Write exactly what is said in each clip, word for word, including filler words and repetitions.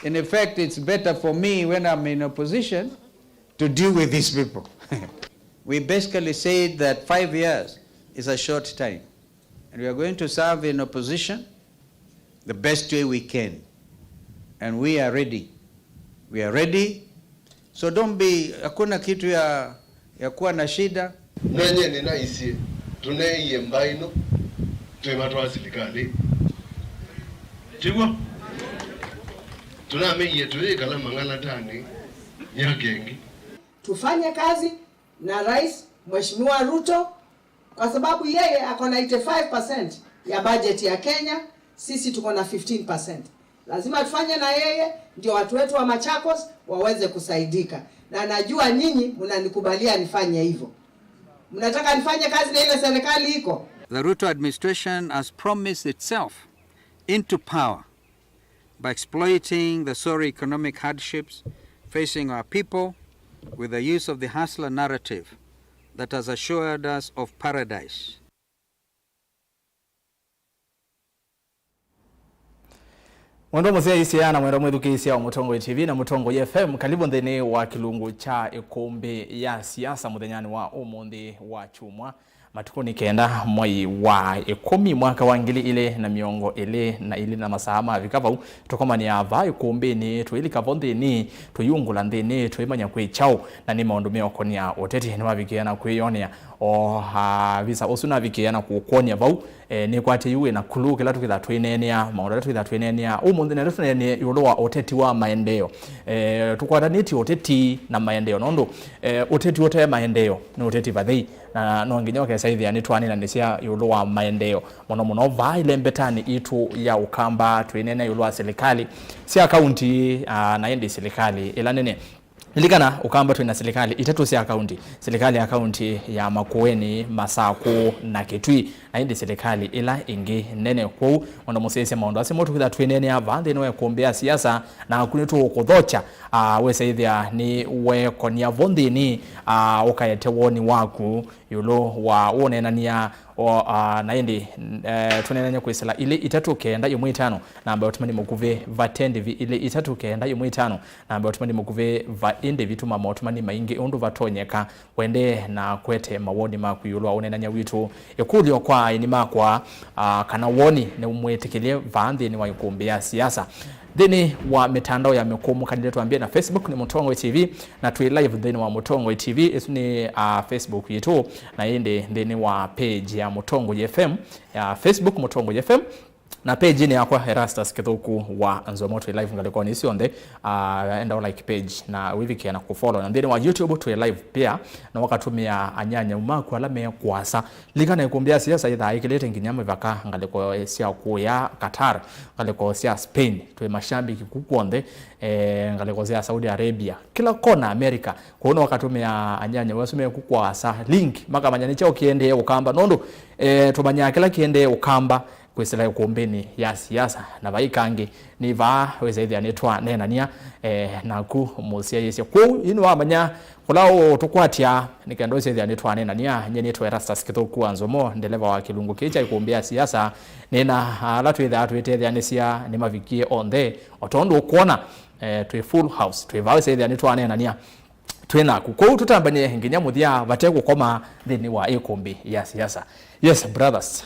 In effect, it's better for me when I'm in opposition to deal with these people. We basically said that five years is a short time. And we are going to serve in opposition the best way we can. And we are ready. We are ready. So don't be, hakuna kitu ya, ya kuwa na shida. Nenye nĩnaisye, tũneeie mbaĩ ĩno twĩvatwaa silikalĩ. Tiguo? Tũnameie tũyĩkala mang'alatanĩ myaka ĩngĩ. Tufanye kazi na Rais Mheshimiwa Ruto, kwa sababu yeye ako na eighty-five percent ya budget ya Kenya, sisi tuko na fifteen percent. Lazima tufanye na yeye, ndio watu wetu wa Machakos waweze kusaidika. Na najua nyinyi mnanikubalia nifanye hivyo. Mnataka nifanye kazi na ile serikali iko? The Ruto administration has promised itself into power by exploiting the socio-economic hardships facing our people with the use of the hustler narrative that has assured us of paradise. Mwendwa mũsyaĩĩsya na mwendwa mwĩthukĩĩsya wa Mũtongoi T V na Mũtongoi F M, karibu nthĩnĩ wa kĩlungu kya ĩkũmbĩ ya siasa mũthenyanĩ wa ũmũnthĩ wa kyumwa. Matukũ nĩ kenda mwai wa ĩkũmi mwaka wa ngili ilĩ na mĩongo ĩlĩ na ilĩ, na masaa mavika vau, tũkomanĩaa vaa ĩkũmbĩnĩ, tũilika vo nthĩnĩ, tũiungũla nthĩnĩ, tũimanya kwĩ kyaũ, na nĩ maũndũ meũkonia ũteti. Nĩmavikĩĩa na kwĩyonea o, a, visa ũsu navikĩĩa na kũkwony'a vau, e, nĩkwatĩĩu wĩ na kulu kĩla tũkĩtha twĩneenea, maũndũ ala tũkĩtha twĩneenea ũmũnthĩ, na ĩla tũneenea ĩũlũ wa ũteti wa maendeeo. E, tũkwatanĩtye ũteti na maendeeo, nũndũ, e, ũteti ũte maendeeo nĩ ũteti vathei. Na no nginya ũkesa ĩthĩa nĩtwanĩnanĩsya ĩũlũ wa maendeeo, mũno mũno vaa ĩlembetanĩ itũ ya Ũkamba, twĩneena ĩũlũ wa silikalĩ sya kaunti, a, na ĩndĩ silikalĩ ĩla nene. Lilikana, Ũkamba twĩ na silikalĩ itatũ sya kaunti, silikalĩ ya kaunti ya Makueni, Masakũ na Kitui, na ĩndĩ silikalĩ ĩla ĩngĩ nene. Kwoou, mũndũ mũsyaĩĩsya maũndũ asu mo tũkwĩtha twĩneenea vaa nthĩnĩ wa ĩkũmbĩ ya siasa, naku nĩtũũkũthokya, a, wĩsa ĩthĩa nĩ wekonia vo nthĩnĩ, a, ũkaete woni waku ĩũlũ wa ũneenania o, a, na ĩndĩ, e, tũneenany'a kwĩsĩla ilĩ itatũ kenda ĩmwe ĩtano, namba ya ũtũmani mũkuvĩ vate ndĩvi, ilĩ itatũ kenda ĩmwe ĩtano, namba ya ũtũmani mũkuvĩ va ĩndĩ vituma maũtũmani maingĩ ũndũ vatonyeka. Wendee na kwete mawoni maku ĩũlũ wa ũneenany'a witũ. Ĩkũlyo kwa aeni makwa, a, kana woni nĩ mwĩtĩkĩlye vaa nthĩnĩ wa ĩkũmbĩ ya siasa. Nthĩnĩ wa mĩtandao ya mĩkũmũkanĩle, twambie na Facebook nĩ Mũtongoi T V, na twĩ live nthĩnĩ wa Mũtongoi T V. Ĩsu nĩ, a, Facebook yitũ, na ĩndĩ nthĩnĩ wa page ya Mũtongoi F M ya Facebook, Mũtongoi F M, na page-inĩ yakwa Erastus Kĩthũku wa Nzomo, twĩ live ngalĩkonĩ syonthe. Ah, enda like page na wĩvikĩe na kũfollow. Na nthĩnĩ wa YouTube twĩ live pia, na wakatũmĩa anyanya maku ala me kũasa. Lilikana ĩkũmbĩ ya siasa yĩthaa ĩkĩlĩte nginya mĩvaka, ngalĩko sya kũya Qatar, ngalĩko sya Spain, twĩ mashambiki ku kw'onthe, eh, ngalĩko sya Saudi Arabia, kĩla kona America. Kwoou no wakatũmĩa anyanya asu me ku kũasa link, makamanya nĩ kyaũ kĩendee Ũkamba, nũndũ, eh, tũmanyaa kĩla kĩendee Ũkamba kwĩsĩla ĩkũmbĩnĩ ya siasa, na vai kangĩ nĩ vaa wĩsa ĩthĩa nĩtwaneenania, eh, naku mũsyaĩĩsya. Kwoou yu nĩwamanya kũla ũtũkwatya nĩ kenda wĩsa ĩthĩa nĩtwaneenania. Nyie nĩtwa Erastus Kĩthũku wa Nzomo, ndeleva wa kĩlungu kĩĩ kya ĩkũmbĩ ya siasa. Nĩ na ala twĩthaa twĩtetheanĩsya nĩmavikie onthe, o tondũ ũkwona, eh, twĩ full house, twĩ vaa wĩsa ĩthĩa nĩtwaneenania twĩ naku. Kwoou tũtambany'e nginya mũthya vate kũkoma nthĩnĩ wa ĩkũmbĩ ya siasa. Yes, brothers.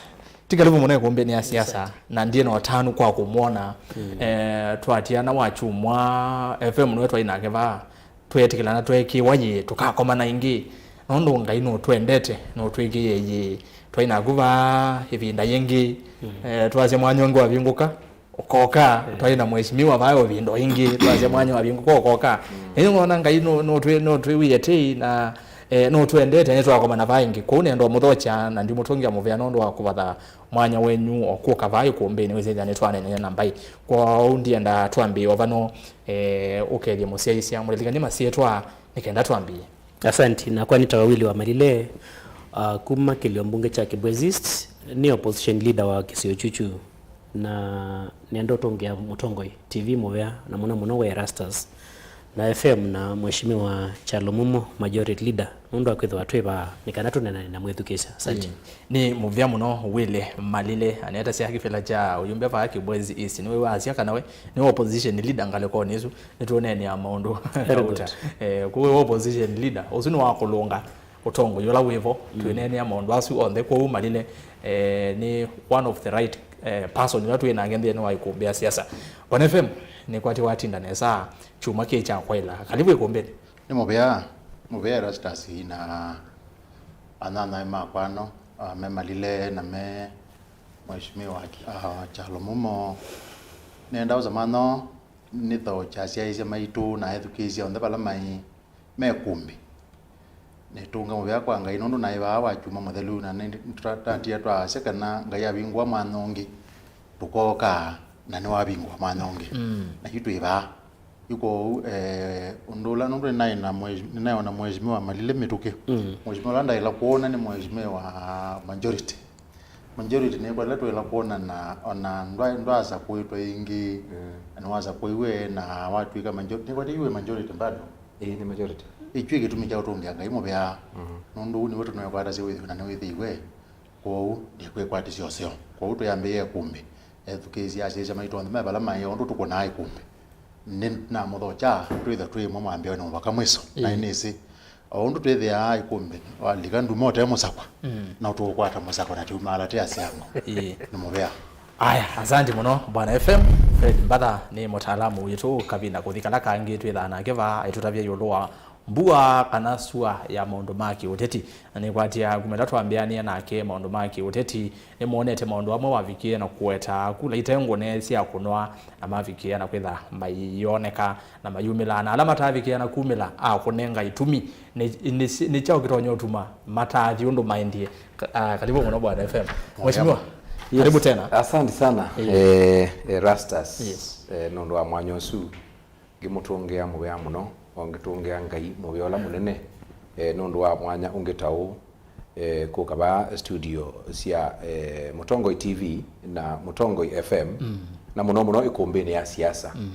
Ti karibu mũno ĩkũmbĩnĩ ya siasa, na ndiĩ na ũtanu kwa kũmwona. Mm. Eh, twatiana wa kyumwa, F M nĩwe twaĩ nake vaa. Tweetĩkĩlana tweekĩwa yĩĩ, tũkakomana ĩngĩ. Nũndũ Ngai nũtwendete, nũtwĩkĩie yĩĩ. Twaĩ naku vaa ĩvinda yĩngĩ. Mm. Eh, twasya mwanya ũngĩ wavingũka. Ũkoka, eh, twaĩ na mheshimiwa vaa ũvindo ingĩ, twasya mwanya wavingũka ũkoka. Mm. Ĩĩ ngona Ngai nũ-, nũtwĩ-, nũtwĩwie tei na, eh, nũtwendete, nĩtwakomana vaa ĩngĩ. Kwoou nĩenda ũmũthokya na ndimũtũngĩa mũvea nũndũ wa kũvatha mwanya wenyu o kũka vaa ĩkũmbĩnĩ, wĩsĩthya nĩtwaneenania na mbaĩ. Kwoou ndienda twambĩĩe o vano, eh, ũkethye mũsyaĩĩsya, mũlilikany'e masyĩtwa nĩ kenda twambĩĩe. Asanti, nakwa nĩtawa Willy Wamalile, uh, kuma kĩlio mbunge kya Kibwezi East, nĩ opposition leader wa kĩsio kyũkyũ, na nĩenda ũtũngĩa Mũtongoi T V mũvea, na mũno mũno we Erastus. Na F M na Mheshimiwa Kyalo Mumo, Majority Leader, nũndũ wa kwĩthĩwa twĩ vaa, nĩ kana tũneenane na mwĩthukĩĩsya. Asante. Ĩĩ. Nĩ mũvea mũno Willy Malile, anetasya kĩvĩla kya ũyumbe vaa Kibwezi East. Nĩwe wasya kana we nĩ opposition leader ngalĩkonĩ ĩsu, nĩtũneenea maũndũ. Very good. Eh, kũu opposition leader, ũsu nĩ wa kũlũnga ũtongoi ũla wĩvo, mm, twĩneenea maũndũ asu onthe. Kwoou Malile, eh, nĩ one of the right, eh, person ĩla twĩ nake nthĩnĩ wa ĩkũmbĩ ya siasa. Bwana F M, nĩkwatĩ watinda nesa kyumwa kĩĩ kya kwaĩla. Karibu ĩkũmbĩnĩ. Nĩ mũvea, mũvea Erastus na anyanyae makwa ano, ah, me Malile na me Mheshimiwa, ah, Kyalo Mumo. Nenda ũsema no, nĩ thokya asyaĩĩsya maitũ na ethukĩĩsya onthe vala mai me kumbi. Nĩtũnge mũvea kwa Ngai nũndũ naĩ vaa wa kyumwa mũthelu, na nĩtũtatia twasya kana Ngai avingũa mwanya ũngĩ, tũkooka na nĩwavingũa mwanya ũngĩ. Mm. Na yu twĩ vaa. Yu kwoou, eh, ũndũ ũla nũndũ nĩnaĩ na mwe-, nĩnaĩ ona Mheshimiwa Malile mĩtũkĩ. Mm. Mheshimiwa ũla ndaĩla kwona nĩ Mheshimiwa Majority. Majority nĩkwatĩla twĩla kwonana, ona ndwa-, ndwasakũĩtwe ĩngĩ, mm, na nĩwasakũiwe na watw'ĩka majority. Nĩkwatĩ yu wĩ majority bado. Ĩĩ, nĩ majority. Ĩkyu kĩtumi kya ũtũngĩa Ngai mũvea. Mhm. Nũndũ ũu nĩw'o tũneekwatasya wĩthĩwe na nĩwĩthĩiwe. Kwoou nĩkwĩkwatĩsya ũseo. Kwoou tũyambĩĩe ĩkũmbĩ. Ethukĩĩsya asyaĩĩsya maitũ onthe me vala maĩ, o ũndũ tũkũnaa ĩkũmbĩ. Nĩnamũthokya twĩthe twĩ ĩmwe mwambĩĩonĩ mũvaka mwĩso. Na, ĩĩ, nĩsĩ o ũndũ twĩthĩaa ĩkũmbĩ, walika nduma ũte mũsakwa, mm, no tũũkwata mũsakwa na tũimaala tĩ asyango. Ĩĩ. Nĩ mũvea. Aya, asanti mũno Bwana F M. Fred Mbatha nĩ mũtaalamu witũ, kavinda kũthi kala kangĩ twĩthaa nake vaa aitũtavya ĩũlũ wa mbua kana sua ya maũndũ ma kĩũteti. Na nĩkwatĩa kuma ĩla twambĩanie nake maũndũ ma kĩũteti, nĩmonete maũndũ amwe wavikĩe na kũweta kula ite ngũne sya kũnwa, na mavikĩe na kwĩtha maiyoneka na mayumĩla, na ala matavikĩe na kumĩla akũnenga itumi. Nĩ, nĩ, nĩ kyaũ kĩtonya ũtuma mataathi ũndũ maendie? Ka-, ah, karibu mũno Bwana F M. Mheshimiwa, yes, karibu tena. Asante sana, eh, Erastus, yes, eh, nũndũ wa mwanya ũsu. Ngĩmũtũngĩa mũvea mũno, o ngĩtũngĩa Ngai mũvea ũla mũnene, eh, nũndũ wa mwanya ũngĩ ta ũũ, eh, kũka vaa studio sya, eh, Mũtongoi T V na Mũtongoi F M, mm, na mũno mũno ĩkũmbĩnĩ ya siasa. Mm.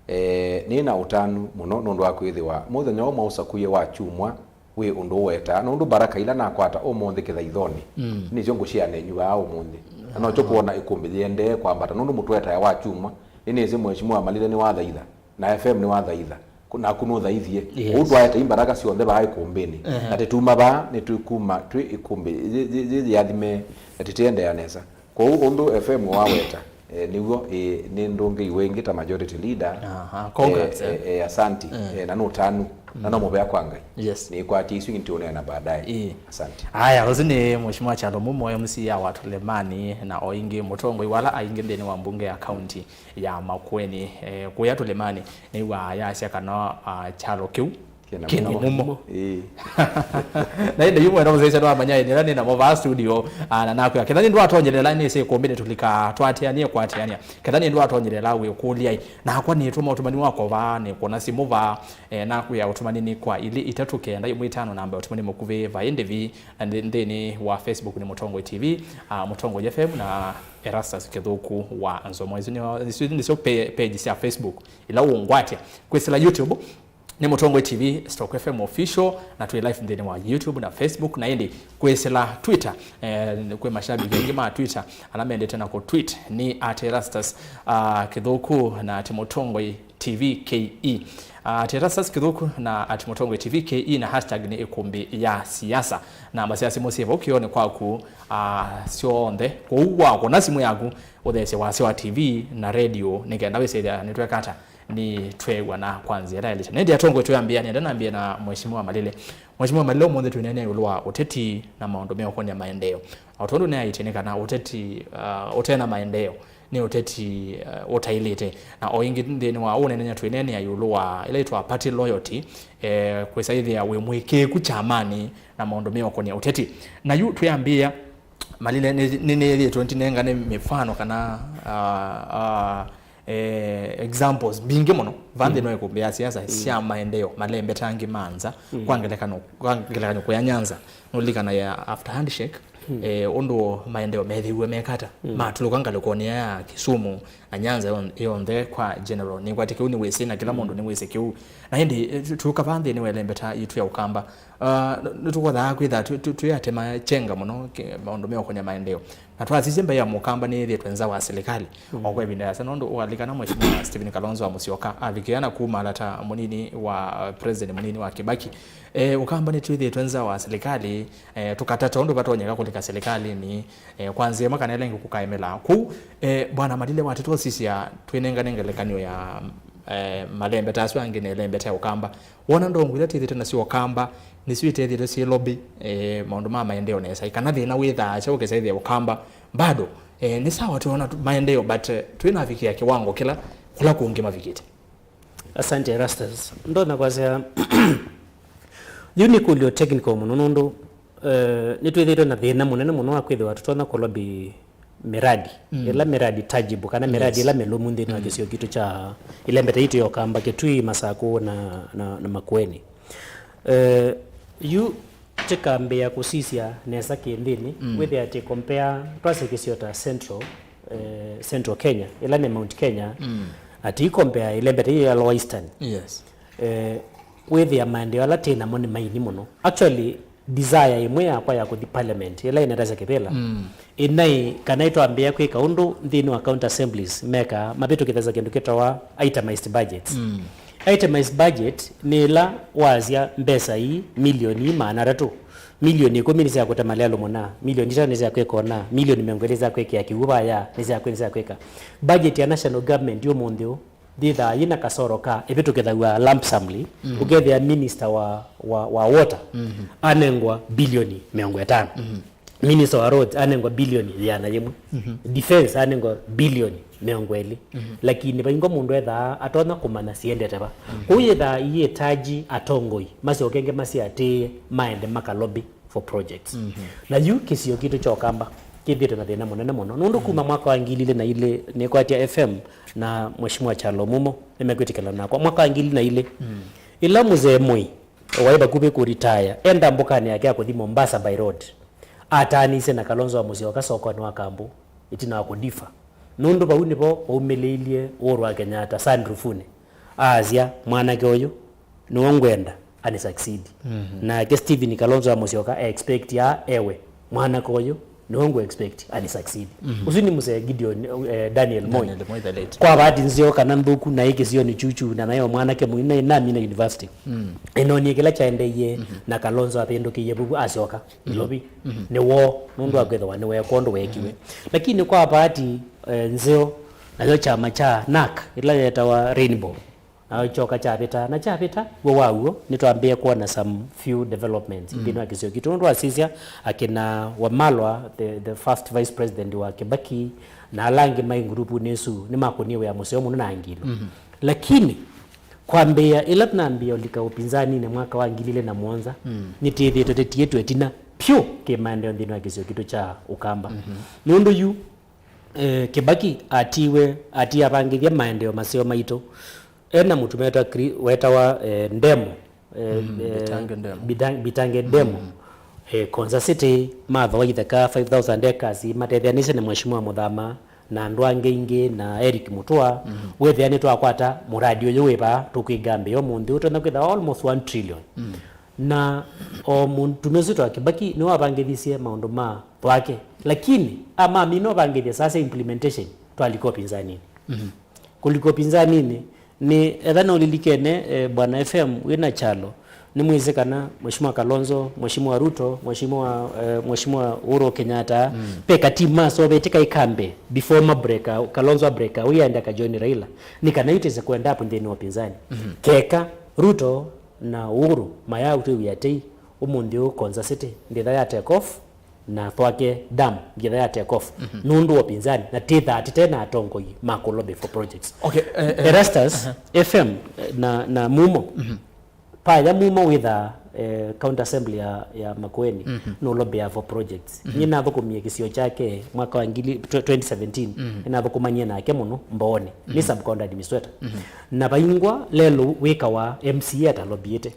Eh, nĩ na ũtanu mũno nũndũ wa kwĩthĩwa mũthenya ũmwe ũsakũie wa kyumwa wĩ ũndũ ũwetaa, nũndũ mbaraka ila nakwata ũmũnthĩ kĩthaithonĩ, mm, nĩsyo ngũsyeanĩw'aa ũmũnthĩ. Na nokyo, ah, kwona ĩkũmbĩ yĩendee kwambata, nũndũ mũtũetae wa kyumwa, nĩnĩsĩ Mheshimiwa Malile nĩwathaitha. Na F M nĩwathaitha. Ku-, naku nũthaithie. Yes. Ũu twaete imbaraka syonthe vaa ĩkũmbĩnĩ. Ehe. Na tĩtuma vaa, nĩtwĩkuma twĩ ĩkũmbĩ yĩ-, yĩ-, yĩ-, yĩathime, na tĩtĩendeea nesa. Kwoou ũndũ F M waweta, eh, nĩw'o, eh, nĩndũngĩiwe ĩngĩ ta majority leader. Aha, congrats, eh, eh, eh, asanti, eh, na nũtanu, na no mũvea kwa Ngai. Yes. Nĩkwatie isu ingĩ nĩtũũneena baadaye. Ĩĩ. Asanti. Aya, ũsu nĩ Mheshimiwa Kyalo Mumo, M C A wa Tulemani, na o ĩngĩ mũtongoi wala aingĩ nthĩnĩ wa mbunge ya county ya Makueni, eh, kũya Tulemani, nĩw'aa yasya kana, ah, kyalo kĩu kĩna mũmo. Ĩĩ. Na ĩndĩ yu mwene mũsyaĩĩsya nĩwamanya ĩndĩ ĩla nĩ namo vaa studio, ah, na nakwĩa, ketha nĩ ndwatonyelea ĩla nĩsĩ ĩkũmbĩnĩ tũlika twatĩanĩe kwatĩanĩa. Ketha nĩ ndwatonyelea ĩla wĩkũlya-ĩ, nakwa nĩtũma ũtũmani wakwa vaa, nĩkwona simũ vaa, eh, nakwĩa ũtũmani nĩ kwa ilĩ itatũ kenda ĩmwe itano namba ya ũtũmani mũkuvĩ vaa ĩndĩ vi, na nthĩ-, nthĩnĩ wa Facebook nĩ Mũtongoi T V, ah, Mũtongoi F M na Erastus Kĩthũku wa Nzomo. Isu nĩo, isu nĩsyo pe-, page sya Facebook ila ũngwatya. Kwĩsĩla YouTube nĩ Mũtongoi T V stroke F M official, na twĩ live nthĩnĩ wa YouTube na Facebook, na ĩndĩ kwĩsĩla Twitter, eh, kwĩ mashabiki aingĩ ma Twitter ala mendete na kũtweet nĩ at Erastus, ah, Kĩthũku na at Mũtongoi T V K E. Ah, at Erastus Kĩthũku na at Mũtongoi T V K E na hashtag nĩ ĩkũmbĩ ya siasa. Namba sya simũ syĩ vau kĩonĩ kwaku, ah, syonthe. Kwoou wakũna simũ yaku, ũtheesye wasya wa T V na radio, nĩ kenda wĩsĩthya nĩtweka ata, nĩtweew'ana kwa nzĩa ĩla yaĩlĩte. Na ĩndĩ atongoi twĩambĩa, nĩenda nambĩe na Mheshimiwa Malile. Mheshimiwa Malile, ũmũnthĩ twĩneenea ĩũlũ wa ũteti na maũndũ meũkonia maendeeo. O tondũ nĩaĩtye nĩ kana ũteti, ah, ũte na maendeeo nĩ ũteti, eh, ũtaĩlĩte. Na o ĩngĩ nthĩnĩ wa ũneenany'a twĩneenea ĩũlũ wa ĩla yĩtwa party loyalty, eh, kwĩsa ĩthĩa wĩ mũĩkĩĩku kyamanĩ na maũndũ meũkonia ũteti. Na yu twĩambĩĩa, Malile, nĩ, nĩ, nĩnĩthĩĩtwe ndinengane mĩfano kana, ah, ah, eh, examples mbingĩ mũno va nthĩnĩ wa ĩkũmbĩ ya siasa sya maendeeo malembetangi ma nza. Mm. Kwa ngelekano, kwa ngelekano kũya Nyanza, nũlilikana ya after handshake, eh, ũndũ maendeeo methĩiwe mekata, matulũka ngalĩkonĩ ya Kisumu na Nyanza yon- yonthe kwa general. Nĩkwatĩ kĩu nĩwĩsĩ na kĩla mũndũ nĩwĩsĩ kĩu. Na ĩndĩ, eh, tu- tũkavaa nthĩnĩ wa ĩlembeta yitũ ya Ũkamba, ah, nĩ- nĩtũkothaa kwĩtha twĩ- twĩ- twĩatema kyenga mũno kĩ- maũndũ meũkonya maendeeo. Na twasisye mbaĩ ya Mũkamba nĩyĩthĩĩtwe nza wa silikalĩ o kwa ĩvinda yasa, nũndũ ũalikana Mheshimiwa Stephen Kalonzo wa Musyoka avikĩĩa na kumaala ta mũnini wa, uh, president mũnini wa Kibaki. Eh, Ũkamba nĩtwĩthĩĩtwe nza wa silikalĩ, eh, tũkatata ũndũ vatonyeka kũlika silikalĩnĩ, eh, kwa nzĩa ĩmwe kana ĩla ĩngĩ kũkaemela. Kwoou, eh, Bwana Malile, watĩtwa ũsisya twĩnengane ngelekany'o ya, eh, malembeta asu angĩ na ĩlembeta ya Ũkamba. Wona ndongo ila twĩthĩte nasyo Ũkamba, nĩsyo iteethĩte syĩ lobby, eh, maũndũ ma maendeeo nesa. Kana thĩna wĩthaa kyaũ ũkĩsaĩthĩa Ũkamba, bado, eh, nĩ sawa twĩona tu- maendeeo, but, eh, twĩnavikĩa kĩwango kĩla kũla kũngĩ mavikĩte. Asante, Erastus. Ndonya kwasya, yu nĩ kũlyo technical mũno nũndũ, eh, nĩtwĩthĩtwe na thĩna mũnene mũno wa kwĩthĩwa tũtonya kũlobby miradi, ĩla miradi tangible, kana miradi ĩla mĩlũmu nthĩnĩ wa kĩsio kitũ kya ĩlembeta yitũ ya Ũkamba, Kitui, Masakũ na, na, na Makueni. Eh, yu tĩkambĩĩa kũsisya nesa kĩnthĩnĩ, wĩthĩa atĩ compare, twasya kĩsio ta Central, eh, Central Kenya, ĩla nĩ Mount Kenya, atĩ i compare ĩlembeta yitũ ya Lower Eastern. Yes. Eh, wĩthĩa maendeeo ala twĩ namo nĩ maini mũno. Actually, desire ĩmwe yakwa ya kũthi parliament, ĩla ĩnetasya kĩvĩla, ĩnaĩ kana ĩtwambĩĩa kwĩka ũndũ nthĩnĩ wa county assemblies mekaa, mavĩtũkĩthasya kĩndũ kĩtawa itemized budgets. Itemized budget nĩ ĩla wasya mbesa ii milioni ii maana atatũ, milioni ĩkũmi nĩ sya kũtema lelũ mũna, milioni itano nĩ sya kwĩka ũna, milioni mĩongo ĩlĩ nĩ sya kwĩkĩa kĩw'ũ vaya, nĩ sya kwĩ, nĩ sya kwĩka. Budget ya national government ũmũnthĩ ũũ yĩthaa yĩna kasoro ka ĩvĩtũkĩthaw'a lump sumly, ũkethĩa minister wa, wa, wa water anengwa bilioni mĩongo ĩtano, minister wa roads anengwa bilioni yĩana yĩmwe, defense anengwa bilioni mĩongo ĩlĩ, lakini vaingwa mũndũ ethaa atonya kũmanya siendete va. Kwoou yĩthaa iyĩtaji atongoi masyokenge masiatĩĩe maende makalobby for projects. Na yu kĩsio kitũ kya Ũkamba kĩthĩte na thĩna mũnene mũno, nũndũ kuma mwaka wa ngili ilĩ na ilĩ nĩkwatya F M na Mheshimiwa Kyalo Mumo nĩmekwĩtĩkĩlana nakwa. Mwaka wa ngili ilĩ na ilĩ, ĩla Mzee Moi waĩ vakuvĩ kũritaya, enda mbũkanĩ yake ya kũthi Mombasa by road, ataanĩisye na Kalonzo wa Musyoka sokonĩ wa Kambũ ĩtina wa kũdifa, nũndũ vau nĩvo waumĩlĩilye Uhuru wa Kenyatta sunroof-nĩ, aasya, mwanake ũyũ nĩwe ngwenda ani succeed. Nake Stephen Kalonzo wa Musyoka e expect ya ewe, mwanake ũyũ nĩwe ngũ expect ani succeed. Ũsu nĩ Mzee Gideon, eh, Daniel Moi. Daniel Moi the late. Kwa bahati nzeo kana nthũku, naĩ kĩsionĩ kyukyu, na naĩ o mwanake mũini, naĩ namina university. Ĩnonie kĩla kyaendeie, na Kalonzo avĩndũkĩie vuvu asyoka Nairobi. Nĩ woo, nũndũ wa kwĩthĩwa nĩweekwa ũndũ weekiwe. Lakini kwa bahati, eh, nzeo, nayo kyama kya NARC, ĩla yetawa Rainbow, na kyoka kyavĩta, na kyavĩta, w'o waw'o, nĩtwambĩĩe kwona some few developments nthĩnĩ wa kĩsio kitũ. Nũndũ wasisya, akina Wamalwa, the, the first vice president wa Kibaki, na ala angĩ maĩ ngurupuni ĩsu, nĩmakũnie wĩa mũseo mũno na angilo. Lakini, kwambĩĩa, ĩla nambĩĩa ũlika ũpinzaninĩ mwaka wa ngili ilĩ na mũonza, nĩtĩthĩĩtwe tĩtiĩtwe ĩtina vyũ kĩmaendeeo nthĩnĩ wa kĩsio kitũ kya Ũkamba. Nũndũ yu, eh, Kibaki atiwe, atiavangĩthya maendeeo maseo maitũ. Ena mũtumĩa wetawa Kri-, wetawa, eh, Ndemu, eh, eh, Bitange Ndemu. Bidan-, Bitange Ndemu. Eh, Konza City, mathoa itheka five thousand acres, matetheanĩsye na Mheshimiwa Muthama na andũ angĩ aingĩ na Eric Mutua. Wethĩa nĩtwakwata mũradi ũyũ wĩ vaa, tũkwĩngambĩa ũmũnthĩ ũtonya kwĩtha almost one trillion. Na o mũtumĩa ũsu wetawa Kibaki nĩwavangĩthisye maũndũ ma thwake. Lakini, amamina ũvangĩthya sasa implementation, twalika ũpinzaninĩ. Kũlika ũpinzaninĩ, nĩ etha no ũlilikene, eh, Bwana F M wĩ na kyalo, nĩmwĩsĩ kana Mheshimiwa Kalonzo, Mheshimiwa Ruto, Mheshimiwa, eh, Mheshimiwa Uhuru Kenyatta, ve ka team masovetye kai kambe before ma break out, Kalonzo a break out, yaende aka join Raila, nĩ kana itese ku end up nthĩnĩ wa ũpinzani. Keka Ruto na Uhuru mayautwĩw'a tei, ũmũnthĩ ũũ Konza City ndĩtha ya take off, na Thwake Dam ndĩtha ya take off, nũndũ wa ũpinzani, na tĩthaa tĩte na atongoi ma kũ lobby for projects. Okay, eh, eh, Erastus, F M, eh, na, na Mumo, paya Mumo wĩthaa, eh, County Assembly ya, ya Makueni, nũ lobby for projects. Nyie nathũkũmie kĩsio kyake mwaka wa ngili, tw-, twenty seventeen, nĩnathũkũmanie nake mũno Mbooni, nĩ sub-county administrator. Na vaingwa lelũ wĩkawa M C A atalobiĩte.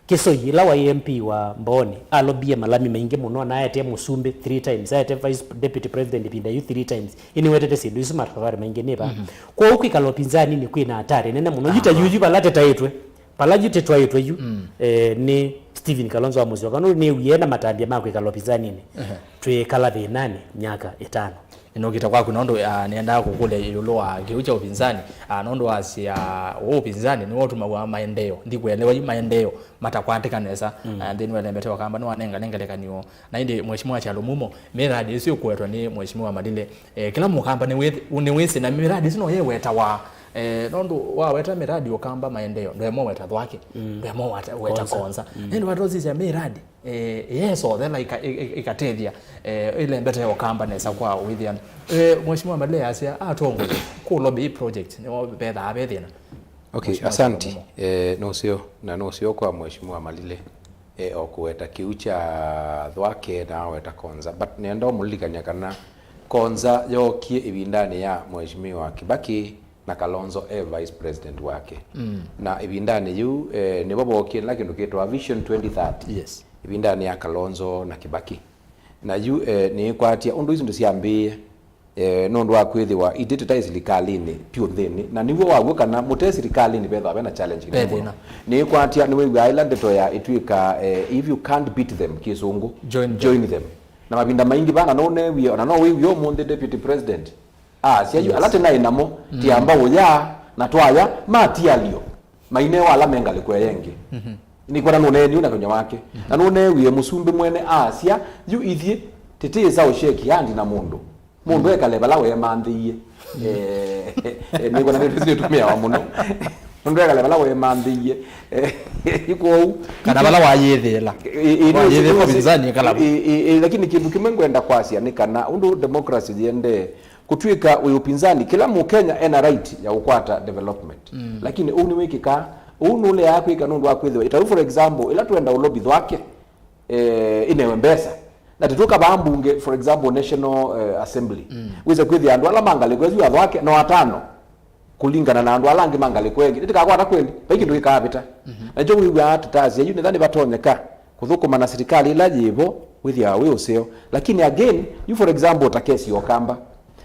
Kĩsoi, ĩla waĩ M P wa Mbooni, alobie malami maingĩ mũno, na aetee mũsumbĩ three times, aetee vice deputy president ĩvinda yu three times. Ĩnĩwetete syĩndũ isu matafakari maingĩ nĩ va. Kwoou kwĩkala ũpinzaninĩ kwĩ na atari nene mũno. Yu ta yu, yu vala tetaĩtwe, vala yu tetwaĩtwe yu, eh, nĩ Stephen Kalonzo wa Musyoka. Nũndũ nĩwie na matambya ma kwĩkala ũpinzaninĩ. Twĩkala thĩnanĩ myaka ĩtano. Nĩnũkĩte kwaku nũndũ, ah, nĩendaa kũkũlya ĩũlũ wa kĩu kya ũpinzani. Ah, nũndũ wasya ũũ ũpinzani nĩw'o ũtumawa maendeeo. Ndikuelewa yu maendeeo matakwatĩka nesa. Ah, nthĩnĩ wa ĩlembete wa Ũkamba nĩwanengane ngelekany'o. Na ĩndĩ Mheshimiwa Kyalo Mumo, mĩradi ĩsu ĩkũetwa nĩ Mheshimiwa Malile. Eh, kĩla Mũkamba nĩwĩth-, nĩwĩsĩ na mĩradi ĩsu no yewetawa. Eh, nũndũ waweta mĩradi Ũkamba maendeeo, ndwema weta thwake, ndwema weta, weta Konza. Konza. Na ĩndĩ watosisya mĩradi eh, yesoothela ika-, i-, i-, ikatethya, eh, ĩlembete ya Ũkamba nesa kwa wĩthĩano. Eh, Mheshimiwa Malile asya atongoi kũlobby project nĩmo vethaa ve thĩna. Okay, Mheshimiwa asanti. Kĩthomo. Eh, nũseo, na nũseo kwa Mheshimiwa Malile, eh, o kũweta kĩu kya thwake na aweta Konza. But nenda ũmũlilikany'a kana Konza yookie ĩvindanĩ ya Mheshimiwa Kibaki, na Kalonzo e vice president wake. Na ĩvindanĩ yĩu, eh, nĩvo vookie kĩla kĩndũ kĩtawa Vision twenty thirty. Yes. Ĩvindanĩ ya Kalonzo na Kibaki. Na yu, eh, nĩĩkwatya ũndũ isu ndyambĩĩe, eh, nũndũ wa kwĩthĩwa itĩtĩ taĩ silikalĩnĩ pyũ nthĩnĩ. Na nĩw'o waw'o kana mũte silikalĩnĩ vethĩwa vena challenge nene mũno. Nĩĩkwatya nĩwĩw'aa ĩla ndeto ya ĩtw'ĩka, eh, if you can't beat them, kĩsũngũ, join them. Join them. Na mavinda maingĩ vana nũneewie, ona no wĩw'e ũmũnthĩ deputy president aasya yu, yes, ala tĩnaĩ namo, mm, tiamba ũya, na twaya, matialyo, mainewa ala me ngalĩko ĩngĩ. Mhm. Nĩkwona nũneeni na kanyw'a wake. Mhm. Na nũneewie mũsumbĩ mwene aasya, yu ithyĩ tĩtĩĩsa ũshake hand na mũndũ. Mũndũ, mm, ekale vala weemanthĩie. Eh, eh, nĩkwona nĩ-, nĩtũmĩawa mũno. Mũndũ ekale vala weemanthĩie. Eh, kwoou kana vala wayĩthĩĩla. Eh, eh, wayĩthĩĩla, eh, ũpinzani ĩkala vo. Eh, eh, eh, lakini kĩndũ kĩmwe ngwenda kwasya nĩ kana ũndũ democracy yĩendee, kũtw'ĩka wĩ ũpinzani, kĩla Mũkenya ena right ya kũkwata development. Mm. Lakini ũu nĩwĩkĩkaa, ũu nũleaa kwĩka nũndũ wa kwĩthĩwa, ta rĩu, for example, ĩla twenda ũlobby thwake, eh, ĩnewe mbesa. Na tĩtũka vaa mbunge, for example, National, eh, Assembly. Mm. Wĩse kwĩthĩa andũ ala ma ngalĩko ĩsu ya thwake no atano kũlingana na andũ ala angĩ ma ngalĩko ĩngĩ. Nĩtĩkakwata kweli, vai kĩndũ kĩkaavĩta. Mhm. Na nĩkyo wĩw'aa tũtasya yu nĩtha nĩvatonyeka kũthũkũma na silikalĩ ĩla yĩvo wĩthĩawa wĩ ũseo. Lakini again, yu for example, ta kesi ya Ũkamba,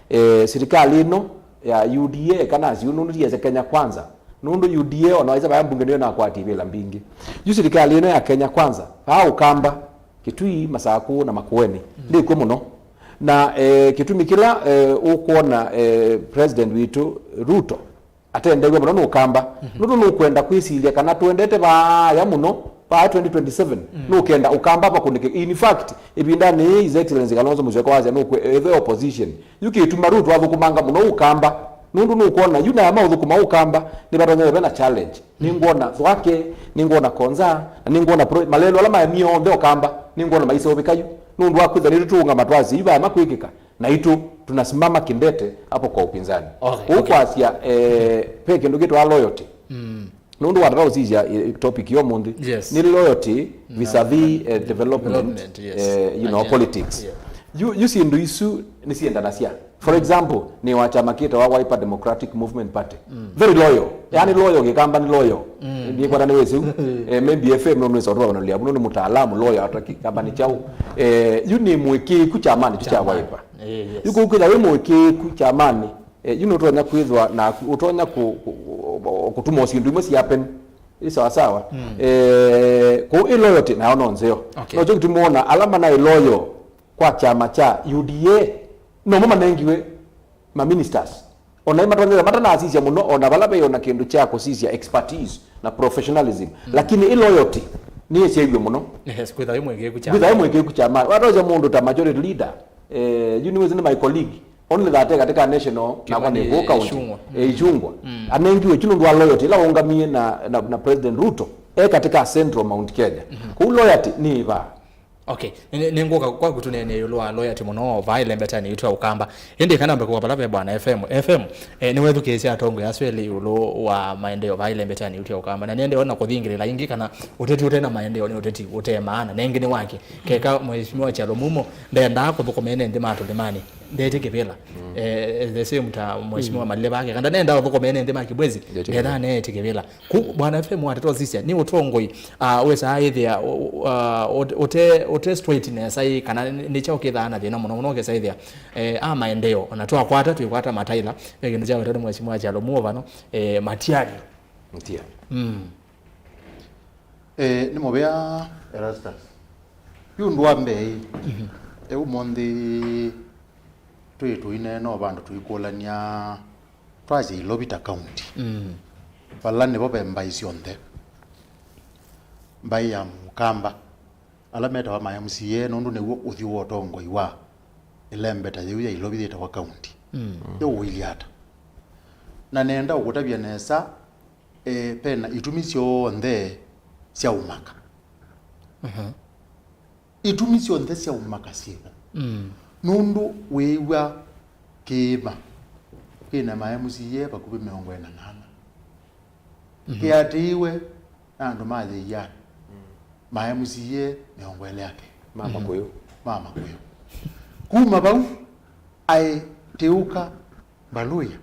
eh, silikalĩ ĩno ya U D A kana asyũ nũndũ tiese Kenya Kwanza, nũndũ U D A ona waisa vaya mbunge nĩyo nakwatie ivĩla mbingĩ. Yu silikalĩ ĩno ya Kenya Kwanza, vaa Ũkamba, Kitui, Masakũ na Makueni, mm, ndĩkw'o mũno. Na, eh, kĩtumi kĩla, eh, ũkwona, eh, President witũ Ruto atendew'a mũno nĩ Ũkamba, mhm, nũndũ nũkwenda kwĩsilya kana twendete vaya mũno, vaya twenty twenty-seven, mm, nũkenda Ũkamba vakũnĩke. In fact, ĩvindanĩ yĩĩ His Excellency Kalonzo Musyoka wasya nũkwĩthwa opposition. Yu kĩtuma Ruto athũkũmanga mũno Ũkamba, nũndũ nũkwona yu na aya maũthũkũma Ũkamba nĩvatonya ve na challenge. Nĩngwona Thwake, nĩngwona Konza, na nĩngwona pro-, malelũ ala maemie onthe Ũkamba, nĩngwona maiseũvĩka yu. Nũndũ wa kwĩthwa nĩtũtũũngama twasya yu vaya makwĩkĩka, naitũ tunasimama kindete hapo kwa upinzani. Okay, kũu okay. Kwasya, eh, ve kĩndũ kĩtwa loyalty. Mm. Nũndũ watata ũsisya, eh, topic ya ũmũnthĩ, yes, nĩ loyalty, mm, vis-a-vis, eh, development, development, yes, eh, you know, agenda, politics. Yeah. Yu, yu syĩndũ isu nĩsiendanasya. For example, nĩ wa kyama kĩtawa Wiper Democratic Movement Party. Mm. Very loyal. Yani loyal, Gĩkamba nĩ loyal. Mm. Ndikwata nĩ wĩsĩ u. Eh, maybe F M no nĩsa ũtũvanũlya, mũno nĩ mũtaalamu, loyal, ata Gĩkamba nĩ kyaũ. Eh, yu nĩ mũĩkĩĩku kyamanĩ tu kya Wiper. Eh, yes. Yu kũu kwĩtha wĩ mũĩkĩĩku kyamanĩ, eh, yu nũtonya kwĩthwa naku, ũtonya kũ-, kũ-, kũ-, kũtuma syĩndũ imwe sya happen. Ĩ sawa sawa. Mm. Eh, kũu ĩ loyalty nayo no nzeo. Okay. Nokyo kĩtumi wona ala manaĩ loyal kwa kyama kya U D A, nomo manengiwe ma ministers. Ona ĩ matonyete matanasisya mũno, ona vala ve ona kĩndũ kya kũsisya expertise na professionalism. Mm. Lakini ĩ loyalty nĩĩsyaĩw'e mũno. Yes, kwĩtha wĩ mũĩkĩĩku kyama. Kwĩtha wĩ mũĩkĩĩku kyama. Watosya mũndũ ta majority leader, eh, yu nĩwĩsĩ nĩ my colleague, only that e katika national, nakwa nĩ Kĩmani Mbũũ County. Ichung'wa. Eh, Ichung'wa. Mm. Anengiwe kyu nũndũ wa loyalty ĩla waũngamie na, na, na President Ruto, e katika Central Mount Kenya. Mhm. Kũu loyalty nĩ ĩva. Okay, nĩ- nĩ- nĩngũka kwaku tũneenee ĩũlũ wa loyalty mũno vaa ĩlembetanĩ yitũ ya Ũkamba. Ĩndĩ kana mbekũka vala ve Bwana F M. F M, eh, nĩwethukĩĩsya atongoi asu elĩ ĩũlũ wa maendeeo vaa ĩlembetanĩ yitũ ya Ũkamba. Na nĩendeeo na kũthingĩlĩla ĩngĩ kana ũteti ũte na maendeeo nĩ ũteti ũte maana. Na ĩngĩ nĩ wake. Keka Mheshimiwa Kyalo Mumo ndendaa kũthũkũma ene nthĩ ma tũlĩmanĩ. Ndetĩ kĩvĩla. Eh, the same ta Mheshimiwa Malile vake. Kana ndendaa kũthũkũma ene nthĩ ma Kibwezi. Ndetĩ kĩvĩla. Ndendaa neetĩ kĩvĩla. Ku Bwana F M wateta ũsisya, nĩ ũtongoi, ah, wĩsaa ĩthĩa, uh, uh, ũte- ũte- ũte straight nesa ĩ, kana nĩ- nĩ kyaũ kĩthaa na thĩna mũno mũno ũkesa ĩthĩa, eh, a maendeeo, ona twakwata, twĩkwata mataila, ve kĩndũ kya wetwa nĩ Mheshimiwa Kyalo Mumo vano, eh, Matiang'i. Matiang'i. Mm. Eh, nĩ mũvea Erastus. Yu ũndũ wa mbee ĩ, eh, ũmũnthĩ twĩ tũineena o vandũ tũikũlany'a twasya Ilovi ta kaunti. Mm. Vala nĩvo ve mbaĩ syonthe. Mbaĩ ya Mũkamba, ala metawa ma M C A, nũndũ nĩw'o ũthyũ wa ũtongoi wa ĩlembeta yĩu ya Ilovi yĩtawa kaunti. Mm. Yo ũilyĩ ata? Na nenda ũkũtavya nesa, e, pena itumi syonthe sya ũmaka. Mhm. Itumi syonthe sya ũmaka syĩvo. Mm. Nũndũ wĩĩw'a kĩĩma kĩna ma M C A vakuvĩ mĩongo ĩna na ana. Mhm. Kĩatĩĩwe na andũ ma Yĩiani, ma M C A mĩongo ĩlĩ ake. Ma Makũyũ. Ma Makũyũ. Kuma vau, aĩ Tiũka Mbaluya,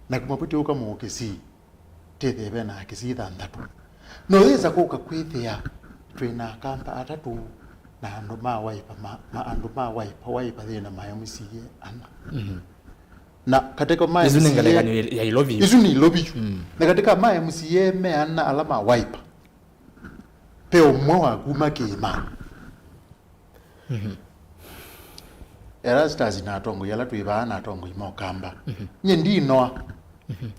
na kuma vau Tiũka Mũkisii, tĩthĩe ve na Akisii thanthatũ. No yĩsa kũka kwĩthĩa twĩ na Akamba atatũ na andũ ma Wiper, ma, ma, andũ ma Wiper, Wiper yĩna ma M C A ana. Mhm. Na katika ma Isu nĩ M C A ngelekany'o ya Ilovi. Isu nĩ Ilovi yu. Mm. Na katika ma M C A me ana ala ma Wiper, pe ũmwe wa kuma kĩĩmanĩ. Mhm. Erastus na atongoi ala twĩ vaa na atongoi ma Ũkamba. Mhm. Nyie ndinoa. Mhm.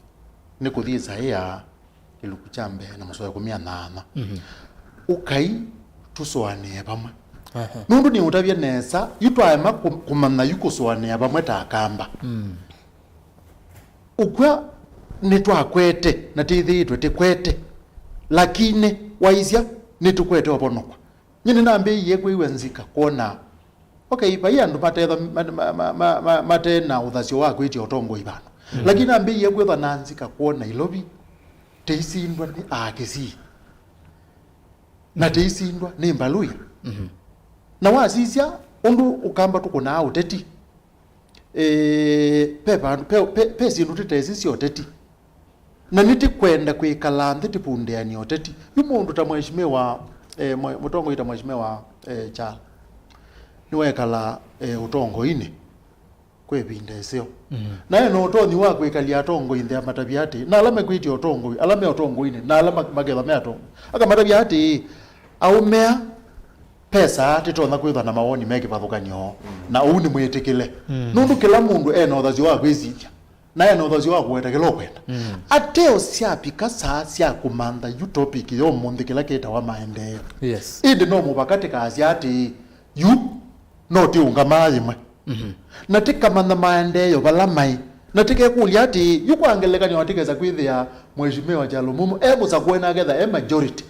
Nĩ kũthi Isaia kĩlungu kya mbee na mũsoa ĩkũmi na nyanya. Mhm. Ũkai tũsũanĩe vamwe. Aha. Nũndũ nĩũtavya nesa, yu twaema kũ- kũmanya yu kũsũanĩa vamwe ta Akamba. Mm. Ũkw'a nĩtwakwete na tĩthĩĩtwe tĩkwete, lakini waisya nĩtũkwete ũvonokwa. Nyie nĩnambĩĩie kwĩw'a nzika kwona, okay, vai andũ matetha- ma- ma- ma- ma- ma- mate na ũthasyo wa kwĩtya ũtongoi vandũ. Mm. Lakini nambĩĩie kwĩthwa na nzika kwona Ilovi tĩisindwa nĩ Akisii na tĩisindwa nĩ Mbaluya. Mhm. Na wasisya ũndũ Ũkamba tũkũnaa ũteti, eh, pe vandũ- pe- pe- pe syĩndũ tĩtesĩ sya ũteti. Na nĩtĩkwenda kwĩkala nthĩ tĩvundĩanĩe ũteti. Yu mũndũ ta Mheshimiwa, eh, mwe- mũtongoi ta Mheshimiwa, eh, Kyalo nĩwekala, eh, ũtongoinĩ kwa ĩvinda ĩseo. Mm. Na ena ũtonyi wa kwĩkalya atongoi nthĩ amatavya atĩĩ, na ala mekwĩtya ũtongoi, ala me ũtongoinĩ, na ala ma- makethwa me atongoi. Akamatavya atĩĩ, aũmea pesa tĩtonya kwĩthwa na mawoni me kĩvathũkany'o, na ũu nĩ mwĩtĩkĩle. Mm. Nũndũ kĩla mũndũ ena ũthasyo wa kwĩsĩthya. Na ena ũthasyo wa kũweta kĩla ũkwenda. Mm. Ateo syapika saa sya kũmantha yu topic ya ũmũnthĩ kĩla kĩtawa maendeeo. Yes. Ĩndĩ no mũvaka tĩkasya atĩĩ, yu no tĩũngamaa yĩmwe. Mhm. Na tĩkamanya maendeeo vala maĩ. Na tĩkekũlya atĩĩ, yu kwa ngelekany'o tĩkesa kwĩthĩa Mheshimiwa Kyalo Mumo e mũsakũe na aketha e majority.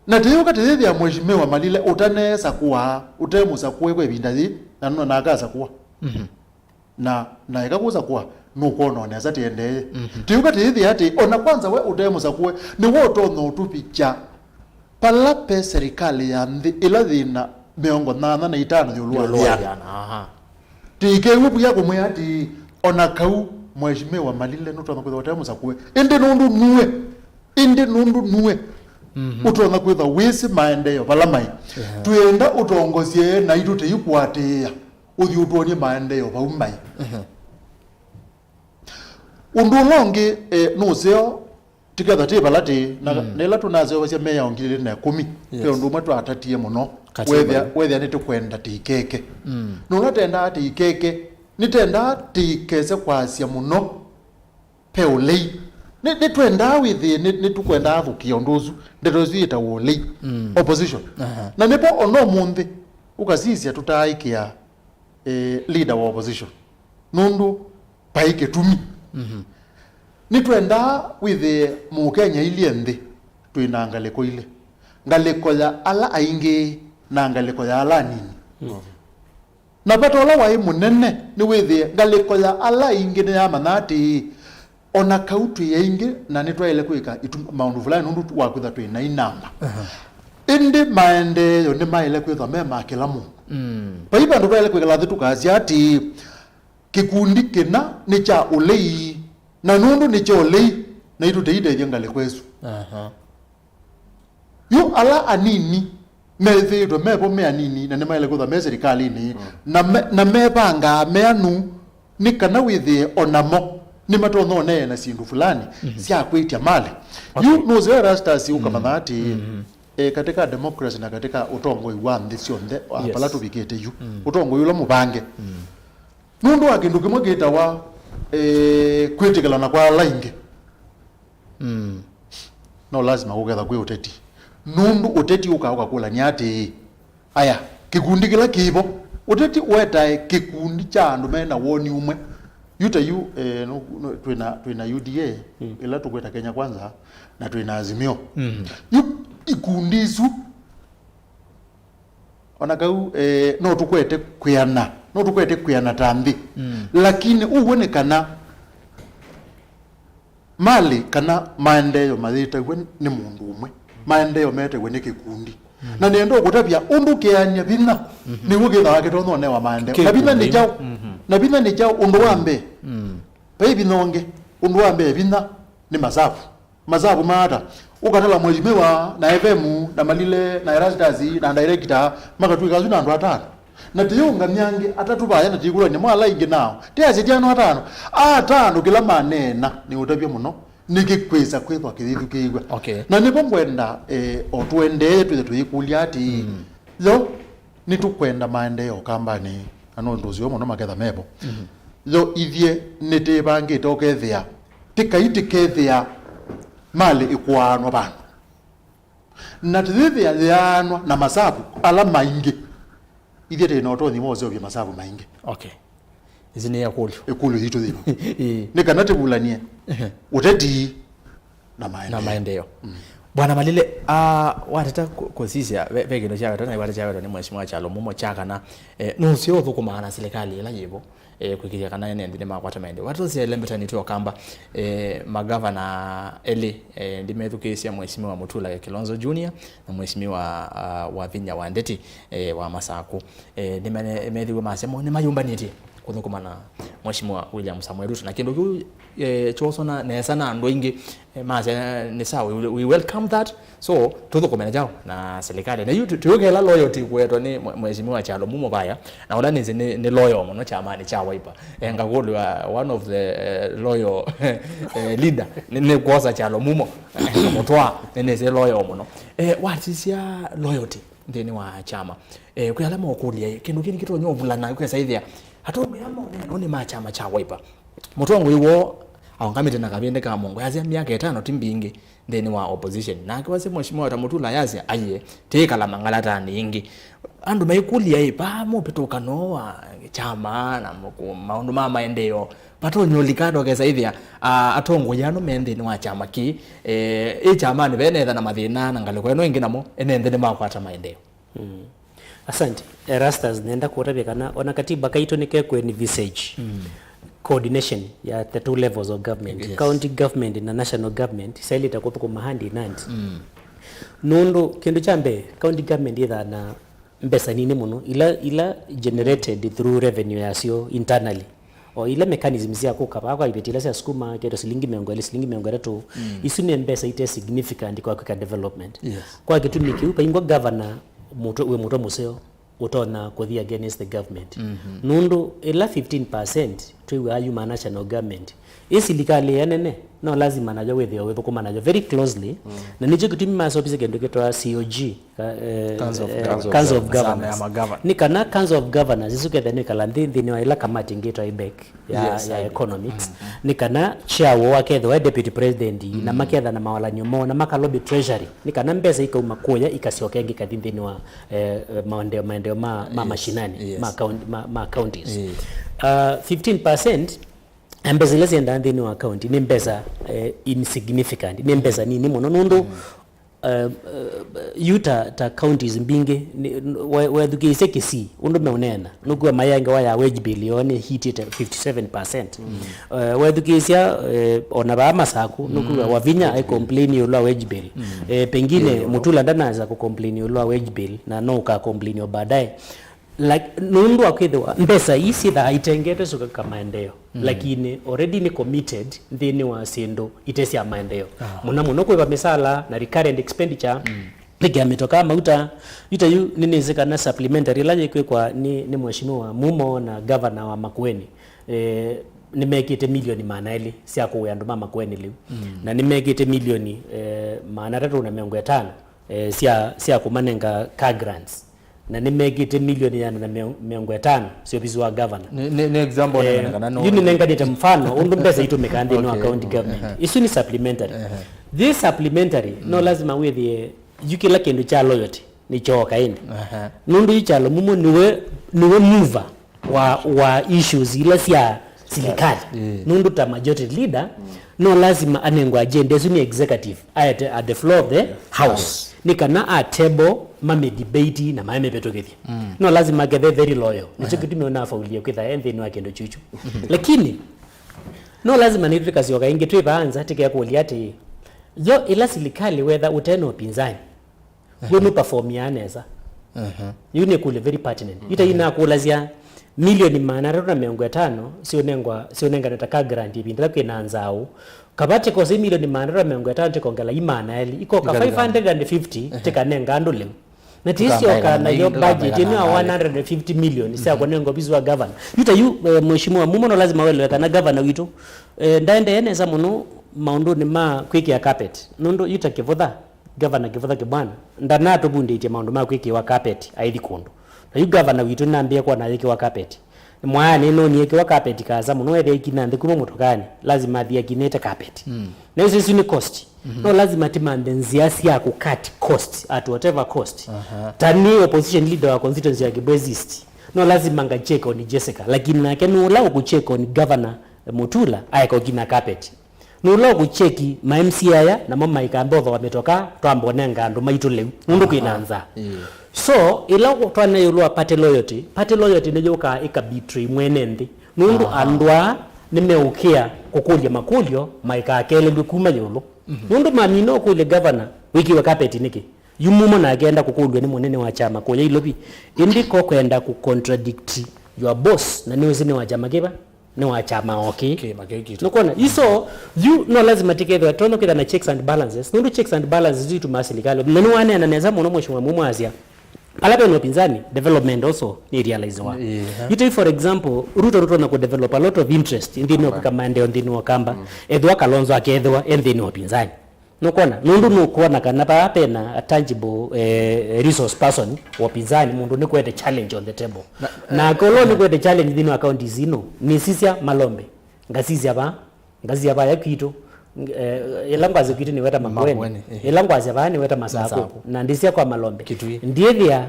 Na tĩyũka tĩyĩthĩa Mheshimiwa Malile ũtaneesakũa, ũte mũsakũe kwa ĩvinda yĩĩ, na nũna nakasakũa. Mhm. Na, na eka kũsakũa, nũkwona o nesa tĩendee. Mhm. Tĩyũka tĩyĩthĩa atĩ, ona kwanza we ũte mũsakũe, nĩwe ũtonya ũtũvikya pala pe serikali ya nthĩ ĩla yĩna mĩongo nyanya na itano ĩũlũ wa yĩana. Aha. Tĩkew'e vuya kũmwĩa atĩ, ona kau Mheshimiwa Malile nũtonya kwĩthwa ũte mũsakũe, ĩndĩ nũndũ nuwe, ĩndĩ nũndũ nuwe, mhm, ũtonya kwĩthwa wĩsĩ maendeeo vala maĩ. Yeah. Twĩenda ũtongosye naitũ tĩikũatĩĩa. Ũthi ũtwony'e maendeeo vau maĩ. Mhm. Ũndũ ũla ũngĩ, eh, nũseo, tĩketha tĩ vala tĩ, na, mm, na ĩla tũnaseũvasya mĩao ngili ilĩ na ĩkũmi, yes, ve ũndũ ũmwe twatatie mũno, katiba, wethĩa, wethĩa nĩtũkwenda tĩikeke. Mm. Na ũla tendaa tĩikeke, nĩtendaa tĩikese kwasya mũno. Pe ũlei. Nĩ, nĩtwendaa wĩthĩe, nĩ, nĩtũkwendaa athũkĩa ũndũ ũsu. Ndeto ĩsu yĩtawa ũlei. Mm. Opposition. Aha. Na nĩpo ona ũmũnthĩ, ũkasisya tũtaaĩkĩa, eh, leader wa opposition. Nũndũ vai kĩtumi. Mhm. Nĩtwendaa wĩthĩe Mũkenya ilye nthĩ, twĩ na ngalĩko ilĩ. Ngalĩko ya ala aingĩ na ngalĩko ya ala anini. Na vata ũla waĩ mũnene nĩwĩthĩe ngalĩko ya ala aingĩ nĩyamanya atĩĩ, o na kau twĩ aingĩ na nĩtwaĩle kwĩka itu- maũndũ fulani nũndũ wa kwĩthwa twĩ na inamba. Ĩndĩ maendeeo nĩmaĩle kwĩthwa me ma kĩla mũndũ. Vai vandũ twaĩle kwĩkala nthĩ tũkasya atĩĩ, kĩkundi kĩna nĩ kya ũlei, na nũndũ nĩ kya ũlei, naitũ tũitethya ngalĩko ĩsu. Aha. Yu ala anini methĩĩtwe mevo me anini na nĩmaĩle kwĩthwa me silikalĩnĩ, na me- na mevangaa meanu nĩ kana wĩthĩe o namo nĩmatonya ũneena syĩndũ fulani sya kwĩtya malĩ. Yu nũseo Erastus ũkamanya atĩĩ, eh, katika democracy na katika ũtongoi wa nthĩ syonthe, wa Yes. vala tũvikĩte yu, ũtongoi ũla mũvange, nũndũ wa kĩndũ kĩmwe kĩtawa, eh, kwĩtĩkĩlana kwa ala aingĩ. No lasima kũketha kwĩ ũteti, nũndũ ũteti ũkaa ũkakũlany'a atĩĩ, aya, kĩkundi kĩla kĩvo. Ũteti ũetae kĩkundi kya andũ me na woni ũmwe. Yu ta yu, eh, no- no- twĩna twĩna U D A, ĩla tũkwĩta Kenya Kwanza, na twĩna Azimio. Yu ikundi isu, ona kau, eh, no tũkwete kwĩana, no tũkwete kwĩana ta nthĩ, lakini ũw'o nĩ kana malĩ kana maendeeo mayĩtaw'e nĩ mũndũ ũmwe, maendeeo metaw'e nĩ kĩkundi. Na nĩenda ũkũtavya ũndũ kĩanĩa vinya nĩw'o kĩthawa kĩtonya ũnewa maendeeo. Na vinya nĩ kyaũ? Na vinya nĩ kyaũ? Ũndũ wa mbee, vai vinya ũngĩ. Ũndũ wa mbee, vinya nĩ masavu. Masavu ma ata? Ũkatala Mheshimiwa na F M na Malile na Erastus na director, makatw'ĩka asu na andũ atano. Na tĩyĩũngamya angĩ atatũ vaya na tĩyĩkũlany'a mo ala aingĩ nao. Tĩasye ti ano atano. Atano kĩla maneena nĩ ũtavya mũno, nĩkĩkwĩsa kwĩthwa kĩyĩthukĩĩw'a. Okay. Na nĩvo ngwenda, eh, o tũendee twĩthe tũyĩkũlya atĩĩ, yo, nĩtũkwenda maendeeo kambanĩ, na nũndũ ũseo mũno maketha mevo. Yo ithyĩ nĩtĩĩvangĩte ũkethĩa, tĩkai tĩkethĩa malĩ ĩkũaanwa vandũ. Na tĩyĩthĩa yĩaanwa na masavu ala maingĩ. Ithyĩ tĩ na ũtonyi wa ũseũvya masavu maingĩ. Okay. Ici nĩ ĩkũlyo. Ĩkũlyo yitũ yĩva? Ĩĩ. Nĩ kana tĩvulany'e ũteti na maendeeo. Na maendeeo. Bwana Malile, ah, wateta kũ- kũsisya, ve ve kĩndũ kyawetwa na iwata kyawetwa nĩ Mheshimiwa Kyalo Mumo kya kana, eh, nũseo ũthũkũmaa na silikalĩ ĩla yĩvo, eh, kwĩkĩthya kana ene nthĩ nĩmakwata maendeeo. Watũsya ĩlembetanĩtw'e Ũkamba, eh, magavana elĩ, eh, ndimethukĩĩsya Mheshimiwa Mutula Kilonzo Junior na Mheshimiwa, ah, Wavinya Wandeti, eh, wa Masaku. Eh, nĩmene- methiwe masya mo nĩmayũmbanĩtye kũthũkũma na Mheshimiwa William Samoei Ruto. Na kĩndũ kĩu, eh, kyoswa na nesa na andũ aingĩ, eh, masya nĩ sawa, we, we welcome that. So, tũthũkũme na kyaũ na serikali. Na yu tũ- tũyũkela loyalty kũetwa nĩ mwe- Mheshimiwa Kyalo Mumo vaya, na ũla nĩsĩ nĩ, nĩ loyal mũno kyamanĩ kya Wiper. Eh, ngakũlw'a one of the, eh, loyal, eh, leader, nĩ, nĩ kwosa Kyalo Mumo, eh, mũtwaa, nĩ nĩsĩ loyal mũno. Eh, wasisya loyalty nthĩnĩ wa kyama. Eh, kwĩ ala maũkũlya, ĩ, kĩndũ kĩĩ nĩkĩtonya ũvulana, ũkesa ĩthĩa atongoi aa maũneena nĩ ma kyama kya Wiper. Mũtongoi woo aũngamĩte na kavĩndĩ ka mũongo, yasya myaka ĩtano ti mbingĩ nthĩnĩ wa opposition. Nake wasya Mheshimiwa ta Mutula yasya, aiee, tĩĩkala mang'alatanĩ ĩngĩ. Andũ maikũlya, ĩ, vaa mũvĩtũkano wa kyama na mũkũ- maũndũ ma maendeeo, vatonya ũlika ata ũkesa ĩthĩa, a, atongoi ano me nthĩnĩ wa kyama kĩĩ, e, ĩ kyamanĩ venetha na mathĩna na ngalĩko ĩno ĩngĩ namo, ene nthĩ nĩmakwata maendeeo. Mm. Asante. Erastus, nenda kũtavya kana ona katiba kaitũ nĩkekũ envisage coordination ya the two levels of government. Yes. County government na national government syaĩlĩte kũthũkũma hand in hand. Nũndũ kĩndũ kya mbee, county government yĩthaa na mbesa nini mũno, ila, ila generated through revenue yasyo internally. O ila mechanisms sya kũka vaa kwa iveti ila sya sukuma, kĩndũ silingi mĩongo ĩlĩ, silingi mĩongo ĩtatũ, isu nĩ mbesa ite significant kwa kwĩka development. Yes. Kwa kĩtumi kĩu, vaingwa governor mũtwe, wĩ mũtwe mũseo ũtonya kũthi against the government. Nũndũ ĩla fifteen percent twĩw'aa yuma national government, ĩ silikalĩ ĩya nene, no lazima nayo wĩthĩwe wĩthũkũma nayo very closely. Na nĩkyo kĩtumi maseũvisye kĩndũ kĩtwa C O G, ka- eh, Council of eh, Governors. Council of Governors. Nĩ kana Council of Governors isu kethe nĩkala nthĩ nthĩnĩ wa ĩla kamati ĩngĩ ĩtwa IBEC ya, yes, ya economics. Nĩ kana chair woo akethĩwa deputy president, na maketha na mawalany'o moo, na makalobby treasury nĩ kana mbesa ikauma kũya ikasyoka ĩngĩ ikathi nthĩnĩ wa, eh, eh, maendeo, maendeo ma, ma mashinani, yes, ma county, ma, ma counties. Uh, fifteen percent ya mbesa ila syendaa nthĩnĩ wa county nĩ mbesa, eh, insignificant, nĩ mbesa nini mũno nũndũ Uh, uh, yu ta, ta counties mbingĩ, nĩ- we- wethukĩĩsye Kisii ũndũ meũneena, nũkw'a mayangewa ya wage bill yoo nĩ hitĩte fifty seven percent. Uh, wethukĩĩsya uh, ona vaa Masaku, nũkw'a Wavinya e complain ĩũlũ wa wage bill. Uh, pengine Mutula ndanaweza ku complain ĩũlũ wa wage bill, na no ũka complain o baadaye. Like, nũndũ wa kwĩthĩwa mbesa ii syĩthaa itengetwe syũka ka maendeeo, lakini already nĩ committed nthĩnĩ wa syĩndũ ite sya maendeeo. Mũno mũno kwĩva mĩsala na recurrent expenditure, nĩkĩa mĩtokaa mauta. Yu ta yu nĩnĩsĩ kana supplementary ĩla yĩkwĩkwa nĩ, nĩ Mheshimiwa Mumo na governor wa Makueni, eh, nĩmekĩte milioni maana elĩ sya kũwĩa andũ ma Makueni lĩu, na nĩmekĩte milioni eh, maana atatũ na mĩongo ĩtano eh, sya, sya kũmanenga car grants, na nĩmekĩte milioni ĩana na mĩongo ĩtano sya ovisi wa governor. Nĩ- nĩ- nĩ example Eh, nene kana no- yu nĩnenganĩte mfano ũndũ mbesa itũmĩkaa nthĩnĩ wa Okay. County government. Ehe. Isu nĩ supplementary. Ehe. This supplementary no lazima wĩthĩe yu kĩla kĩndũ kya loyalty nĩ kyooka ĩndĩ. Ehe. Nũndũ yu Kyalo Mumo nĩwe, nĩwe mover wa, wa issues ila sya silikali. Ĩĩ. Nũndũ ta majority leader, no lazima anengwe agenda ĩsu nĩ executive, aete at the floor of the house. Nĩ kana a table mame debate na maye mĩvĩtũkĩthye. No lazima akethe very loyal. Nĩkyo kĩtumi ũnafaulie kwĩtha e nthĩnĩ wa kĩndũ kyuchu. Lakini, no lazima nĩtwĩkasyoka ĩngĩ twĩ vaa nza tĩkekũlya atĩ, yo ĩla silikali wetha ũte na ũpinzani, we nũperformiaa nesa. Yu nĩ kũlyo very pertinent. Yu ta yu nakũlasya, milioni maana atatũ na mĩongo ĩtano siũnengwa, siũnengane ta ka grant ĩvinda ĩla kwĩna nzaũ. Kava tĩkose milioni maana atatũ na mĩongo ĩtano tĩkongela i maana elĩ, ikoka five hundred and fifty tĩkanenga andũ lĩu. Na tĩisyoka nayo budget ĩno ya one hundred and fifty million sya kũnenga ovisi wa governor. Yu ta yu, eh, Mheshimiwa Mumo no lazima welewe kana governor witũ, eh, ndaendee nesa mũno maũndũnĩ ma kwĩkĩa carpet. Nũndũ yu ta kĩvũtha, Gavana Kĩvũtha Kĩbwana ndanatũvundĩtye maũndũ ma kwĩkĩwa kapeti aithi kũndũ. Na yu gavana witũ nambĩe kwona ayĩkĩwa kapeti. Mwaya nĩnoonie ĩkĩwa kapeti kaasa mũno, ethĩa ikina nthĩ kuma mũtokanĩ, lazima athi akinĩte kapeti. Na isu, isu nĩ cost. No lazima timanthe nzĩa sya kũcut cost at whatever cost. Ta nĩ opposition leader wa constituency ya Kibwezi East, no lazima nga check on Jessica, lakini nake nũla ũkũ check on Governor Mutula aeka ũkina kapeti. Nũla ũkũcheki ma M C A aya, namo maikamba ũthooa mĩtoka, twamba ũnenga andũ maitũ lĩu, nũndũ kwĩna nzaa. So, ĩla twanea ĩũlũ wa party loyalty, party loyalty nĩyũkaa ĩka betray mwene nthĩ. Nũndũ andũ aa nĩmeũkĩa kũkũlya makũlyo maikakelelw'e kuma ĩũlũ. Nũndũ mamina ũkũlya governor wĩkĩwe kapeti nĩkĩ? Yu Mumo nake enda kũkũlw'a nĩ mũnene wa kyama kũya Ilovi. Ĩndĩ ko kwenda kũ contradict your boss, na nĩwĩsĩ nĩ wa kyama kĩva? Nĩ wa kyama o kĩ. Kĩma kĩu kitũ. Nũkwona? Iso, yu no lazima tikethwa, tonya kwĩtha na checks and balances. Nũndũ checks and balances itumaa silikali. Na nĩwaneena nesa mũno Mheshimiwa Mumo asya, ala vena upinzani, development also nĩ realizewa. Yu ta for example, Ruto nũtonya kũ develop a lot of interest nthĩnĩ wa kwĩka maendeeo nthĩnĩ wa Kamba. Ethĩwa Kalonzo akethĩwa e nthĩnĩ wa upinzani. Nũkwona? Nũndũ nũkwona kana vaa vena a tangible, eh, resource person wa upinzani, mũndũ nĩkwete challenge on the table. Na, na eh, kolo nĩkwete challenge nthĩnĩ wa counties ino, nĩsisya Malombe, ngasisya vaa, ngasisya vaya kwitũ, eh, ĩla ngwasya kwitũ nĩweta Makueni, Makueni, eh. Ĩla ngwasya vaya nĩweta Masaku, Masaku. Na ndĩsya kwa Malombe. Kitui. Ndiĩthĩa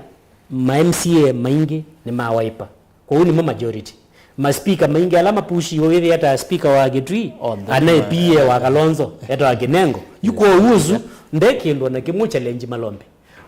ma M C A maingĩ nĩ ma Wiper. Kwoou nĩmo majority. Maspika maingĩ ala mapushiwe wĩthĩa ta spika wa Kitui, anaĩ P A wa Kalonzo, etawa Kinengo. Yu kwoou ũsu, nde kĩndũ ona kĩmwe challenge Malombe.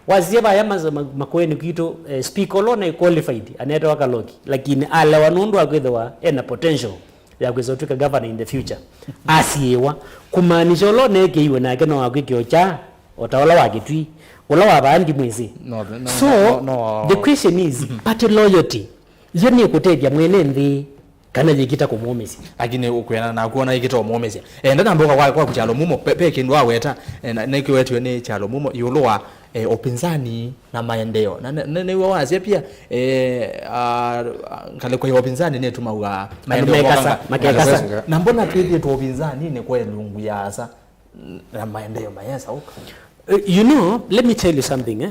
Wasisya vaya mas- ma- Makueni kwitũ, eh, spika ũla ũnaĩ qualified, anetawa Kaloki, lakini alewa nũndũ wa kwĩthĩwa ena potential ya kwĩsa ũtw'ĩka governor in the future. Asiĩwa, kumaanisha ũla ũneekĩiwe nake no akwĩkĩo kya, o ta ũla wa Kitui, ũla wa vaa ndimwĩsĩ. No, no, so, no, no, the question is, party loyalty. Yo nĩkũtethya mwene nthĩ kana yĩkita kũmũũmĩsya? Lakini ũkwĩana naku ona ĩkita ũmũũmĩsya. Eh, ndanamboka kwa, kwa Kyalo Mumo, pe, pe kĩndũ aweta, eh, na, nĩkĩwetiwe nĩ Kyalo Mumo ĩũlũ wa, eh, upinzani na maendeeo. Na nĩ- nĩ- nĩw'o wasya pia, eh, ah, ngalĩko ya upinzani nĩtũmauga maendeeo mekasa, mokanga. Makekasa. Na mbona twĩthĩtwe upinzani nĩ kwa ilungu ya asa? Na maendeeo mayesa ũka. Eh, you know, let me tell you something, eh.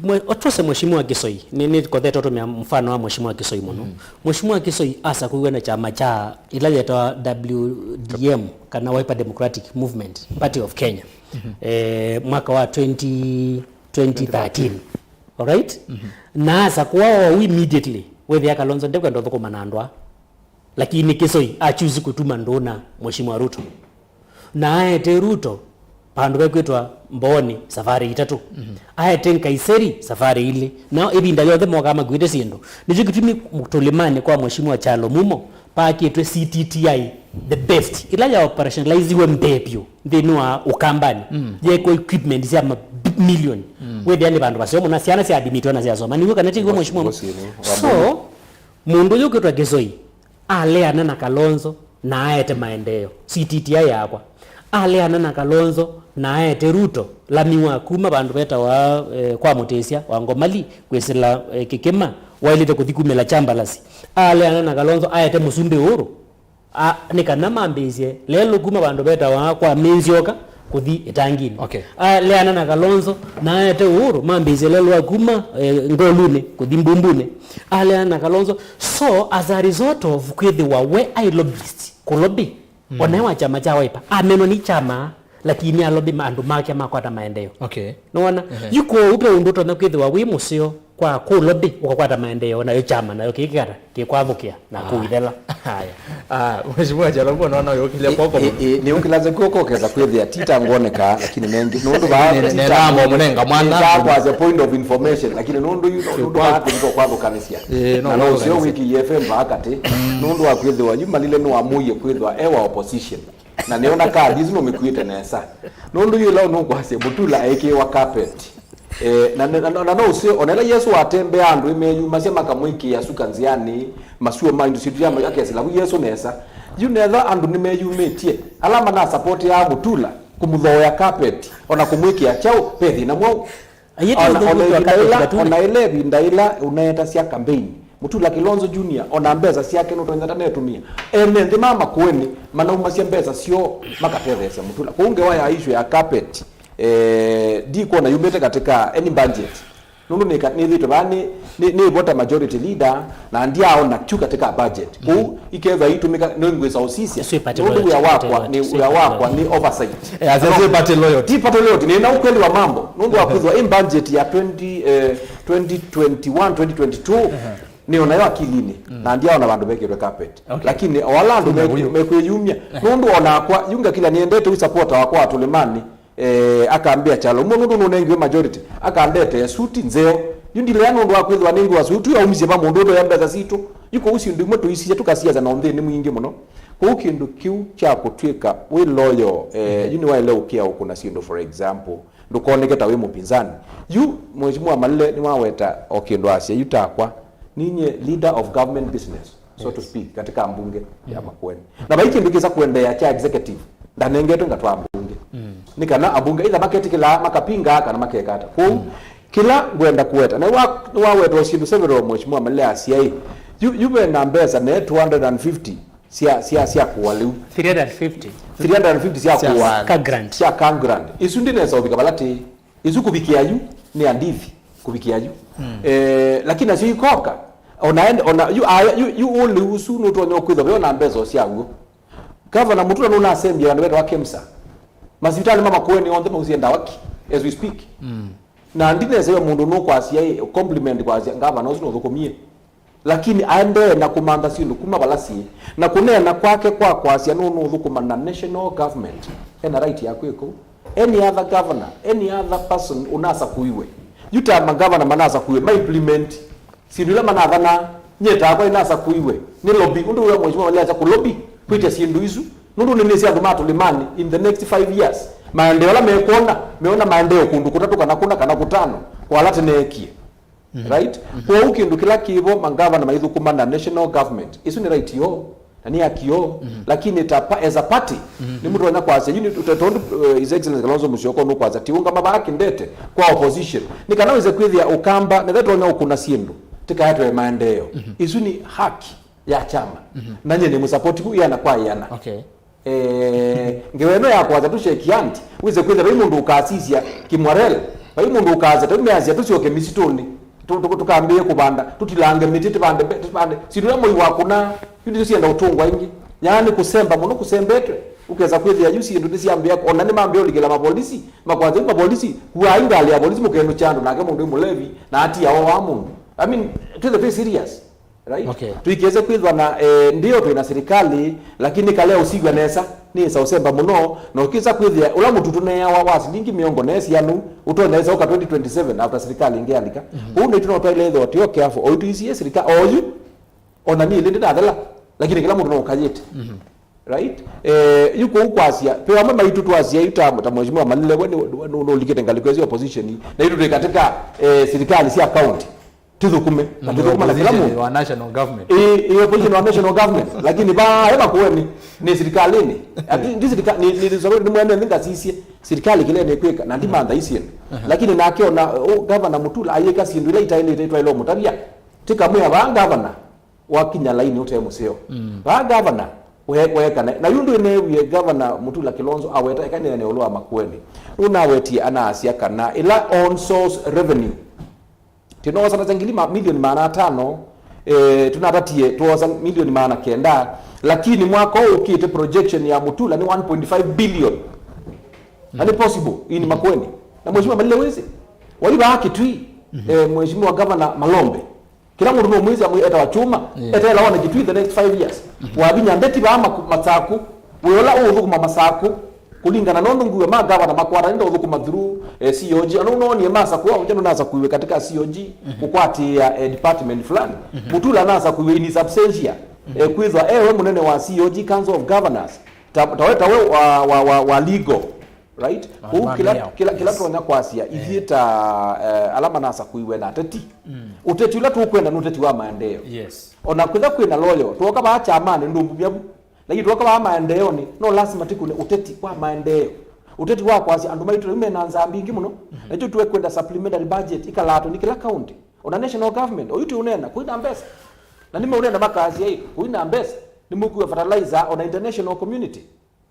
Mwe- otwose Mheshimiwa Kisoi, nĩ- nĩkothete ũtũmĩa mfano wa Mheshimiwa Kisoi mũno. Mheshimiwa Kisoi asakuiwe na kyama kya ĩla yetawa W D M, kana Wiper Democratic Movement, Party of Kenya, eh, mwaka wa twenty, twenty thirteen. Alright? Na asakũa oou immediately, wĩthĩa Kalonzo ndekwenda ũthũkũma na andũ aa. Lakini Kisoi achuzi kũtuma ndũna Mheshimiwa Ruto. Na aete Ruto Vandũ vekwĩtwa Mbooni safarĩ itatũ. Aete Nkaiseri safarĩ ilĩ. Nao ĩvinda yonthe mokaa makuĩte syĩndũ. Nĩkyo kĩtumi tũlĩmanĩ kwa Mheshimiwa Kyalo Mumo paakĩtwe C T T I, the best. Ĩla ya operationaliziwe mbee vyũ nthĩnĩ wa Ũkambanĩ. Yekwa equipment sya mamilioni. Wĩthĩa nĩ vandũ vaseo mũno, syana sya admitwa na syasoma. Nĩw'o kana tiw'o, Mheshimiwa? So, mũndũ ũyũ ũkwĩtwa Kĩsoi, aleana na Kalonzo na aete maendeeo. C T T I yakwa. Aleana na Kalonzo na aete Ruto lami wa kuma vandũ vetawa, eh, kwa Mũtĩsya wa Ngomali kwĩsĩla, eh, Kĩkĩma, waĩlĩte kũthi kumĩla Chambalasi. Aleana na Kalonzo aete Mũsumbĩ Uhuru. A, nĩ kana mambĩĩsye lelũ kuma vandũ vetawa kwa Mĩnzyoka kũthi Ĩtanginĩ. Okay. Aleana na Kalonzo na aete Uhuru mambĩĩsye lelũ wa kuma, eh, Ngolunĩ kũthi Mbumbunĩ. Aleana na Kalonzo. So, as a result of kwĩthĩwa we aĩ lobbyist, kũlobby, onae wa kyama kya Wiper, amenwa nĩ kyama, lakini alobby ma-, andũ make makwata maendeeo. Okay. Nĩwona? Yu kwoou ve ũndũ ũtonya kwĩthĩwa wĩ mũseo kwa kũlobby ũkakwata maendeeo, nayo kyama nayo kĩkĩkata kĩkwathũkĩa na kũithela. Haya. Ah, Mheshimiwa Kyalo Mumo, naona ũyũkĩlya kwoko mũno. Nĩũkĩlasya kw'oko ũkesa kwĩthĩa ti ta ngwoneka, lakini nengi nũndũ vaa ti ta nĩnambo mũnenga mwana. Nĩtakwasya point of information, lakini nũndũ yu nũndũ vaa tũliko kwathũkanĩsya. Na no ũseo wĩkĩie F M vaa katĩ, nũndũ wa kwĩthĩwa yu Malile nĩwamũie kwĩthĩwa e wa opposition. Na nĩona kadi isu nũmĩkuĩte nesa. Nũndũ yu ĩla nũkwasya Mutula aĩkĩĩwa carpet. Eh, na, na, na, na no ũseo, ona ĩla Yesũ watembeaa andũ ĩmeyumasya makamwĩkĩĩa suka nzĩanĩ, masuo ma indo syitũ sya maĩ akesĩla vu Yesũ nesa. Yu netha andũ nĩmeyumĩtye, ala manasapoteaa Mutula kũmũthooea carpet, ona kũmwĩkĩa kyaũ, ve thĩna mwaũ? Ona, ona ĩvinda ĩla, ona ĩla ĩvinda ĩla ũneetasya campaign, Mutula Kilonzo Junior, ona mbesa syake nũtonya tanetũmĩa. Ene nthĩ ma Makueni manaumasya mbesa syoo makatetheesya Mutula. Kũu ngewa ya issue ya carpet, eh, ndikwona yumĩte katika any budget. Nũndũ nĩka-, nĩthĩtwe vaa nĩ, nĩ, nĩ voter majority leader, na ndiaona kyu katika budget. Kũu ikethwa itũmĩka, nĩngwĩsa ũsisya. Nũndũ wĩa wakwa nĩ, wĩa wakwa nĩ oversight. Eh, as I say, party loyalty. Ti party loyalty, nĩ na ukweli wa mambo. Nũndũ wa kwĩthwa ĩ budget ya twenty, eh, twenty twenty-one, twenty twenty-two, nĩ onayo akilinĩ, na ndiaona vandũ vekĩtwe carpet. Okay. Lakini o ala andũ mekwĩyumya, nũndũ onakwa, yu ngakila nĩendete u supporter wakwa wa Tũlĩmanĩ, eh, akambĩa Kyalo Mumo nũndũ nũnengiwe majority, akandetee suti nzeo. Yu ndilea nũndũ wa kwĩthĩwa nĩngĩwa suti aumisye va mũndũ ũtoya mbesa sitũ. Yu kũu syĩndũ imwe tũisisya tũkasiasya na ũnthĩnĩ mwingĩ mũno. Kũu kĩndũ kĩu kya kũtw'ĩka wĩ loyal, eh, yu nĩwaĩle ũkĩa ũkũna syĩndũ, for example, ndũkoneke ta wĩ mũpinzani. Yu Mheshimiwa Malile nĩwaweta o kĩndũ asya, yu takwa, ninye leader of government business, so to speak, katika mbunge ya Makueni. Na vai kĩndũ kĩsa kũendeea kya executive, ndanengetwe ngatwaa mbunge. Nĩ kana ambunge either maketĩkĩlaa, makapinga, kana makeka ata. Kwoou, kĩla ngwenda kũweta, na wa-, nĩwaweta o syĩndũ several, Mheshimiwa Malile asya ĩ, yu, yu ve na mbesa ne two hundred and fifty sya, sya, sya kũa lĩu. Three hundred and fifty. Three hundred and fifty sya kũa. Ka grant. Sya ka grant. Isu ndinesa ũvika vala tĩ. Isu kũvikĩa yu nĩ andithi. Kũvikĩa yu. Eh, lakini nasyo ikoka. Ona ende, ona, yu, aya, yu, yu ũlĩu ũsu nũtonya kwĩthwa ve ona mbesa syaw'o. Gavana Mutula nũnasembie vandũ vetawa KEMSA. Masivitalĩ ma Makueni onthe mausĩe ndawa ki, as we speak. Na ndinesa yo mũndũ nũkwasya ĩ, compliment kwasya, "Gavana ũsu nũthũkũmie." Lakini aendee na kũmantha syĩndũ kuma vala syĩ, na kũneena kwake kwa kwasya nũnũũthũkũma na national government, ena right ya kwĩka ũu. Any other governor, any other person ũnasakuiwe, yu ta magavana manasakuiwe, ma implement syĩndũ ila manathanaa. Nyie takwa inasakuiwe nĩ lobby, ũndũ wĩa Mheshimiwa Malile asya kũlobby kwĩtya syĩndũ isu, nũndũ nĩnĩsĩ andũ ma Tũlĩmanĩ in the next five years, maendeeo ala mekwona, meona maendeeo kũndũ kũtatũ kana kũna kana kũtano kwa ala tene ekie. Right? Kwoou kĩndũ kĩla kĩvo mangavana maithũkũma na national government, ĩsu nĩ right yoo, na nĩ haki yoo, lakini ta pa-, as a party, nĩmũtonya kwasya, yu nĩ, ta-, tondũ, eh, His Excellency Kalonzo Musyoka nũkwasya, tiũngama vaa kĩndete kwa opposition. Nĩ kana wĩse kwĩthĩa ũkamba, netha tonya ũkũna syĩndũ, tĩkaetwe maendeeo. Ĩsu nĩ haki ya kyama. Na nyie nĩ mũsapoti ku ĩana kwa ĩana. Okay. Eh, ngewa ĩno ya kwasya tu shake hand, wĩse kwĩthĩa vai mũndũ ũkasisya kĩmwarel, vai mũndũ ũkasya, tau measya tũsyoke mĩsitũnĩ, tũ-, tũ-, tũkambĩĩe kũvanda, tũtilange mĩtĩ, tũvande mbe-, tũvande syĩndũ ila mwei wa kũna, yu ndisu syenda ũtũngwa ĩngĩ. Yaani kũsemba mũno kũsembetwe, ũkesa kwĩthĩa yu syĩndũ nĩsyambĩa, ona nĩmambĩa ũlikĩla mapolisi, makwasya yu mapolisi, kuai ngalĩ ya polisi mũkenũkya andũ, nake mũndũ ĩ mũlevi, na atia oa mũndũ. I mean, twĩthe twĩ serious. Right? Okay. Tũikese kwĩthwa na, eh, ndio twĩ na serikali, lakini kalea ũsiw'a nesa. nĩsa ũsemba mũno, na ũkĩsa kwĩthĩa ũla mũtu tũneawa wa silingi mĩongo na ĩsyano ũtonya ĩsa ũka twenty twenty-seven after sirikali ĩngĩ yalika. Kwoou naitũ no twaĩle ĩthĩwa tũyo careful, oyu tũisie sirikali oyu, ona niĩ ĩndĩ ndĩnathela, lakini kĩla mũndũ no ũkayĩte. Right? Eh, yu kũu kwasya, pe amwe maitũ twasya yu ta, ta mheshimiwa Malile, we nĩ, nĩ, nĩ, nũlikĩte ngalĩko ĩsu opposition, na itũ twĩ katika, eh, sirikali sya county, tithũkũme, na tithũkũma na kĩla mũndũ. Wa national government. Ĩ, ĩ opposition wa national government, lakini vaa e Makueni nĩ sirikalinĩ. Ati, ndi sirika-, nĩ, nĩ, sorry, nĩ mwene nthi ngasisye, sirikali kĩla nĩkwĩka, na ndimantha isyĩndũ. Lakini nake ona, ũ, Governor Mutula ayĩka syĩndũ ila itaĩlĩte itwaĩle ũmũtavya, tikamwĩa vaa governor, wakinya laini ũte mũseo. Vaa gavana, we-, weekana. Na yu ndwĩneewie Gavana Mutula Kilonzo aweta eka nĩneene ĩũlũ wa Makueni. Nũnawetie anaasya kana ĩla on source revenue, tĩnoosanasya ngili ma-, milioni maana atano, eh, tũnatatie, twoosa milioni maana kenda, lakini mwaka ũũ ũkĩte projection ya Mutula nĩ one point five billion. Na nĩ possible in Makueni. Na Mheshimiwa Malile wĩsĩ, waivaa Kitui, eh, Mheshimiwa Gavana Malombe, kĩla mũndũ nũmwĩsĩ amwĩ etawa Kyuma, yeah, etela one Kitui the next five years. Wavinya ndeti vaa maku-, Masaku, wĩ ũla ũũthũkũma Masaku, kũlingana nũndũ nguo ma gavana makwata nĩ ndaũthũkũma through, eh, C O G. Anũ noonie Masaku, wa ũngĩ nũnasakuiwe katika C O G, kũkwatĩĩa, eh, department fulani. Mutula nasakuiwe in absentia, eh, kwĩthwa ewe mũnene wa C O G, Council of Governors, ta, ta we, ta we wa, wa, wa, wa legal. Right? Maũndũ kũu ma kĩla, mĩao, kĩla, kĩla, yes, tũtonya kwasya, eh, ithyĩ ta, eh, ala manasakuiwe na ateti. Ũteti ũla tũkwenda nĩ ũteti wa maendeeo. Yes. Ona kwĩtha kwĩna loyal, twoka vaa kyamanĩ ndũmbumya vu. Lakini twoka vaa maendeeonĩ, no lasima tikũne ũteti wa maendeeo. Ũteti wa kwasya andũ maitũ rĩu mena nzaa mbingĩ mũno. Naitũ tũkwenda supplementary budget ikalatwe nĩ kĩla county. Ona national government, oyu tũũneena, kũina mbesa. Na nĩmeũneena makasya, "Ĩ, kũina mbesa, nĩmũkua fertilizer ona international community."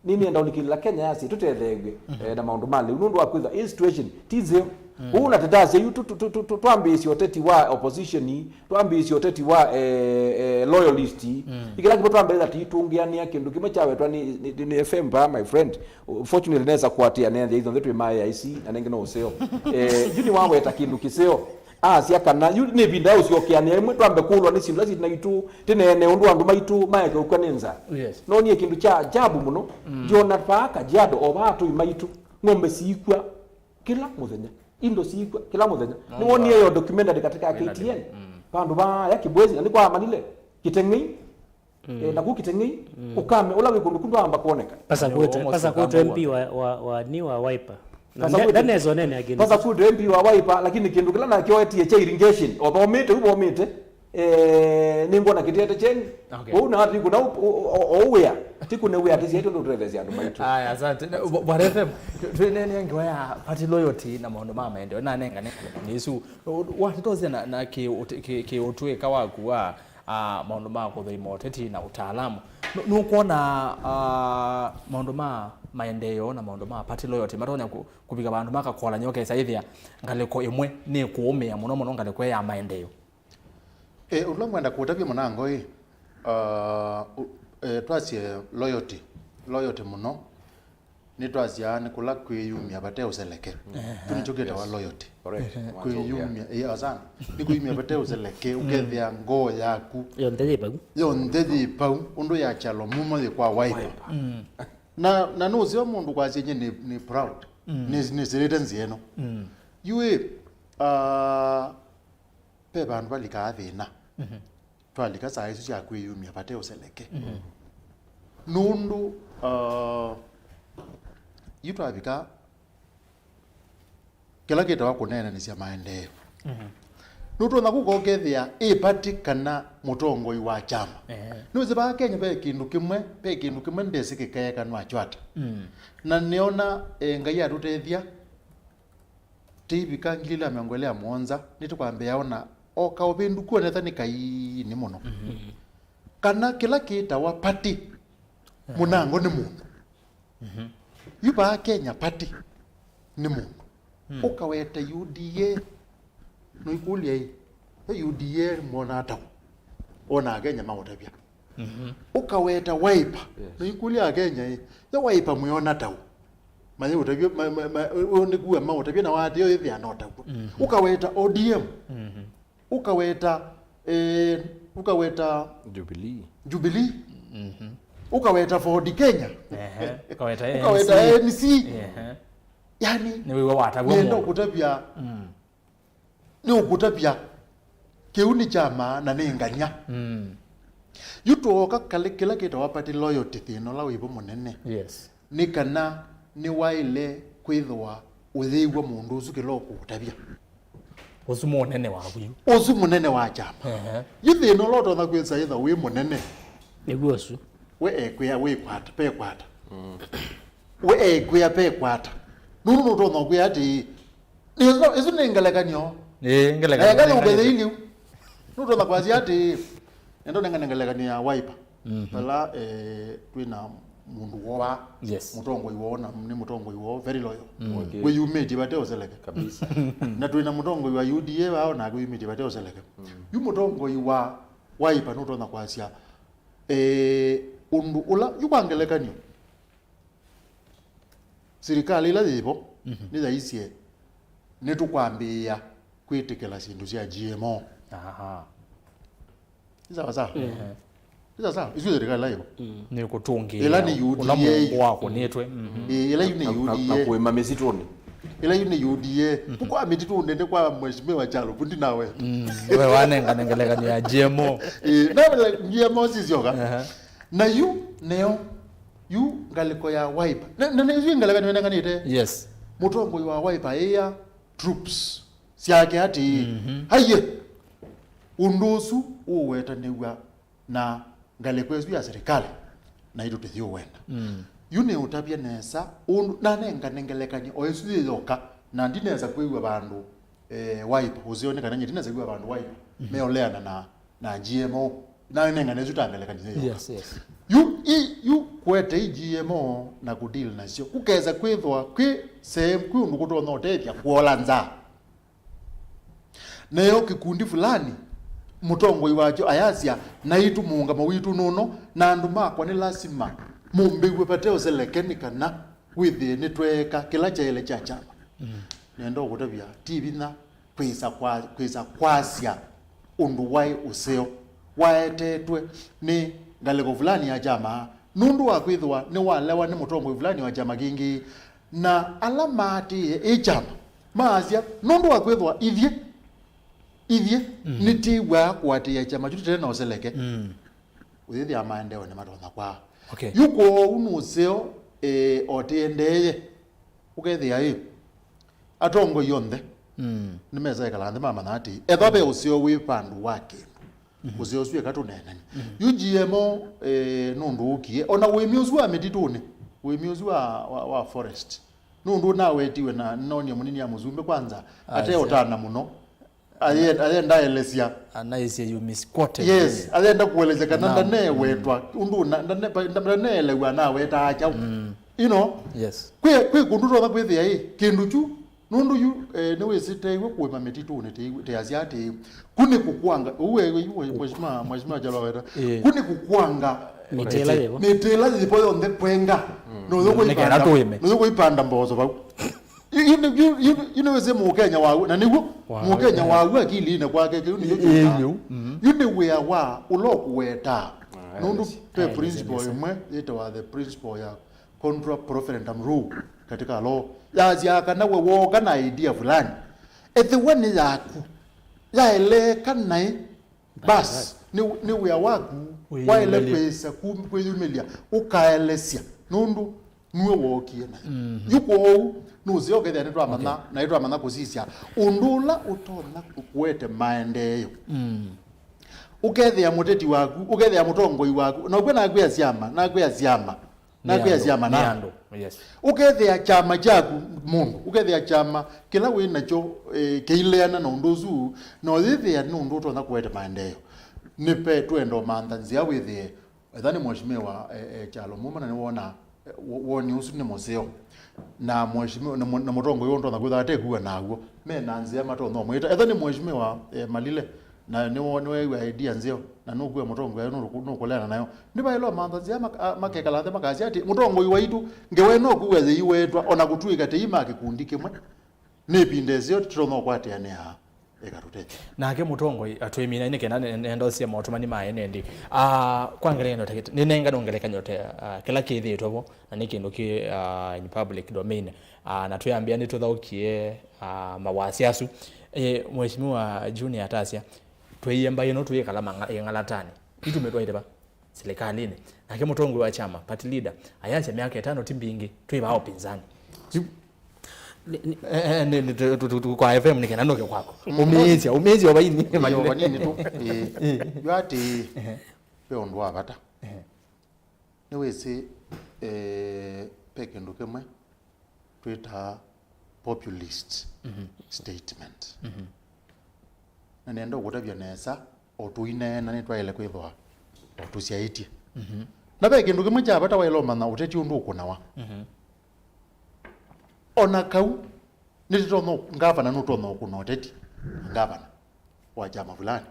Nĩnĩenda ũlikĩlĩla Kenya yasya tũtetheew'e, eh, na maũndũ ma lĩu nũndũ wa kwĩthwa ĩ situation ti nzeo. Ũu na tũtasya yu tũ-, tũ-, tũ-, tũ-, tũ-, twambĩĩsye ũteti wa opposition, twambĩĩsye ũteti wa, eh, eh, loyalist. Ĩkĩla kĩvo twambĩĩsya tũitũngĩanĩa kĩndũ kĩmwe kyawetwa nĩ, nĩ, nĩ F M vaa, my friend. Fortunately nesa kũatĩa nethĩa ithonthe twĩ ma A I C na nengĩ no ũseo. Eh, yu nĩwaweta kĩndũ kĩseo. Asya kana yu nĩ ĩvinda ya ũsyokeanĩa ĩmwe, twambe kũlwa nĩ syĩndũ ila syĩ naitũ, tĩneene ũndũ andũ maitũ maeke ũkw'a nĩ nzaa. Yes. Noonie kĩndũ kya ajabu mũno. Ndiona vaa Kajiado, o vaa atũi maitũ, ng'ombe siikw'a kĩla mũthenya, indo siikw'a kĩla mũthenya. Nĩwonie yo documentary katika ya K T N, vandũ vaya Kibwezi, na nĩ kwa Malile, Kiteng'ei, Eh, na kũu Kiteng'ei, ũkame ũla wĩ kũndũ kũndũ wamba kwoneka. Pasakwete, pasakwete M P wa, wa, wa, ni wa Wiper. Na Pasakwete, ndanezwa nene ageni. Pasakwete M P wa Wiper, lakini kĩndũ kĩla nakyo etie kya irrigation, o thomete, u thomete, eh, nĩngwona kĩtete kyeni. Okay. Ũu na ati kuna o wĩa, ti kũne wĩa, ati syaitũ ndũtũtetheesya andũ maitũ. Aya, asante. Na, Bwa-, Bwana F M, tũ-, twĩneenea ngewa ya party loyalty na maũndũ ma maendeeo, na nengane ngewa isu. Watitosia na, na kĩ-, kĩ-, kĩũtwĩka waku wa a, maũndũ ma kũthũima ũteti na ũtaalamu. Nũ-, nũkwona, a, maũndũ ma maendeeo na maũndũ ma party loyalty matonya kũ-, kũvika vandũ makakolany'a ũkesa ĩthĩa ngalĩko ĩmwe nĩkũũmĩa mũno mũno ngalĩko ĩĩ ya maendeeo? E, ũla ngwenda kũtavya mũnango ĩ, a, ũ-, e, twasye loyalty, loyalty mũno. Nĩtwasyaa nĩ kũla kwĩyumya vate ũseleke. Ehe. Kĩu nĩkyo kĩtawa loyalty. Correct. Ehe. Kwĩyumya, ĩĩ, asante. Nĩ kwĩyumya vate ũseleke, ũkethĩa ngoo yaku yonthe yĩ vau. Yonthe yĩ vau, ũndũ yakyalwa mumo yĩ kwa Wiper. Wiper. Mm. Na, na nũseo mũndũ kwasya nye nĩ, nĩ proud. Mm. Nĩ, nĩsĩlĩte nzĩa ĩno. Mm. Yu ĩ, ah, ve vandũ valikaa thĩna. Mhm. Twalika saa isu sya kwĩyumya vate ũseleke. Mhm. Nũndũ, uh, yu twavika kĩla kĩtawa kũneenanĩsya maendeeo. Mhm. Nũtonya kũka ũkethĩa ĩ party kana mũtongoi wa kyama. Ehe. Nĩwĩsĩ vaa Kenya ve kĩndũ kĩmwe, ve kĩndũ kĩmwe ndesĩ kĩkeeka nĩwakyo ata. Mm. Na nĩona, eh, Ngai atũtethya, tĩivika ngili ila mĩongo ĩlĩ ya mũonza, nĩtũkwambĩĩa ona o kaũvĩndũ kuonetha nĩ kaini mũno. Mhm. Kana kĩla kĩtawa party, mũnango nĩ mũndũ. Mhm. Yu vaa Kenya party nĩ mũndũ. Mm. Ũkaweta U D A, noikũlya ĩ, yo U D A mwonaa tau? Wonaa Kenya maũtavya. Mhm. Ũkaweta Wiper. Yes. Na ikũlya Akenya ĩ, yo Wiper mwĩona tau? Mayĩũtavya, ma, ma, ma, ũ nĩkua maũtavya na watĩo ĩthĩa no taw'o. Mhm. Ũkaweta O D M. Mhm. Ũkaweta, eh, ũkaweta Jubilee. Jubilee. Mhm. Ũkaweta Ford Kenya. Ehe, ũkaweta A N C. Ũkaweta A N C. Ehe. Yani, nĩwĩw'a watavw'a nĩenda mũndũ ũkũtavya, mm, nĩ ũkũtavya kĩu nĩ kyama na nĩ ngany'a. Mm. Yu tũoka kalĩ kĩla kĩtawa party loyalty, thĩna ũla wĩvo mũnene. Yes. Nĩ kana nĩwaĩle kwĩthĩwa ũyĩw'a mũndũ ũsu kĩla ũkũũtavya. Ũsu mũnene waku yu. Ũsu mũnene wa kyama. Ehe. Yu thĩna ũla ũtonya kwĩsa ĩtha wĩ mũnene. Nĩguo ũsu. We ekwĩa wĩkwata, pekwata. Mm. We ekwĩa pekwata. Nũndũ nũtonya kwĩa atĩ, ĩsu, ĩsu nĩ ngelekany'o. Ĩĩ, ngelekany'o. Ngelekany'o nĩ ũkethĩa iliu. Nũtonya kwasya atĩ, enda ũnengane ngelekany'o ya Wiper. Mhm. Vala, eh, twĩna mũndũ woo wa, yes, mũtongoi woo, na nĩ mũtongoi woo very loyal. Mm. Okay. Wĩyumĩtye vate ũseleke. Kabisa. Na twĩna mũtongoi wa U D A vaa, onake wĩyumĩtye vate ũseleke. Mm. Yu mũtongoi wa Wiper nũtonya kwasya, eh, ũndũ ũla, yu kwa ngelekany'o, silikalĩ ĩla yĩvo, mhm, nĩyaisye, nĩtũkwambĩĩa kwĩtĩkĩla syĩndũ sya G M O. Aha. Nĩ sawa sawa? Ehe. Nĩ sawa sawa? Isu silikalĩ ĩla yĩvo. Mm. Nĩ kũtũngĩĩa ĩla nĩ ũla U D A. Mũndũ wakũnĩtwe. Mhm. Ĩ, ĩla yu nĩ na, na, na U D A. Kũĩma mĩsitũnĩ. Ĩla yu nĩ U D A. Mhm. Kũkwa mĩtitũnĩ nĩ kwa Mheshimiwa Kyalo, vundi nawe. Mm. We wanengane ngelekany'o ya G M O. Ĩ, na G M O sisyoka. Aha. Na yu neo, yu ngalĩko ya Wiper. Na, na, na yu ngalĩko nĩwenenganĩte. Yes. Mũtongoi wa Wiper ĩya troops syake atĩ, mhm, aiye, ũndũ ũsu ũũwetanĩw'a na ngalĩko ĩsu ya silikalĩ, naitũ tũthiũwenda. Mm. Yu nĩ ũtavya nesa, ũndũ, na nengane ngelekany'o o ĩsu yĩ yoka, na ndinesa kwĩw'a vandũ, eh, Wiper, ũseo nĩ kana nyie ndinesa kwĩw'a vandũ Wiper, mhm, meũleana na na G M O, na nengane ĩsu ta ngelekany'o yoka. Yes, yes. Yu, i, yu kũete i G M O na kũdeal nasyo, kũkesa kwĩthwa kwĩ sehemu, kwĩ ũndũ kũtonya ũtethya kũola nzaa. Nayo kĩkundi fulani, mũtongoi wakyo ayasya, naitũ mũũngamo witũ nũno, na andũ makwa nĩ lasima mũmbĩw'e vate ũseleke nĩ kana wĩthĩe nĩtweeka kĩla kyaĩle kya kyama. Mm. Nenda ũkũtavya, ti vinya kwĩsa kwa-, kwĩsa kwasya ũndũ waĩ ũseo waetetwe nĩ ngalĩko fulani ya kyama, nũndũ wa kwĩthĩwa nĩwalewa nĩ mũtongoi fulani wa kyama kĩngĩ, na ala maatĩĩe ĩ kyama maasya, nũndũ wa kwĩthĩwa ithyĩ, ithyĩ, mm, nĩtĩw'aa kũatĩĩa kyama kyu tũte na ũseleke. Mm. Ũyĩthĩa maendeeo nĩmatonya kwaa. Okay. Yu kwoou nũseo, eh, o tĩendeeye. Ũkethĩa ĩ, atongoi onthe, mm, nĩmesa ĩkala nthĩ mamanya atĩ ethwa ve ũseo wĩ vandũ wa kĩndũ, mhm, ũseo ũsu eka tũneenany'e. Mhm. Yu G M O, eh, nũndũ ũkie, ona ũĩmi ũsu wa mĩtitũnĩ, ũĩmi ũsu wa, wa, wa forest, nũndũ nawetiwe na nĩnonie mũnini ya mũsumbĩ kwanza, ah, ate ũtana mũno. Aye-, aye ndaelesya. Anaisye you misquoted. Yes, ayenda kuelesya kana, naam, ndanewetwa. Mm. Ũndũ na-, ndane-, nda-, ndaneelewa naweta kyaũ. Mm. You know? Yes. Kwĩ, kwĩ kũndũ tũtonya kwĩthĩa ĩ, kĩndũ kyu, nũndũ yu, eh, nĩwĩsĩte iwe kũĩma mĩtitũnĩ, tĩ-, tĩasya atĩ, kũ nĩ kũkwanga, ũu we, we, we, mheshimiwa, mheshimiwa Kyalo aweta, eh, kũ nĩ kũkwanga mĩtĩ ĩla yĩvo. Mĩtĩ ĩla yĩvo yonthe kwenga. Mm. Nũyũ nĩ kana kũipanda, tũĩme. Nũyũ kũipanda mboso vau. Yu, yu, yu, yu, yu nĩwĩsĩ Mũkenya waũ, na nĩw'o, wa, Mũkenya, yeah, waũ akilinĩ kwake, kĩu nĩkyo, ĩ, kĩũka. Yu. Mm-hmm. Yu nĩ wĩa wa ũla ũkũwetaa. Ah, nũndũ yes, ve principle ĩmwe yĩtawa the principle ya contra proferendum rule katika law. Yasyaa kana we wooka na idea fulani, ethĩwa nĩ yaku, yaeleeka naĩ, bas, nĩ, nĩ wĩa waku, kwĩyumĩlya, waĩle kwĩsa ku-, kwĩyumĩlya, ũkaelesya, nũndũ nue wookie nayo. Mhm. Yu kwoou, nũseo ũkethĩa nĩtwamanya, okay, na nĩtwamanya kũsisya ũndũ ũla ũtonya kũete maendeeo. Mm. Ũkethĩa mũteti waku, ũkethĩa mũtongoi waku, na ũkw'a nakwĩa syama, nakwĩa syama, nakwĩa syama na andũ. Yes. Ũkethĩa kyama kyaku mũndũ, ũkethĩa kyama kĩla wĩ nakyo, eh, kĩileana na ũndũ ũsu, na ũyĩthĩa nĩ ũndũ ũtonya kũete maendeeo. Nĩ ve twenda ũmantha nzĩa wĩthĩe Ethwa nĩ mheshimiwa, eh, eh, Kyalo Mumo, na nĩwona, eh, wo-, woni ũsu nĩ mũseo. Na mheshimiwa, na mũ-, na mũtongoi ũũ ndonya kwĩthwa atekuwa naw'o. Me na nzĩa matonya ũmwĩta. Ethwa nĩ mheshimiwa, eh, Malile, na nĩwo-, nĩweew'a idea nzeo, na nũkwĩa mũtongoi ayo nũkũ-, nũkũleana nayo. Nĩvaĩle ũmantha nzĩa mak-, a-, makekala nthĩ makasya atĩ, mũtongoi waitũ, ngewa ĩno ũkwĩw'a yĩiwetwa, ona kũtw'ĩka tei ma kĩkundi kĩmwe. Nĩ ĩvinda ĩseo tũtonya ũkwatĩanĩa. ĩkatũtethya. Nake mũtongoi atwĩmina nĩ kenda nenda ũsia maũtũmani ma enendi. Ah, kwa ngelekany'o ta kĩta, nĩnengane ngelekany'o ta, ah, kĩla kĩthĩĩtwe vo, na nĩ kĩndũ kĩ, ah, in public domain. Ah, na twĩambĩa nĩtũthaũkie, ah, mawasya asu. Eh, Mheshimiwa Junior atasya, twĩie mbaĩ ĩno twĩkala mang'a-, ĩng'alatanĩ. Itũmĩtwaĩte va? Silikalini. Nake mũtongoi wa kyama, party leader, ayasya myaka ĩtano ti mbingĩ, twĩ vaa ũpinzani. Yu- Nĩ- nĩ- Eh, eh, nĩ- nĩ- tu- tu- tu- kwa F M nĩ kenda nũke kwako. Umĩĩsya, umĩĩsya o vaini. Ĩĩ, o vanini tu. Ĩĩ. Yu atĩ, ve ũndũ wa vata. Ehe. Nĩwĩsĩ, eh, ve kĩndũ kĩmwe twĩtaa populist statement. Na nenda ũkũtavya nesa, o tũineena nĩtwaĩle kwĩthwa o tũsyaĩtye. Na ve kĩndũ kĩmwe kya vata waĩle ũmanya ũteti ũndũ ũkũnawa. O na kau, nĩtũtonya, ngavana nũtonya ũkũna ũteti, ngavana wa kyama fulani.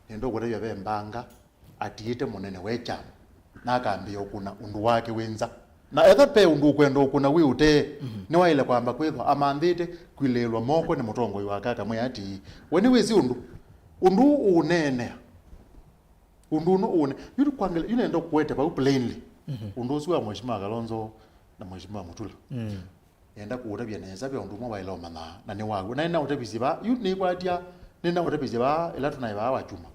Nenda ũkũtavya ve mbanga atiĩte mũnene we kyama, na akambĩĩa ũkũna ũndũ wake wĩ nza. Na etha ve ũndũ ũkwenda ũkũna wĩ ũtee, nĩwaĩle kwamba kwĩthwa amanthĩte kwilĩĩlwa moko nĩ mũtongoi wake, akamwĩa atĩĩ, we nĩwĩsĩ ũndũ, ũndũ ũũ ũũneenea, ũndũ ũno ũũne-, yu kwangela, yu nenda kũete vau plainly ũndũ ũsu wa Mheshimiwa Kalonzo na Mheshimiwa Mutula. Nenda kũũtavya nesa ve ũndũ ũmwe waĩle ũmanya, na nĩ waw'o. Na nĩnaũtavisye vaa, yu nĩkwatya, nĩnaũtavisye vaa ĩla tũnaĩ vaa wa kyuma.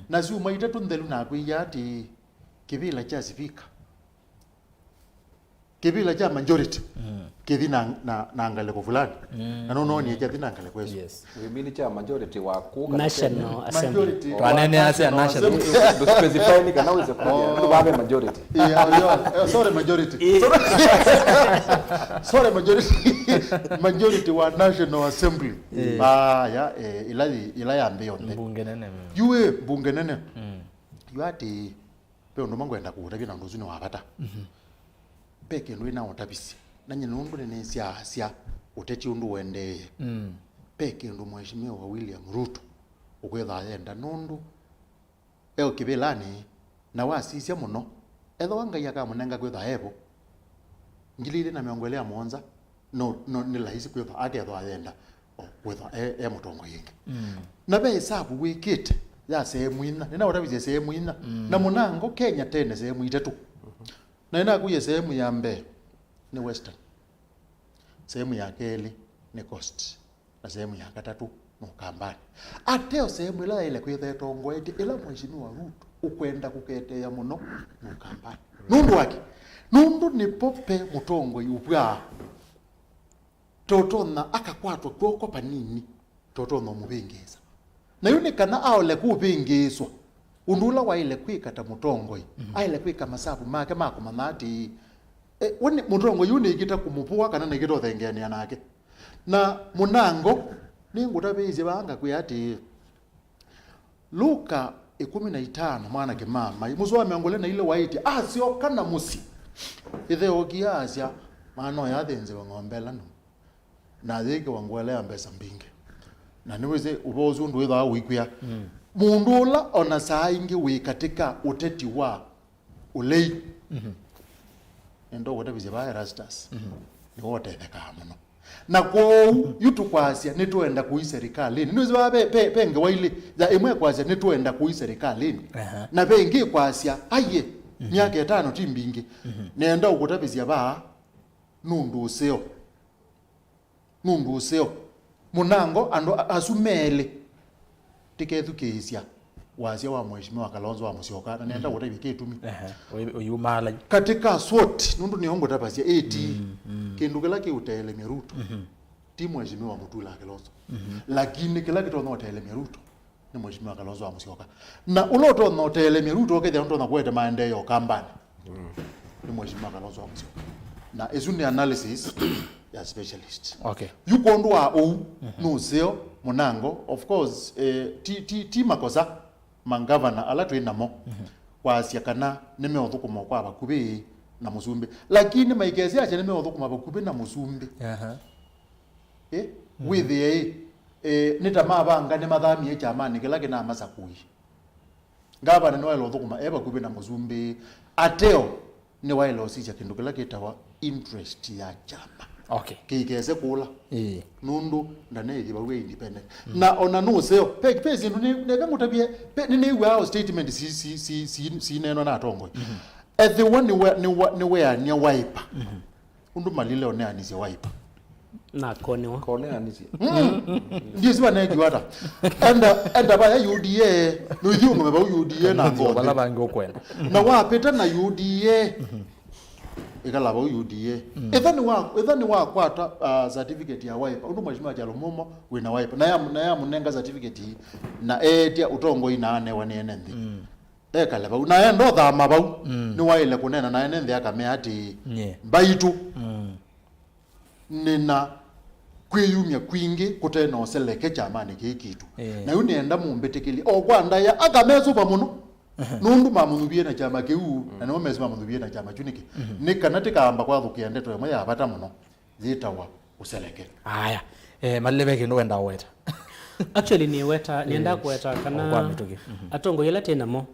Na syumwa itatũ nthelu nakwĩie atĩ kĩvĩla kya sivika, kĩvĩla kya majority kĩthi na, na, na ngalĩko fulani. Na nũnoonie kyathi na ngalĩko ĩsu. Yes. Wĩmini kya majority wa kũ kana National Kenya? Assembly. Majority wa Twanene ase ya National Assembly. Ndũ specify nĩ kana wĩse kũmanya. Ndũ vave majority. Yeah, yeah, eh, sorry, majority. Sorry, majority. Majority wa National Assembly. Aya, eh, ila yi-, ila ya nthĩ yonthe. Mbunge nene. Yu ĩ mbunge nene. Yu atĩ, ve ũndũ ũmwe ngwenda kũũtavya na ũndũ ũsu nĩ wa vata. Ve kĩndũ ĩnaũtavisye. Na nyie nũndũ nĩnĩsyaasya ũteti ũndũ ũendeeye. Ve kĩndũ Mheshimiwa William Ruto ũkwĩtha ayenda nũndũ e o kĩvĩlanĩ, na wasisya mũno, ethĩwa Ngai akamũnenga kwĩthwa evo, ngili ilĩ na mĩongo ĩlĩ na mũonza, no, no, nĩ laisi kwĩthwa akethwa ayenda o kwĩthwa e, e mũtongoi ĩngĩ. Na ve ĩsavu wĩkĩte ya sehemu inya, nĩnaũtavisye sehemu inya, na mũnango Kenya tene sehemu itatũ. Na nĩnakuie sehemu ya mbee nĩ Western, sehemu ya kelĩ nĩ Coast, na sehemu ya katatũ nĩ Ũkambanĩ. Ateo sehemu ĩla yaĩle kwĩtha ĩtongoetye, ĩla Mheshimiwa Ruto ũkwenda kũketeea mũno nĩ Ũkambanĩ. Nũndũ wake, nũndũ nĩpo ve mũtongoi ũvw'aa, totonya akakwatwa kw'oko vanini, totonya ũmũvĩngĩĩsa. Na yu nĩ kana aole kũvĩngĩĩswa, ũndũ ũla waĩle kwĩka ta mũtongoi, aĩle kwĩka masavu make ma kũmanya atĩĩ, e, we nĩ mũtongoi yu nĩkĩta kũmũvũa kana nĩkĩta ũthengeanĩa nake. Na mũnango, nĩngũtavĩĩsye vaa ngakwĩa atĩĩ, Luka ĩkũmi na itano, mwanake mama, mũsoa wa mĩongo ĩlĩ na ilĩ waĩtye, asyoka na mũsyĩ, ĩthe ookie asya, mwana ũyũ athĩnzĩwe ng'ombe ĩla nũũ, na ayĩkĩwa ngũa ĩla ya mbesa mbingĩ. Na nĩwĩsĩ ũvoo ũsu ũndũ wĩthaa ũikwĩa. Mũndũ ũla o na saa ingĩ wĩ katĩ ka ũteti wa ũlei. Nenda ũkũtavisye vaa Erastus. Nĩwe ũtethekaa mũno. Na kwoou, yu tũkwasya nĩtũenda kũi serikalĩnĩ. Nĩwĩsĩ vaa ve, ve, ve ngewa ilĩ. Ya ĩmwe kwasya nĩtũenda kũi serikalĩnĩ. Na ve ĩngĩ kwasya, aiye, myaka ĩtano ti mbingĩ. Nenda ũkũtavisya vaa nũndũ ũseo. Nũndũ ũseo. Mũnango, andũ a-, asu melĩ, tĩkethukĩĩsya wasya wa Mheshimiwa Kalonzo wa Musyoka, na nenda kũtavya kĩtumi. Ehe, ũyumaalai. Katĩ ka SWOT, nũndũ nĩyo ngũtavasya, ĩti, kĩndũ kĩla kĩũtelemya Ruto, ti Mheshimiwa Mutula Kilonzo. Lakini kĩla kĩtonya ũtelemya Ruto, nĩ Mheshimiwa Kalonzo wa Musyoka. Na ũla ũtonya ũtelemya Ruto ũkethĩa ũtonya kũete maendeeo Ũkambanĩ, nĩ Mheshimiwa Kalonzo wa Musyoka. Na ĩsu nĩ analysis ya specialist. Okay. Yu kwondũ wa ũu, nũseo mũnango, of course, eh, ti, ti, ti makosa mangavana ala twĩ namo kwasya kana nĩmeũthũkũma kwa vakuvĩ na mũsumbĩ. Lakini maikesĩ asya nĩmeũthũkũma vakuvĩ na mũsumbĩ. Aha. Ĩ, wĩthĩe ĩ, ĩ, nĩ ta mavanga nĩmathamie kyamanĩ kĩla kĩnamasakũie. Ngavana nĩwaĩle ũthũkũma e vakuvĩ na mũsumbĩ. Ateo nĩwaĩle ũsisya kĩndũ kĩla kĩtawa interest ya kyama. Okay. Kĩikese kũla. Ĩĩ. Nũndũ ndaneethĩ vau e independent. Na ona nũseo, pe, pe syĩndũ nĩ, neke mũtavye, pe, nĩnĩw'aa o statement si, si, si, si, sineenwa na atongoi. Ethĩwa nĩwe, nĩwe, nĩweania Wiper. Ũndũ Malile ũneanisye Wiper. Na konewa. Koneanisye. Mm. Ndiĩsĩ vaneekiwa ata. Enda, enda vaya U D A, nũithi ũng'ome vau U D A na ngothi. Vala vangĩ ũkwenda. Na wapĩta na U D A. Ĩkala vau U D A. Ĩtha nĩ wa, ĩtha nĩ wakwata, ah, certificate ya Wiper. Ũndũ Mheshimiwa Kyalo Mumo wĩ na Wiper. Na ya, na yamũnenga certificate ii. Na eetya ũtongoi na anewa nĩ ene nthĩ. Ekale vau. Na enda ũthama vau. Nĩwaĩle kũneena na ene nthĩ akamea atĩĩ, Nye. Mbaitũ. Nĩna kwĩyumya kwingĩ kũte na ũseleke kyamanĩ kĩĩ kitũ. Ĩĩ. Na yu nĩenda mũmbĩtĩkĩlye o kwa ndaĩa, akamesũva mũno. Nũndũ mamũnyuvie na kyama kĩu, na nĩmo mesĩ mamũnyuvie na kyama kyu nĩkĩ? Nĩ kana tĩkaamba kwathũkĩa ndeto ĩmwe ya vata mũno yĩtawa ũseleke. Aya. Eh, Malile ve kĩndũ wendaa ũweta? Actually, nĩweta, nĩenda kũweta kana kwa mĩtũkĩ. Atongoi ala twĩ namo,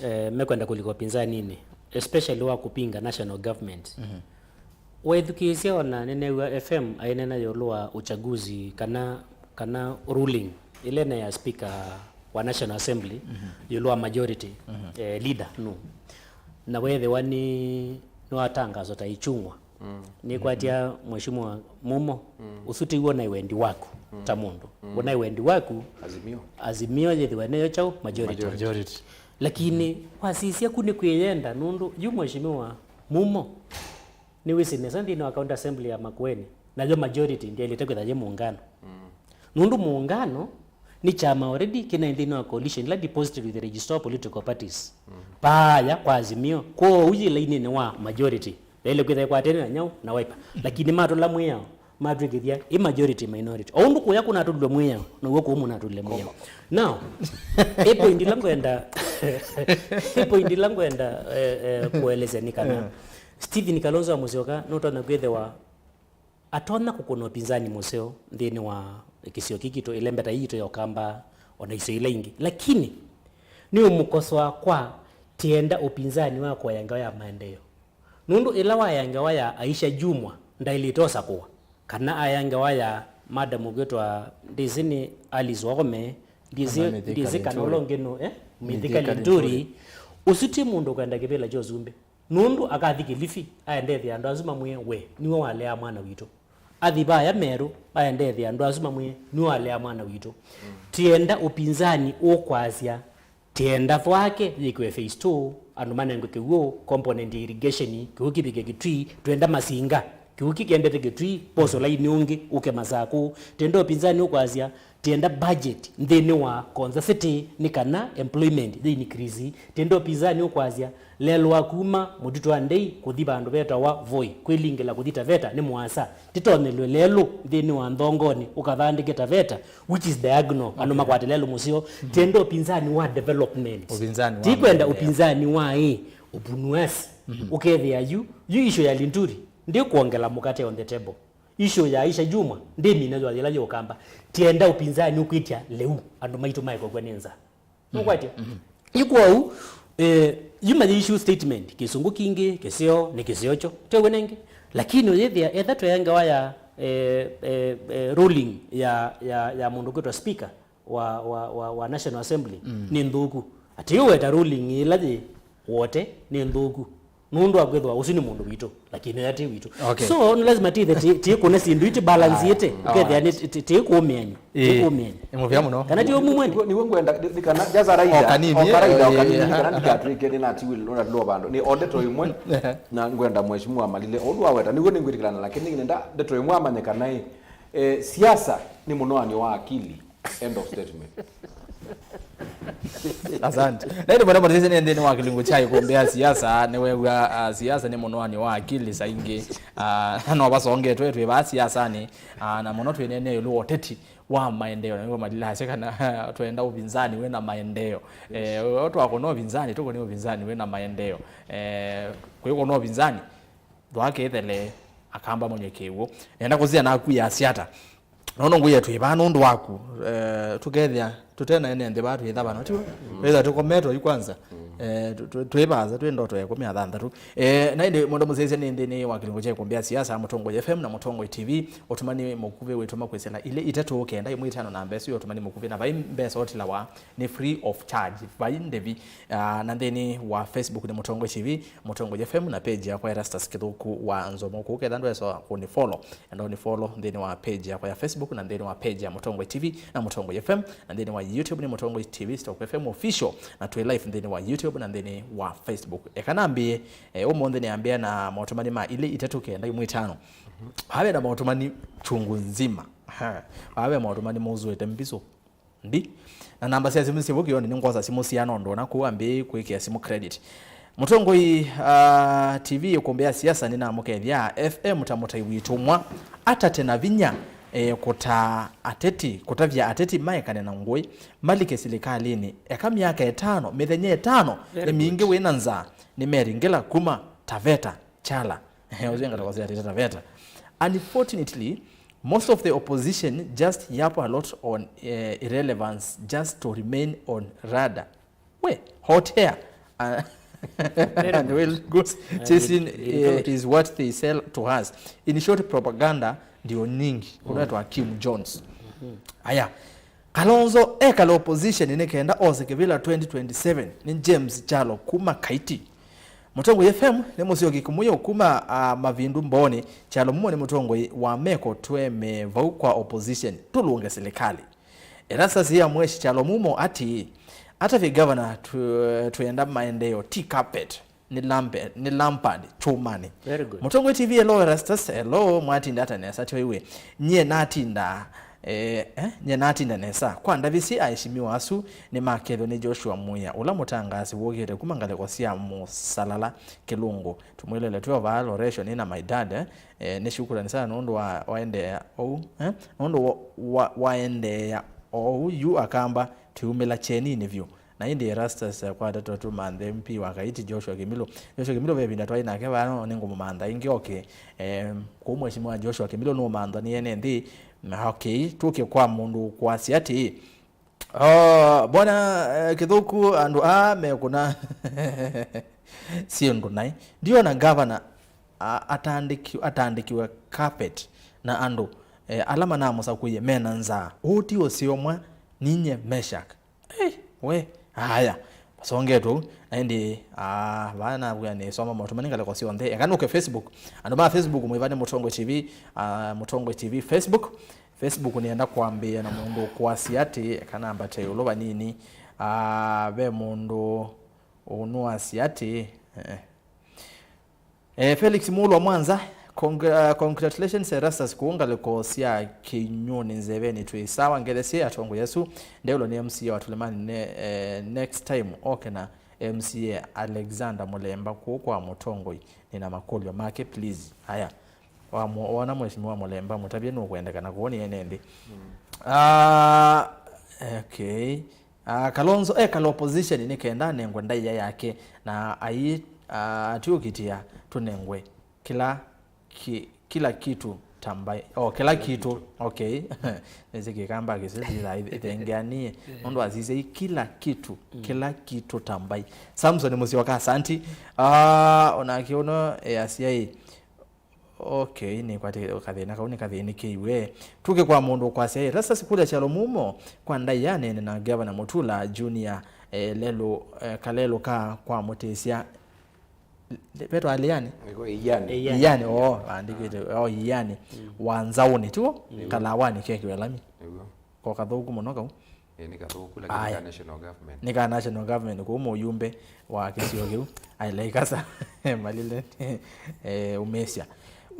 eh, mekwenda kũlika ũpinzaninĩ, especially wa kũpinga national government. Waithukĩĩsya ona nĩneew'a F M ainena ĩũlũ wa uchaguzi kana, kana ruling ĩla ĩneea speaker wa National Assembly ĩũlũ wa majority, eh, leader nũ. Na weethĩwa nĩ, nĩwatangaswa ta ichung'wa. Nĩkwatya Mheshimiwa Mumo, ũsu tĩw'o naĩ wendi waku ta mũndũ. W'o naĩ wendi waku, Azimio. Azimio yĩthĩwe nĩyo kyaũ? Majority. Majority. Lakini wasisya ku nĩ kwĩyenda nũndũ yu Mheshimiwa Mumo nĩwĩsĩ nesa nthĩnĩ wa County Assembly ya Makueni, nayo majority ndyaĩlĩte kwĩtha yĩ mũngano. Nũndũ mũngano nĩ kyama already kĩnaĩ nthĩnĩ wa coalition ĩla deposited with the Registrar of Political Parties. Paaya kwa Azimio, kwoou yĩ lainĩnĩ wa majority. Yaĩle kwĩtha ĩkwatene na nyaũ na Wiper. Lakini matũla mwĩao, matw'ĩkĩthya ĩ majority minority. O ũndũ kũya kũnatũlilwe mwĩao, now'o kũũ mũnatũlile mwĩao. Now, ĩ point ĩla ngwenda, ĩ point ĩla ngwenda, eh, eh, kũelesya nĩ kana Stephen Kalonzo wa Musyoka nũtonya kwĩthĩwa atonya kũkũna ũpinzani mũseo nthĩnĩ wa kĩsio kĩĩ kitũ, ĩlembeta yitũ ya Ũkamba, ona isio ila ingĩ. Lakini nĩũmũkosoa kwa tienda ũpinzani wa kũaya ngewa ya maendeeo. Nũndũ ĩla waya ngewa ya Aisha Jumwa, ndaĩlĩte ũsakũwa. Kana aya ngewa ya madam ũkwĩtwa, ndĩsĩ nĩ Alice Wahome, ndĩsĩ, kana Mithika ndĩsĩ kana Linturi. Ũla ũngĩ nũ, eh? Mithika Mithika Linturi. Linturi. Ũsu ti mũndũ ũkwenda kĩvĩla kya ũsumbĩ. Nũndũ akathi Kilifi, aendethya andũ asu mamwĩe, we, nĩwe walea mwana witũ. Athi vaya Meru, aendethya andũ asu mamwĩe, nĩwe walea mwana witũ. Tienda ũpinzani ũkwasya, tienda Thwake yĩkĩwe phase two, andũ manengwe kĩw'ũ, component ya irrigation, kĩw'ũ kĩvike Kitui, twenda Masinga, kĩw'ũ kĩkendete Kitui, poso laini ũngĩ, ũke Masakũ. Tienda ũpinzani ũkwasya, tienda budget nthĩnĩ wa Konza City nĩ kana employment yĩ increase. Tienda ũpinzani ũkwasya, lelũ wa kuma mũtitũ wa Ndei kũthi vandũ vetawa Voi, kwĩlingĩla kũthi Taveta nĩ mũasa. Tĩtonyelwe lelũ nthĩnĩ wa Nthongonĩ ũkathandĩke Taveta, which is diagonal, andũ makwate lelũ mũseo. Tienda ũpinzani wa development. Ũpinzani wa Tikwenda maendeleo. Ũpinzani wa ĩ, ũpunuasi. Ũkethĩa yu, yu issue ya Linturi, ndĩkwongela mũkate on the table. Issue ya Aisha Jumwa, ndĩmina ywa yĩla yĩ Ũkamba. Tienda ũpinzani ũkwĩtya lĩu, andũ maitũ maekũkw'a nĩ nzaa. Nũkwatya? Yu kwoou, eh, yu mayĩissue statement, kĩsũngũ kingĩ, kĩseo, nĩ kĩseo kyo. Tewe nenge. Lakini ũyĩthĩa, etha twea ngewa ya, eh, eh, eh, ruling ya, ya, ya mũndũ kwĩtwa speaker wa, wa, wa, wa National Assembly, nĩ nthũku. Atĩ yu weta ruling ĩla yĩ wote, nĩ nthũku. Nũndũ wa kwĩthĩwa ũsu nĩ mũndũ witũ, lakini ũya ti witũ. Okay. So, nĩ lazima tithe ti-, tikũne syĩndũ iti balance ĩte, ũkethĩa nĩ ti-, ti-, tikũmĩanyu, Ĩĩ. Tikũmĩanyu. Nĩ mũvea mũno. Kana ti ũmu mwene? Nĩguo, nĩguo ngwenda, nĩ, nĩ kana, just a rider, O kanini, o karaida, o ĩĩ, kanini, ĩĩ. Nĩ kana ndikatwĩke nĩnatiw'ĩle, nũnatũlwa vandũ. Nĩ o ndeto ĩmwe, na ngwenda Mheshimiwa Malile, o ũndũ waweta, nĩguo nĩngwĩtĩkĩlana, lakini nĩngenda ndeto ĩmwe amanye kana, ĩ, eh, siasa nĩ mũnoanio wa akili. End of statement. Asante. Na ĩndĩ mũno mũtĩsĩ nĩ nthĩnĩ wa kĩlungu kya ĩkũmbĩ ya siasa, nĩwew'a, ah, siasa nĩ mũnoanio wa akili saingĩ. Ah, no vasongetwe twĩ vaa siasanĩ, ah, na mũno twĩneenea ĩũlũ wa ũteti wa maendeeo. Na nĩw'o Malile asya kana twenda ũvinzani wĩ na maendeeo. Eh, o twakũna ũvinzani, tũkũne ũvinzani wĩ na maendeeo. Eh, kwĩkũna ũvinzani, Thwake ĩthele, Akamba monywe kĩw'ũ. Nenda kũsya naku yasya ata? Nono ngwĩa twĩ vaa nũndũ waku, eh, tũkethĩa tũtenaene nthĩ vaa twĩtha vano, tiwe? Ĩtha tũkometwe yu kwanza. Eh, tũ- tũ- twĩ vaasa twĩ ndoto ya ĩkũmi na thanthatũ. Eh, na ĩndĩ mũndũ mũsyaĩĩsya nĩ nthĩnĩ wa kĩlungu kya ĩkũmbĩ ya siasa, Mũtongoi F M na Mũtongoi T V, ũtũmani mũkuvĩ wĩtũma kwĩsĩla ilĩ itatũ kenda ĩmwe ĩtano namba ĩsu ya ũtũmani mũkuvĩ, na vai mbesa ũtilawa nĩ free of charge, vai ndĩvi. Ah, na nthĩnĩ wa Facebook nĩ Mũtongoi T V, Mũtongoi F M, na page yakwa Erastus Kĩthũku wa Nzomo. Kũu ketha ndwesa kũni follow, enda ũni follow nthĩnĩ wa page yakwa ya Facebook na nthĩnĩ wa page ya Mũtongoi T V na Mũtongoi F M, na nthĩnĩ wa YouTube nĩ Mũtongoi T V stroke F M official, na twĩ live nthĩnĩ wa YouTube na nthĩnĩ wa Facebook. Eka nambĩe, eh, ũmũnthĩ nĩambĩa na maũtũmani ma ilĩ itatũ kenda ĩmwe ĩtano. Wawe na maũtũmani chungu nzima. Ha, wawe maũtũmani mozũĩte mbiso ndi. Na namba sya simũ syĩvo kĩonĩ nĩngwosa simũ siana ũndũ ona kũu ambĩĩi kwĩkĩa simũ credit. Mũtongoi, ah, T V ĩkũmbĩ ya siasa nĩnamũkethya F M ta mũtai witũ mwa atate na vinya, eh, kũtaa ateti, kũtavya ateti maekane na ngũĩ, malike silikalĩnĩ. Eka myaka ĩtano, mĩthenya ĩtano, very nĩ mingĩ good. Wĩ na nzaa, nĩ meringĩla kuma Taveta, Chala. Ũcio ngatoko sya Taveta. Unfortunately, most of the opposition just yap a lot on, eh, irrelevance just to remain on radar. We, hot air. Uh, and well, goes chasing, eh, is what they sell to us. In short, propaganda ndio nyingi. Unaitwa Kim Jones. Aya. Kalonzo ekala opposition nĩ kenda ose kĩvĩla twenty twenty-seven nĩ James Kyalo kuma Kaiti. Mũtongoi F M nĩ mũsyoki kũmũyũ kuma, ah, Mavindu Mbooni. Kyalo Mumo nĩ mũtongoi wa meko, tweme vau kwa opposition, tũlũnge silikalĩ. Erastus amwĩsĩ Kyalo Mumo atĩĩ, atavye governor tũ- twenda maendeeo ti carpet, nĩ lampe- nĩ lampard kyũmanĩ. Very good. Mũtongoi T V, hello Erastus, hello, mwatinda ata nesa tyo iwe? Nyie natinda, eh, eh, nyie natinda nesa. Kwa ndavisi aheshimiwa asu nĩ makethwa nĩ Joshua Muya, ũla mũtangaasi wũkĩte kuma ngalĩko sya Mũsalala Kĩlungu. Tũmwĩlele twĩ o vaa Loresho nĩ na my dad, eh, eh, nĩ shukrani sana nũndũ wa waendeea ou, eh, nũndũ wa, wa, waendeea ou yu akamba twĩumĩla kyeninĩ vyũ. Na ĩndĩ Erastus, eh, kwa ndeto tũmanthe M P wa Kaiti, Joshua Kĩmilũ. Joshua Kĩmilũ ve ĩvinda twaĩ nake vaa, no nĩngũmũmantha ĩngĩ oke. Eh, kũu Mheshimiwa Joshua Kĩmilũ nũmanthwa nĩ ene nthĩ. Na, okay, tũke kwa mũndũ kwasya atĩĩ, oh, bwana, eh, Kĩthũku, andũ aa mekũna syĩndũ naĩ. Ndiona gavana, a- atandĩki- atandĩkiwe carpet na andũ, eh, ala manamũsakũie mena nzaa. Ũũ ti ũseo mwa ninye Meshak. Eh, we, aya, masongetwe ũu. Na ĩndĩ, ah, vaa navw'a nĩsoma maũtũmani ngalĩko syonthe. Eka nũke Facebook. Andũ ma Facebook mwĩva nĩ Mũtongoi T V, ah, Mũtongoi T V Facebook. Facebook nĩenda kwambĩĩa na mũndũ ũkwasya atĩ, eka nambate ĩũlũ vanini. Ah, ve mũndũ ũnũasya atĩ, eh, Eh, Felix Mulwa Mwanza, congr- uh, congratulations Erastus kũu ngalĩko sya Kĩnyũnĩ nzeveni twĩ sawa. Ngethe syĩ atongoi asu, ndeũlwa nĩ M C A wa Tulemani ne, eh, next time oke na M C A Alexander Mũlemba kũu kwa mũtongoi, nĩna makũlyo make please. Aya, wamwo- wona Mheshimiwa Mũlemba mũtavye nũkwendekana kũu nĩ ene nthĩ. Ah, okay. Ah, Kalonzo ekala opposition nĩ kenda anengwe ndaĩa yake na ai, ah, atiũkitĩa tũnengwe kila ki, kila kitu tambai. Oh, kila kitu. Okay. Nĩsĩ Kĩkamba kĩsĩ ithengeanie. Nũndũ asisya kila kitu, kila kitu tambai. Samson Musyoka, asanti. Ah, onake ũno, eh, asiai. Okay, nĩkwatĩ kathĩna kau nĩkathĩnĩkĩiwe. Tũke kwa mũndũ ũkwasya, "Ĩ, Erastus kũlya Kyalo Mumo kwa ndaĩa aneene na Gavana Mutula Junior, eh, lelũ, eh, kalelũ ka kwa mũtĩsya." Le- vetwa Aliani? Nĩko Iani. Iani. Iani, oo, andĩkĩte, oo, Iani. Wa Nzaũnĩ, tiwo? Kalawanĩ kekĩwe lami. Nĩguo. Ko kathũku mũno kau. Ĩĩ, nĩ kathũku, lakini aya, ka national government. Nĩ ka national government, kũu mũyumbe wa kĩsio kĩu aile ikasa malile, eh, umĩsya.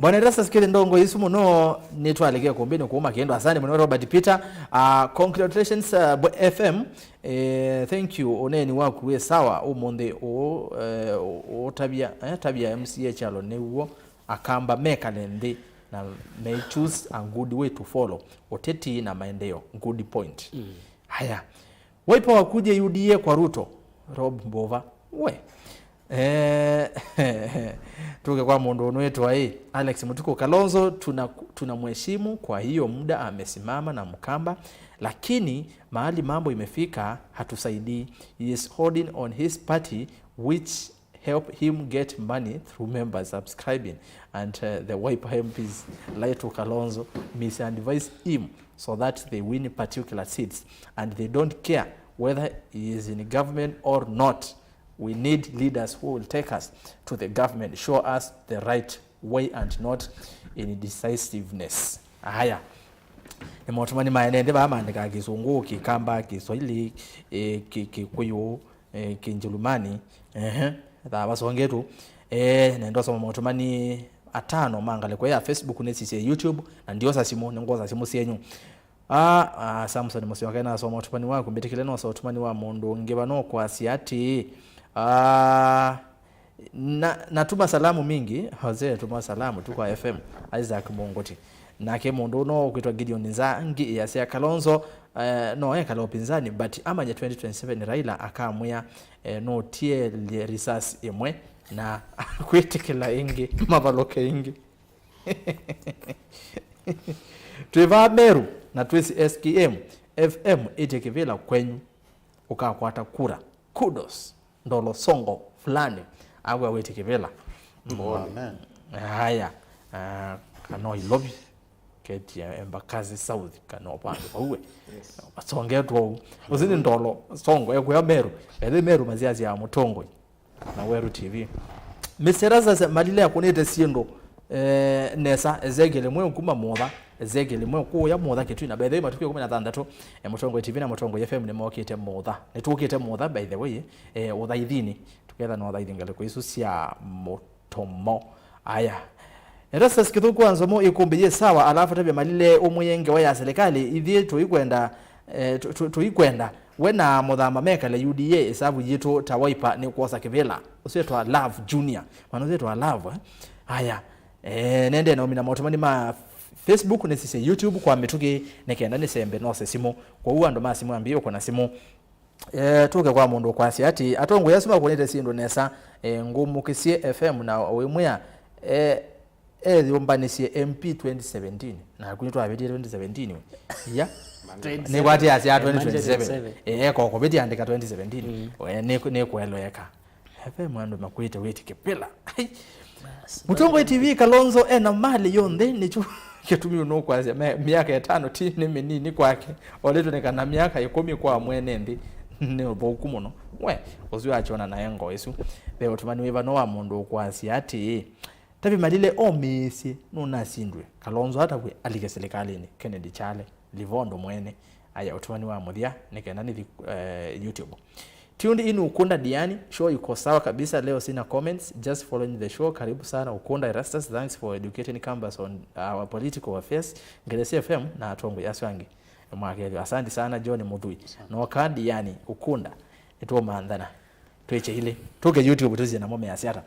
Bwana Erastus, kĩlĩ ndongo isu mũno, nĩtwalekea kũmbĩnĩ kũu Makĩndũ. Asante mũno Robert Peter. Ah, congratulations, ah, Bwe F M. Eh, thank you. Ũneeni waku wĩ sawa ũmũnthĩ ũũ, eh, ũtavya, eh, tavya M C A Kyalo nĩw'o. Akamba mekale nthĩ na me choose a good way to follow. Ũteti na maendeeo, good point. Mm. Haya. Wiper wakuje U D A kwa Ruto, Rob Mbova. We. Eh, tuke kwa mũndũ ũnwĩtwa ĩ, Alex Mutuku Kalonzo, tuna tunamheshimu, kwa hiyo muda amesimama na Mkamba, lakini mahali mambo imefika hatusaidii. He is holding on his party which help him get money through members subscribing and uh, the Wiper M Ps lie to Kalonzo, misadvise him so that they win particular seats and they don't care whether he is in government or not. We need leaders who will take us to the government, show us the right way and not indecisiveness. Aya. Nĩ maũtũmani maene nthĩ vaa maandĩkaa Kĩsũngũ, Kĩkamba, Kĩswahili, eh, Kĩ- Kĩkũyũ, eh, Kĩnjĩlumani. Ehe. Thaa vasongetũ. Eh, nenda ũsoma maũtũmani atano ma ngalĩko ya Facebook nĩsisye YouTube, na ndiosa simũ, nĩngwosa simũ syenyu. Ah, ah, Samson Mũsyoka, nasoma ũtũmani waku, mbĩtĩkĩle nosa ũtũmani wa mũndũ ũngĩ vano kwasya atĩĩ, ah, na, natuma salamu mingi, Jose, tuma salamu tu kwa F M, Isaac Munguti. Nake mũndũ no ũkwĩtwa Gideon Nzangi, yasya Kalonzo, eh, no ekala upinzani, but amanye twenty twenty-seven Raila akamwĩa, eh, no tielye risasi ĩmwe na kwĩtĩkĩla ĩngĩ, mavalũke ĩngĩ. Twĩ vaa Meru na twĩsĩ S K M F M ĩtye kĩvĩla kwenyu, ũkakwata kura. Kudos. Ndolo songo fulani. Agwa wĩtye kĩvĩla. Amen. Haya. Ah, kana Ilovi. Keti ya Embakasi South, kana vandũ vau. Yes. Masongetwa ũu. Ũsu nĩ Ndolo songo, ekwĩa Meru. Ethĩ Meru masiasi ya mũtongoi. Na Weru T V. Mister Erastus Malile akũnĩte syĩndũ, eh, nesa, Ezekiel Mweu kuma Mutha, Ezekiel Mweu kũũya Mutha Kitui, na by the way, matukũ ĩkũmi na thanthatũ, eh, Mũtongoi T V na Mũtongoi F M nĩmokĩte Mutha. Nĩtũkĩte Mutha, by the way, eh, ũthaithinĩ. Tũketha na ũthaithi ngalĩko isu sya mũtomo. Aya. Erastus Kĩthũku wa Nzomo ĩkũmbĩ yĩ sawa, alafu tavya Malile ũmwĩe ngewa ya serikali, ithyĩ tũikwenda, eh, tũ- tũ- tũikwenda we na Mũthama mekale U D A, ĩsavu yitũ ta Wiper nĩ kwosa kĩvĩla. Ũsu wĩtwa Love Junior. Mwana ũsu wĩtwa Love, eh? Aya. Eh, nende na ũmina maũtũmani ma Facebook nĩsisye YouTube kwa mĩtũkĩ nĩ kenda nĩsembe nose simũ. Kwoou andũ ma simũ ambie ũkũna simũ. Eh, tũke kwa mũndũ ũkwasya atĩ atongoi asu makũnĩte syĩndũ nesa, eh, ngũmũkĩsye F M na ũimwĩa, eh, eyũmbanĩsye M P twenty seventeen. Naku nĩtwavĩtie twenty seventeen we. Iya. Nĩkwatĩasya twenty twenty-seven. Twenty twenty-seven. Eh, eko kũvĩtia andĩka twenty seventeen. Mm. We, nĩ- nĩkũeleweka. He ve andũ makwĩte wĩtĩkĩla. Ai. Mũtongoi T V Kalonzo ena mali yonthe, nĩkyo kĩtumi ũnũkwasya me- myaka ĩtano ti nĩ mĩnini kwake. Olĩtwe nĩ kana myaka ĩkũmi kwa mwene nthĩ nĩ ũthũku mũno. We, ũsu achona naye ngoo ĩsu. Ve ũtũmani wĩva no wa mũndũ ũkwasya atĩĩ, Tavi Malile omĩĩsye nũnasindwe. Kalonzo atavw'e alike silikalĩnĩ. Kennedy Chale. Livondo mwene. Aya, ũtũmani wa mũthya nĩ kenda nĩthi, eh, YouTube. Tuned in Ukunda Diani, show iko sawa kabisa leo, sina comments, just following the show. Karibu sana Ukunda Erastus, thanks for educating Kambas on our political affairs. Ngelesi F M na atongoi asu angĩ. Mwakethyo, asante sana John Muthui. Noka Diani Ukunda, nĩtũmanthana. Twĩkye ilĩ. Tũke YouTube tũsie namo measya ata.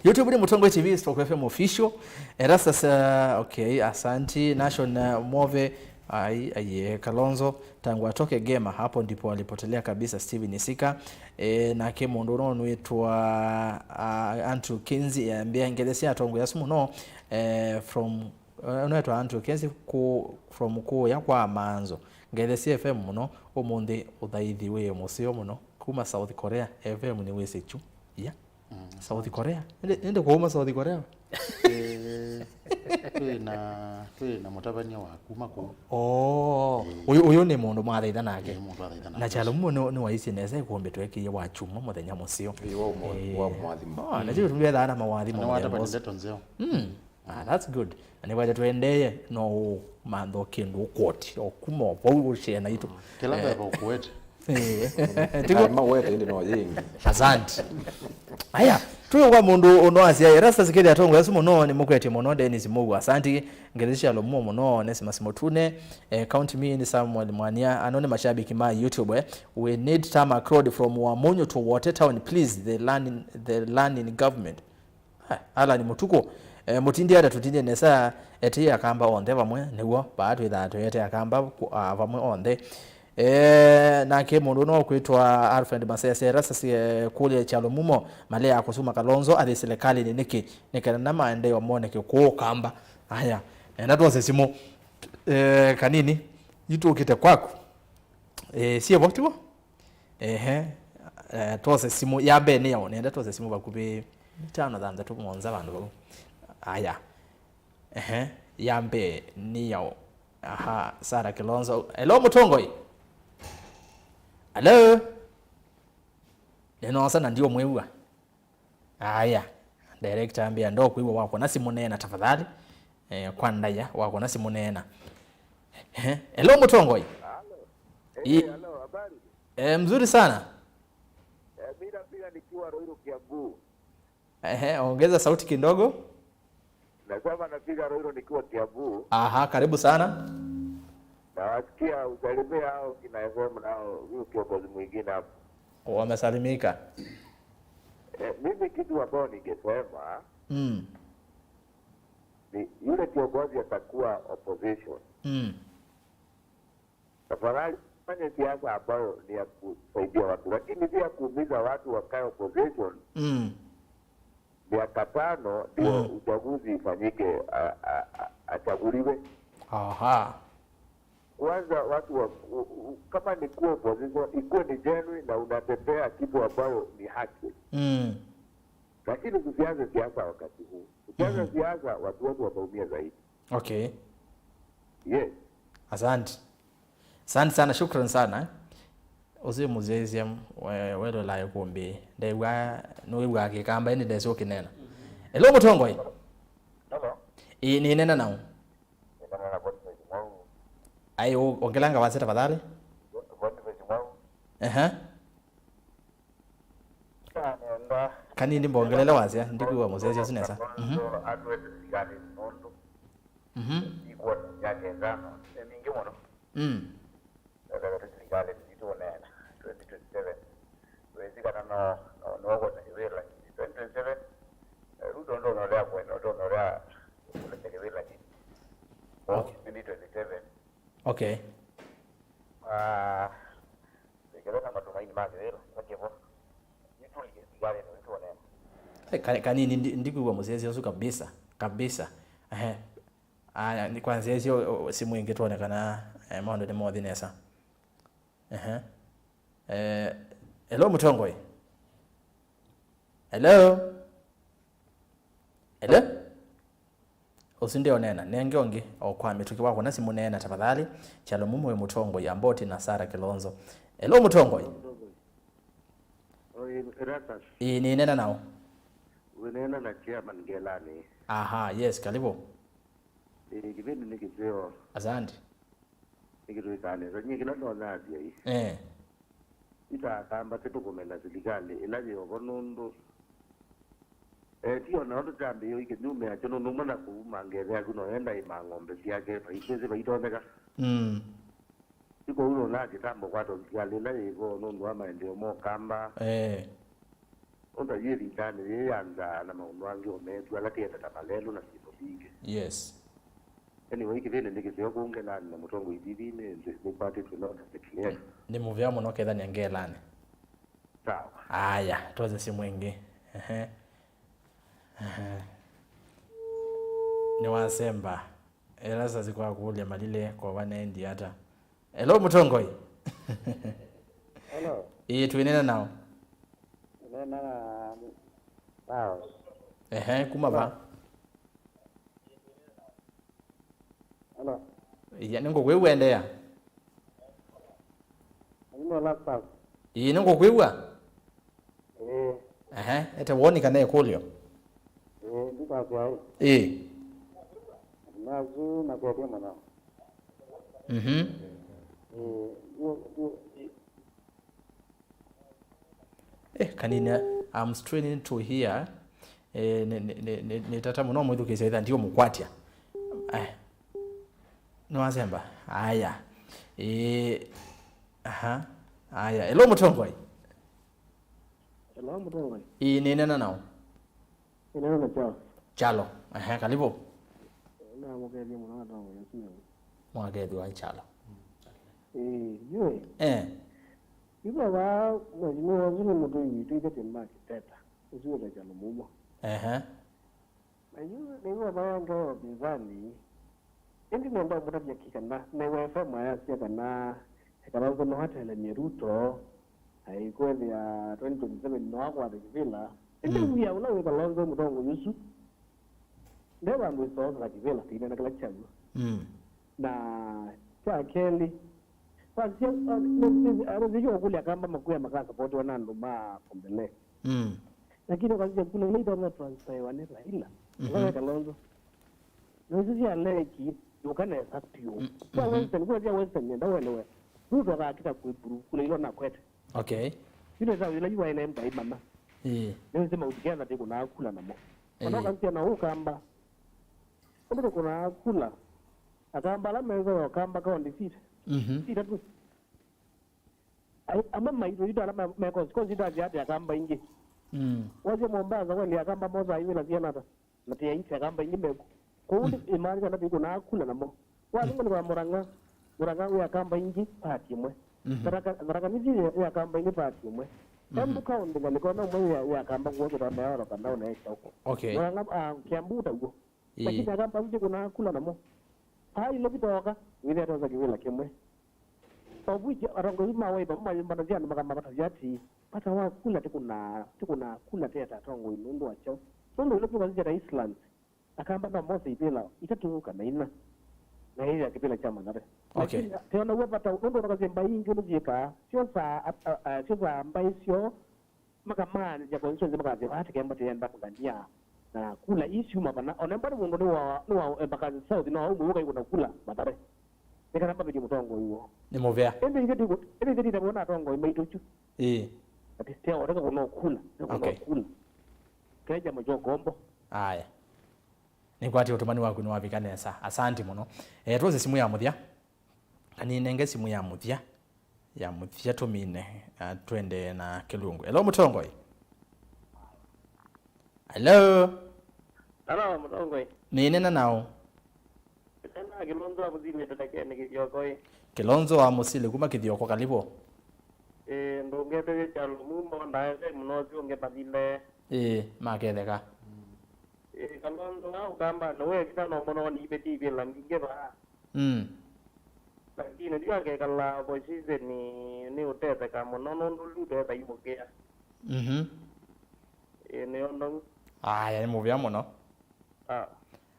YouTube nĩ Mũtongoi T V stroke F M official. Erastus, uh, okay, asanti. Nation, uh, Move, ai, aiye, Kalonzo, tangu atoke Gema, hapo ndipo alipotelea kabisa Steven Isika. E, nake mũndũ ũno nĩwĩtwa, uh, Andrew Kinsey, ambĩa ngelesi atongoi asu mũno, eh, from, uh, ũno wĩtwa Andrew Kinsey ku, from kũya kwa Manzo. Ngelesi F M mũno, ũmũnthĩ ũthaithi wĩ mũseo mũno. Kuma South Korea, F M nĩ wĩsĩ kyu. Yeah. Mm. South Korea? Nĩndĩ, nĩndĩ kwauma South Korea? Eh, twĩ na, twĩ na mũtavany'a wa kuma kũu. Oh, ũyũ, ũyũ nĩ mũndũ mwathaitha nake. Nĩ mũndũ athaitha nake. Na kyalo mumo nĩ, nĩ waisye nesa ĩkũmbĩ twekĩie wa kyumwa mũthenya mũseo. Ĩĩ, wa ũmwe, eh, wa mwathimo. Oh, na kĩu tũmbethaa na mawathimo. Na mũthenya watavany'a ndeto nzeo. Mm. Ah, that's good. Na nĩkwete tũendee no mantho kĩndũ ũkoti o kuma o vau ũshee naitũ. Kĩla mbeva ũkũete. Eh, tiguo? Ai, mawete ĩndĩ no yĩngĩ. Asante. Aya, tuyo kwa mũndũ ũno asya, Erastus Kĩthĩ atongoi asu mũno, nĩmũkwetye mũno, Dennis Mũu, asante, Ngethi Shalo Mũo mũno, Onesimus Mũtune, eh, Count Me in, Samuel Mwania, ano nĩ mashabiki ma YouTube, eh. We need tarmac road from Wamunyu to Wote Town, please, the learning, the learning government. Ha, Alan Mutuku, eh, mũtindi ata tũtindie nesa, ete Akamba onthe vamwe, nĩw'o, vaa twĩthaa tũyete Akamba ku- ah, vamwe onthe. Eh, nake mũndũ ũno ũkwĩtwa Alfred Masese, Erastus, eh, kũlya kyalo mumo, malea kũsuma Kalonzo athi silikalini nĩkĩ? Nĩ kana na maendeeo moneke kũũ Kamba. Aya, nenda twose simũ, eh, kanini, itũkĩte kwaku. Eh, siĩvo tiwo? Ehe, eh, twose simũ ya mbee nĩ yaũ? Nenda twose simũ vakuvĩ itano, thanthatũ, mũonza vandũ vau. Aya. Ehe, ya mbee nĩ yaũ? Aha, Sarah Kilonzo. Hello, mũtongoi. Hello? Nĩnoosa na ndiũmwĩw'a. Aya, director ambĩa ndokwĩw'a wakwa na simũ neena tafadhali. Eh, kwa ndaĩa wakwa na simũ neena. Ehe, hello, mũtongoi. Halo. I- Eh, halo, habari? Eh, mzuri sana. Eh, mimi napiga nikiwa Ruiru, Kiambu. Ehe, ongeza sauti kidogo. Nasema napiga Ruiru nikiwa Kiambu. Aha, karibu sana. Nawasikia, usalimie hao kina F M nao, huyu kiongozi mwingine hapo. Wamesalimika. Eh, mimi kitu ambayo ningesema Mm. ni yule kiongozi atakuwa opposition. Mm. Tafadhali fanye siasa ambayo ni ya kusaidia watu, lakini si ya kuumiza watu wakae opposition. Mm. Miaka tano ndio Mm. uchaguzi ifanyike, a, a, a, achaguliwe. Aha. Kwanza watu wa, u, u, kama ni kuwa opposition, ikuwe ni genuine na unatetea kitu ambayo ni haki. Mm. Lakini tusianze siasa wakati huu. Tukianza Mhm. siasa, watu wetu wataumia zaidi. Okay. Yes. Asante. Asante sana, shukran sana, eh. Ũsu mũsyaĩĩsya, we-, welolae kũmbĩ. Ndew'a, nĩwĩw'aa Kĩkamba, ĩndĩ ndesĩ ũkĩneena. Hello, mũtongoi. Hello. Ĩĩ, nĩnena nau. Nĩnena na Boniface Mwau. Ai, ũ-, ongelanga wasya tafadhali. Boniface Mwau. Ehe. Kanini mbongelele wasya, ndikwĩw'a mũsyaĩĩsya ũsu nesa. Mhm. Atwete silikalĩ nũndũ Mhm. ikuona myaka ĩtano nĩ mingĩ mũno. Mm. Ethĩwa twĩ silikalĩ nĩtũũneena twenty twenty-seven. Twĩsĩ kana no, no, no ũkũne kĩvĩla twenty twenty-seven. Eh, Ruto ndũnolea kwenda, ndũnolea kũlekya kĩvĩla kĩ. Okay. Twenty twenty-seven. Okay. Ah, Ĩkĩla na matumaini ma kĩvĩla, na kĩvo. Nĩtũlike sigalĩ nĩtũneena. Eh, ka-, kanini ndi-, ndikwĩw'a mũsyaĩĩsya ũsu kabisa, kabisa. Ehe. Aya, nĩ kwa nzĩa ĩsyo, o, simũ ĩngĩ twone kana, eh, maũndũ nĩmothi nesa. Ehe. Eh, hello, mũtongoi. Hello? Hello? Ũsu ndio neena. Nenge ũngĩ, o kwa mĩtũkĩ wakwa na simũ neena tafadhali. Kyalo mumo wĩ mũtongoi Amboti na Sarah Kilonzo. Hello, mũtongoi. Oi, Erastus. Ĩĩ, nĩneena nao. Wĩneena na chairman Ngelani. Aha, yes, karibu. Ĩĩ, kĩvĩndĩ nĩ kĩseo. Asante. Nĩkĩ twĩkaa nesa? Nyie kĩla ndonya asyai. Eh. Ita Akamba tũtũkũmena silikalĩ ĩla yĩ ovo nũndũ, eh, ti o nao tũkyambĩĩo ikĩnyumĩa kyo nũndũ ũmwe na kũu mangethea ku no enda ĩma ng'ombe syake, vai-, twĩsĩ vaitonyeka. Mm. Ti kwoou nũnaa kĩtambo kwata silikalĩ ĩla yĩ vo nũndũ wa maendeeo ma Ũkamba. Eh. Ũnda yĩ thitanĩ yĩĩ ya nzaa na maũndũ angĩ o metu ala tĩenda ta malelũ na syĩndũ mbingĩ. Yes. Anyway, kĩvĩndĩ nĩ kĩseo kũu Ngelani na mũtongoi T V nĩ, nĩ, nĩkwatĩtwe no ndasĩkĩlĩe. Nĩ mũvea mũno kethania Ngelani. Sawa. Aya, twose simũ ĩngĩ. Ehe. Ehe. Nĩwasemba. Erastus kwa kũlya malile kwa vanendi ata. Hello, mũtongoi. Hello. Ĩĩ, twĩnena nao. Nena na Charles. Ehe, kuma va? Hello. Iya, nĩngũkwĩw'a, endeea. Nĩnona Charles. Ĩĩ, nĩngũkwĩw'a. Ĩĩ. Ehe, ete woni kana ĩkũlyo. Ĩĩ, ndikwasya ĩ. Ĩĩ. Nasu makethie mũno. Mhm. Ĩĩ, yu, yu, ĩ. Eh, kanini, I'm straining to hear. Eh, nĩ, nĩ, nĩ, nĩ, nĩ tata mũno mwĩthukĩĩsya ĩtha ndiũmũkwatya. Eh. Nĩwasemba? Aya. Ĩĩ. Aha. Aya. Hello, mũtongoi. Hello, mũtongoi. Ĩĩ, nĩnena nao. Nĩnena na Charles. Kyalo. Ehe, karibu. Namũkethie mũno atongoi asu. Mwakethwa Kyalo. Ĩĩ, yũĩ. Eh. Ĩthwa vaa mheshimiwa ũsu nĩ mũtũi witũ ithe Jane Mark Teta, ũsu wĩtawa Kyalo Mumo. Ehe. Na yu nĩw'o vaa ngewa ũpinzani. Ĩndĩ nenda ũmũtavya kĩ kana nĩwe F M ayasya kana Kalonzo no atelemye Ruto, aikwethĩa twenty twenty-seven no akwate kĩvĩla. Ĩndĩ Mm. wia ũla wĩ Kalonzo mũtongoi ũsu, nde vandũ ĩsoosa kĩvĩla kĩinena kĩla kyaw'o. Mm. Na kya kelĩ, wasya, arĩthĩie kũkũlya kamba makuya makasapotiwa na andũ ma Kombele. Mm. Lakini ũkasisya kula ila itonya transferiwa nĩ Raila. Mhm. Ũkawe Kalonzo. Na isu sya leki, yũka nesa piũ. Mm, Kwa mhm. Western, kwa sya Western, nenda welewe. Ruto akakita kwĩpuru, kula ilo nakwete. Okay. Yu nesa ila yu waene mbai mana. Ĩĩ. Nĩwĩsĩ maũndũ kenda tĩkũnaa kula namo. Ĩĩ. Kana ũkasisya na ũkamba. Ũndũ tũkũnaa kula. Akamba ala meza ya ũkamba kaunti sita. Mhm. Sita tu. Ai, amwe maitũ itũ ala me, me Coast, Coast itavya ati akamba ingĩ. Mm. Wasya Mombasa kweli akamba mosa aivĩla siana ata? Na ti aisi akamba ingĩ meku. Kwoou Mm. imaanisha ati ĩkũnaa kula namo. Wathi Mm. ngoni kwa Murang'a, Murang'a wĩ akamba ingĩ part ĩmwe. Mhm. Tharaka, Tharaka Nithi wĩ akamba ingĩ part ĩmwe. Mhm. Embu kaunti ngalĩko na ũmwe wĩ, wĩ akamba kuo kĩtambea oro kana ũnaesya ũko. Okay. Murang'a, ah, Kiambu taw'o. Ĩĩ. Lakini akamba ingĩ kũnaa kula namo. Aa ilo vitoka, wĩthĩa tosa kĩvĩla kĩmwe. Of which, atongoi ma Wiper, mamayũmbanasya andũ makamavatavya ati, vata wa kula ti kũnaa, ti kũnaa kula teta atongoi nũndũ wa kyaũ. Nũndũ ĩla tũkasisya ta Eastlands, akamba no mose ivĩla itatũ kana ina, na ĩya kĩvĩla kya Mathare. Okay. Lakini, teonaw'a vata, nũndũ ũnakasya mbaĩ ingĩ ũndũ syĩkaa, syosaa, a, a, a, syosaa mbaĩ syoo, makamaanĩsya constituency makasya, "Vaa tũkemba tũyenda kũngania na kula ii syuma vana." Ona embwa nĩ mũndũ nĩ wa, nĩ wa Embakasi South, no aumwe ũka ikũna kula Mathare. Nĩ kana mavĩtye mũtongoi woo. Nĩ mũvea. Ĩndĩ ithe tiko, ĩndĩ ithe titavona atongoi maitũ chu. Ĩĩ. Ati stia oteka kũna kula, nĩ kũna Okay. kula. Keja mũcho kombo. Aya. Nĩkwatĩ ũtũmani waku nĩwavika nesa. Asanti mũno. Eh, twose simu ya mũthya. Aninenge simu ya mũthya, ya mũthya tũmine, ah, twendee na kĩlungu. Hello, mũtongoi. Hello. Hello, mũtongoi. Nĩnena nao. Nena Kilonzo wa Mũsili, Tũtekeni Kĩthioko ĩ. Kilonzo wa Mũsili kuma Kĩthioko, kalivo. Ĩ, ndũngete wĩ Kyalo Mumo, ndaete mũno ũsu ũngĩ mathile. Ĩ, maketheka. Ĩ, Kalonzo wa Ũkamba nĩwe kĩta no mũno nĩivĩtĩe ivĩla mbingĩ vaa. Mm. Lakini yu angekala opposition nĩ ũtetheka mũno nũndũ Ruto etaimũkĩa. Mhm. Ĩ, nĩyo ndau. Aya, nĩ mũvea mũno. Ah.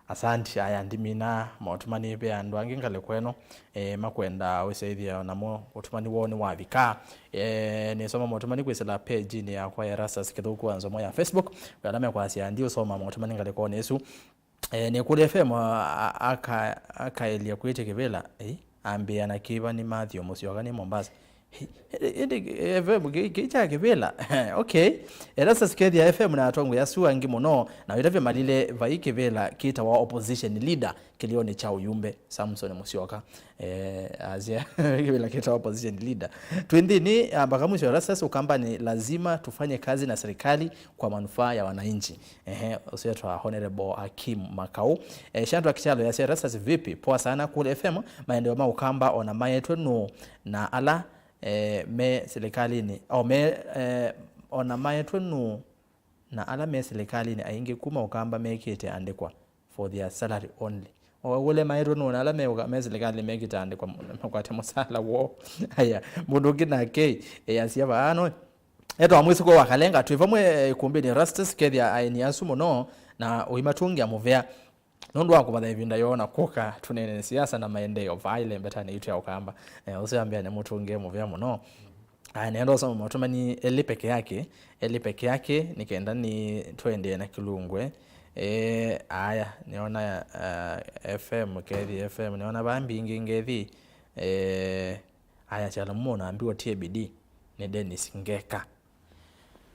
Asanti. Aya, ndimina motũmani ve andũ angĩ ngalĩko ĩno, eh, makwenda ũsyaĩthya namo ũtũmani woo nĩwavika. Eh, nĩsoma motũmani kwĩsĩla page-inĩ yakwa ya Erastus Kĩthũku wa Nzomo ya Facebook. Ve ala mekwasya ndi ũsoma motũmani ngalĩkonĩ ĩsu. Eh, nĩkũlya F M a-, a-, aka-, akaelya kwĩtya kĩvĩla, eh, ambĩa na kĩva nĩ Matthew Mũsyoka nĩ Mombasa. Ĩndĩ F M kĩ, kĩ kya kĩvĩla. Okay. Erastus kethĩa F M na atongoi asu angĩ mũno, na wĩtavya malile vai kĩvĩla kĩtawa opposition leader kĩlĩonĩ kya ũyumbe, Samson Mũsyoka. Eh, asya, kĩvĩla kĩtawa opposition leader. Twĩ nthĩnĩ, ah, mpaka mwisho. Erastus, Ũkamba ni lazima tufanye kazi na serikali kwa manufaa ya wananchi. Ehe, ũsu etwa Honorable Hakim Makau. Eh, Shadrack Kyalo yasya, "Erastus vipi? Poa sana, Cool F M, maendeleo ma Ũkamba ona maetwe nũ na ala, eh, me serikalini? O me, eh, ona maetwe nũ na ala me serikalini aingĩ kuma Ũkamba mekĩte andĩkwa for their salary only." O ũle maetwe nũ na ala me, me serikalini mekĩte andĩkwa makwate mũsala woo. Aya, mũndũ ũngĩ nake, eh, asya vaa no. Etwa Mwĩsũko wa Kalenga, twĩ vamwe, eh, ikumbĩnĩ Erastus, kethĩa aeni asu mũno, na ũimatũngĩa mũvea. Nũndũ wa kũvatha ĩvinda yoo na kũka tũneene siasa na maendeeo vaa ĩlembetanĩ yitũ ya Ũkamba. Eh, ũsu ambĩa nĩ mũtũngĩe mũvea mũno. Aya, nenda ũsoma motũmani elĩ peke yake, elĩ peke yake, nĩ kenda nĩ tũendee na kĩlungwe. Eh, aya, nĩona, ah, F M, Kethi F M, nĩona vaa mbingĩ ngethi. Eh, Aya, Kyalo Mumo na ambiwa tie bidii nĩ Dennis Ngeka.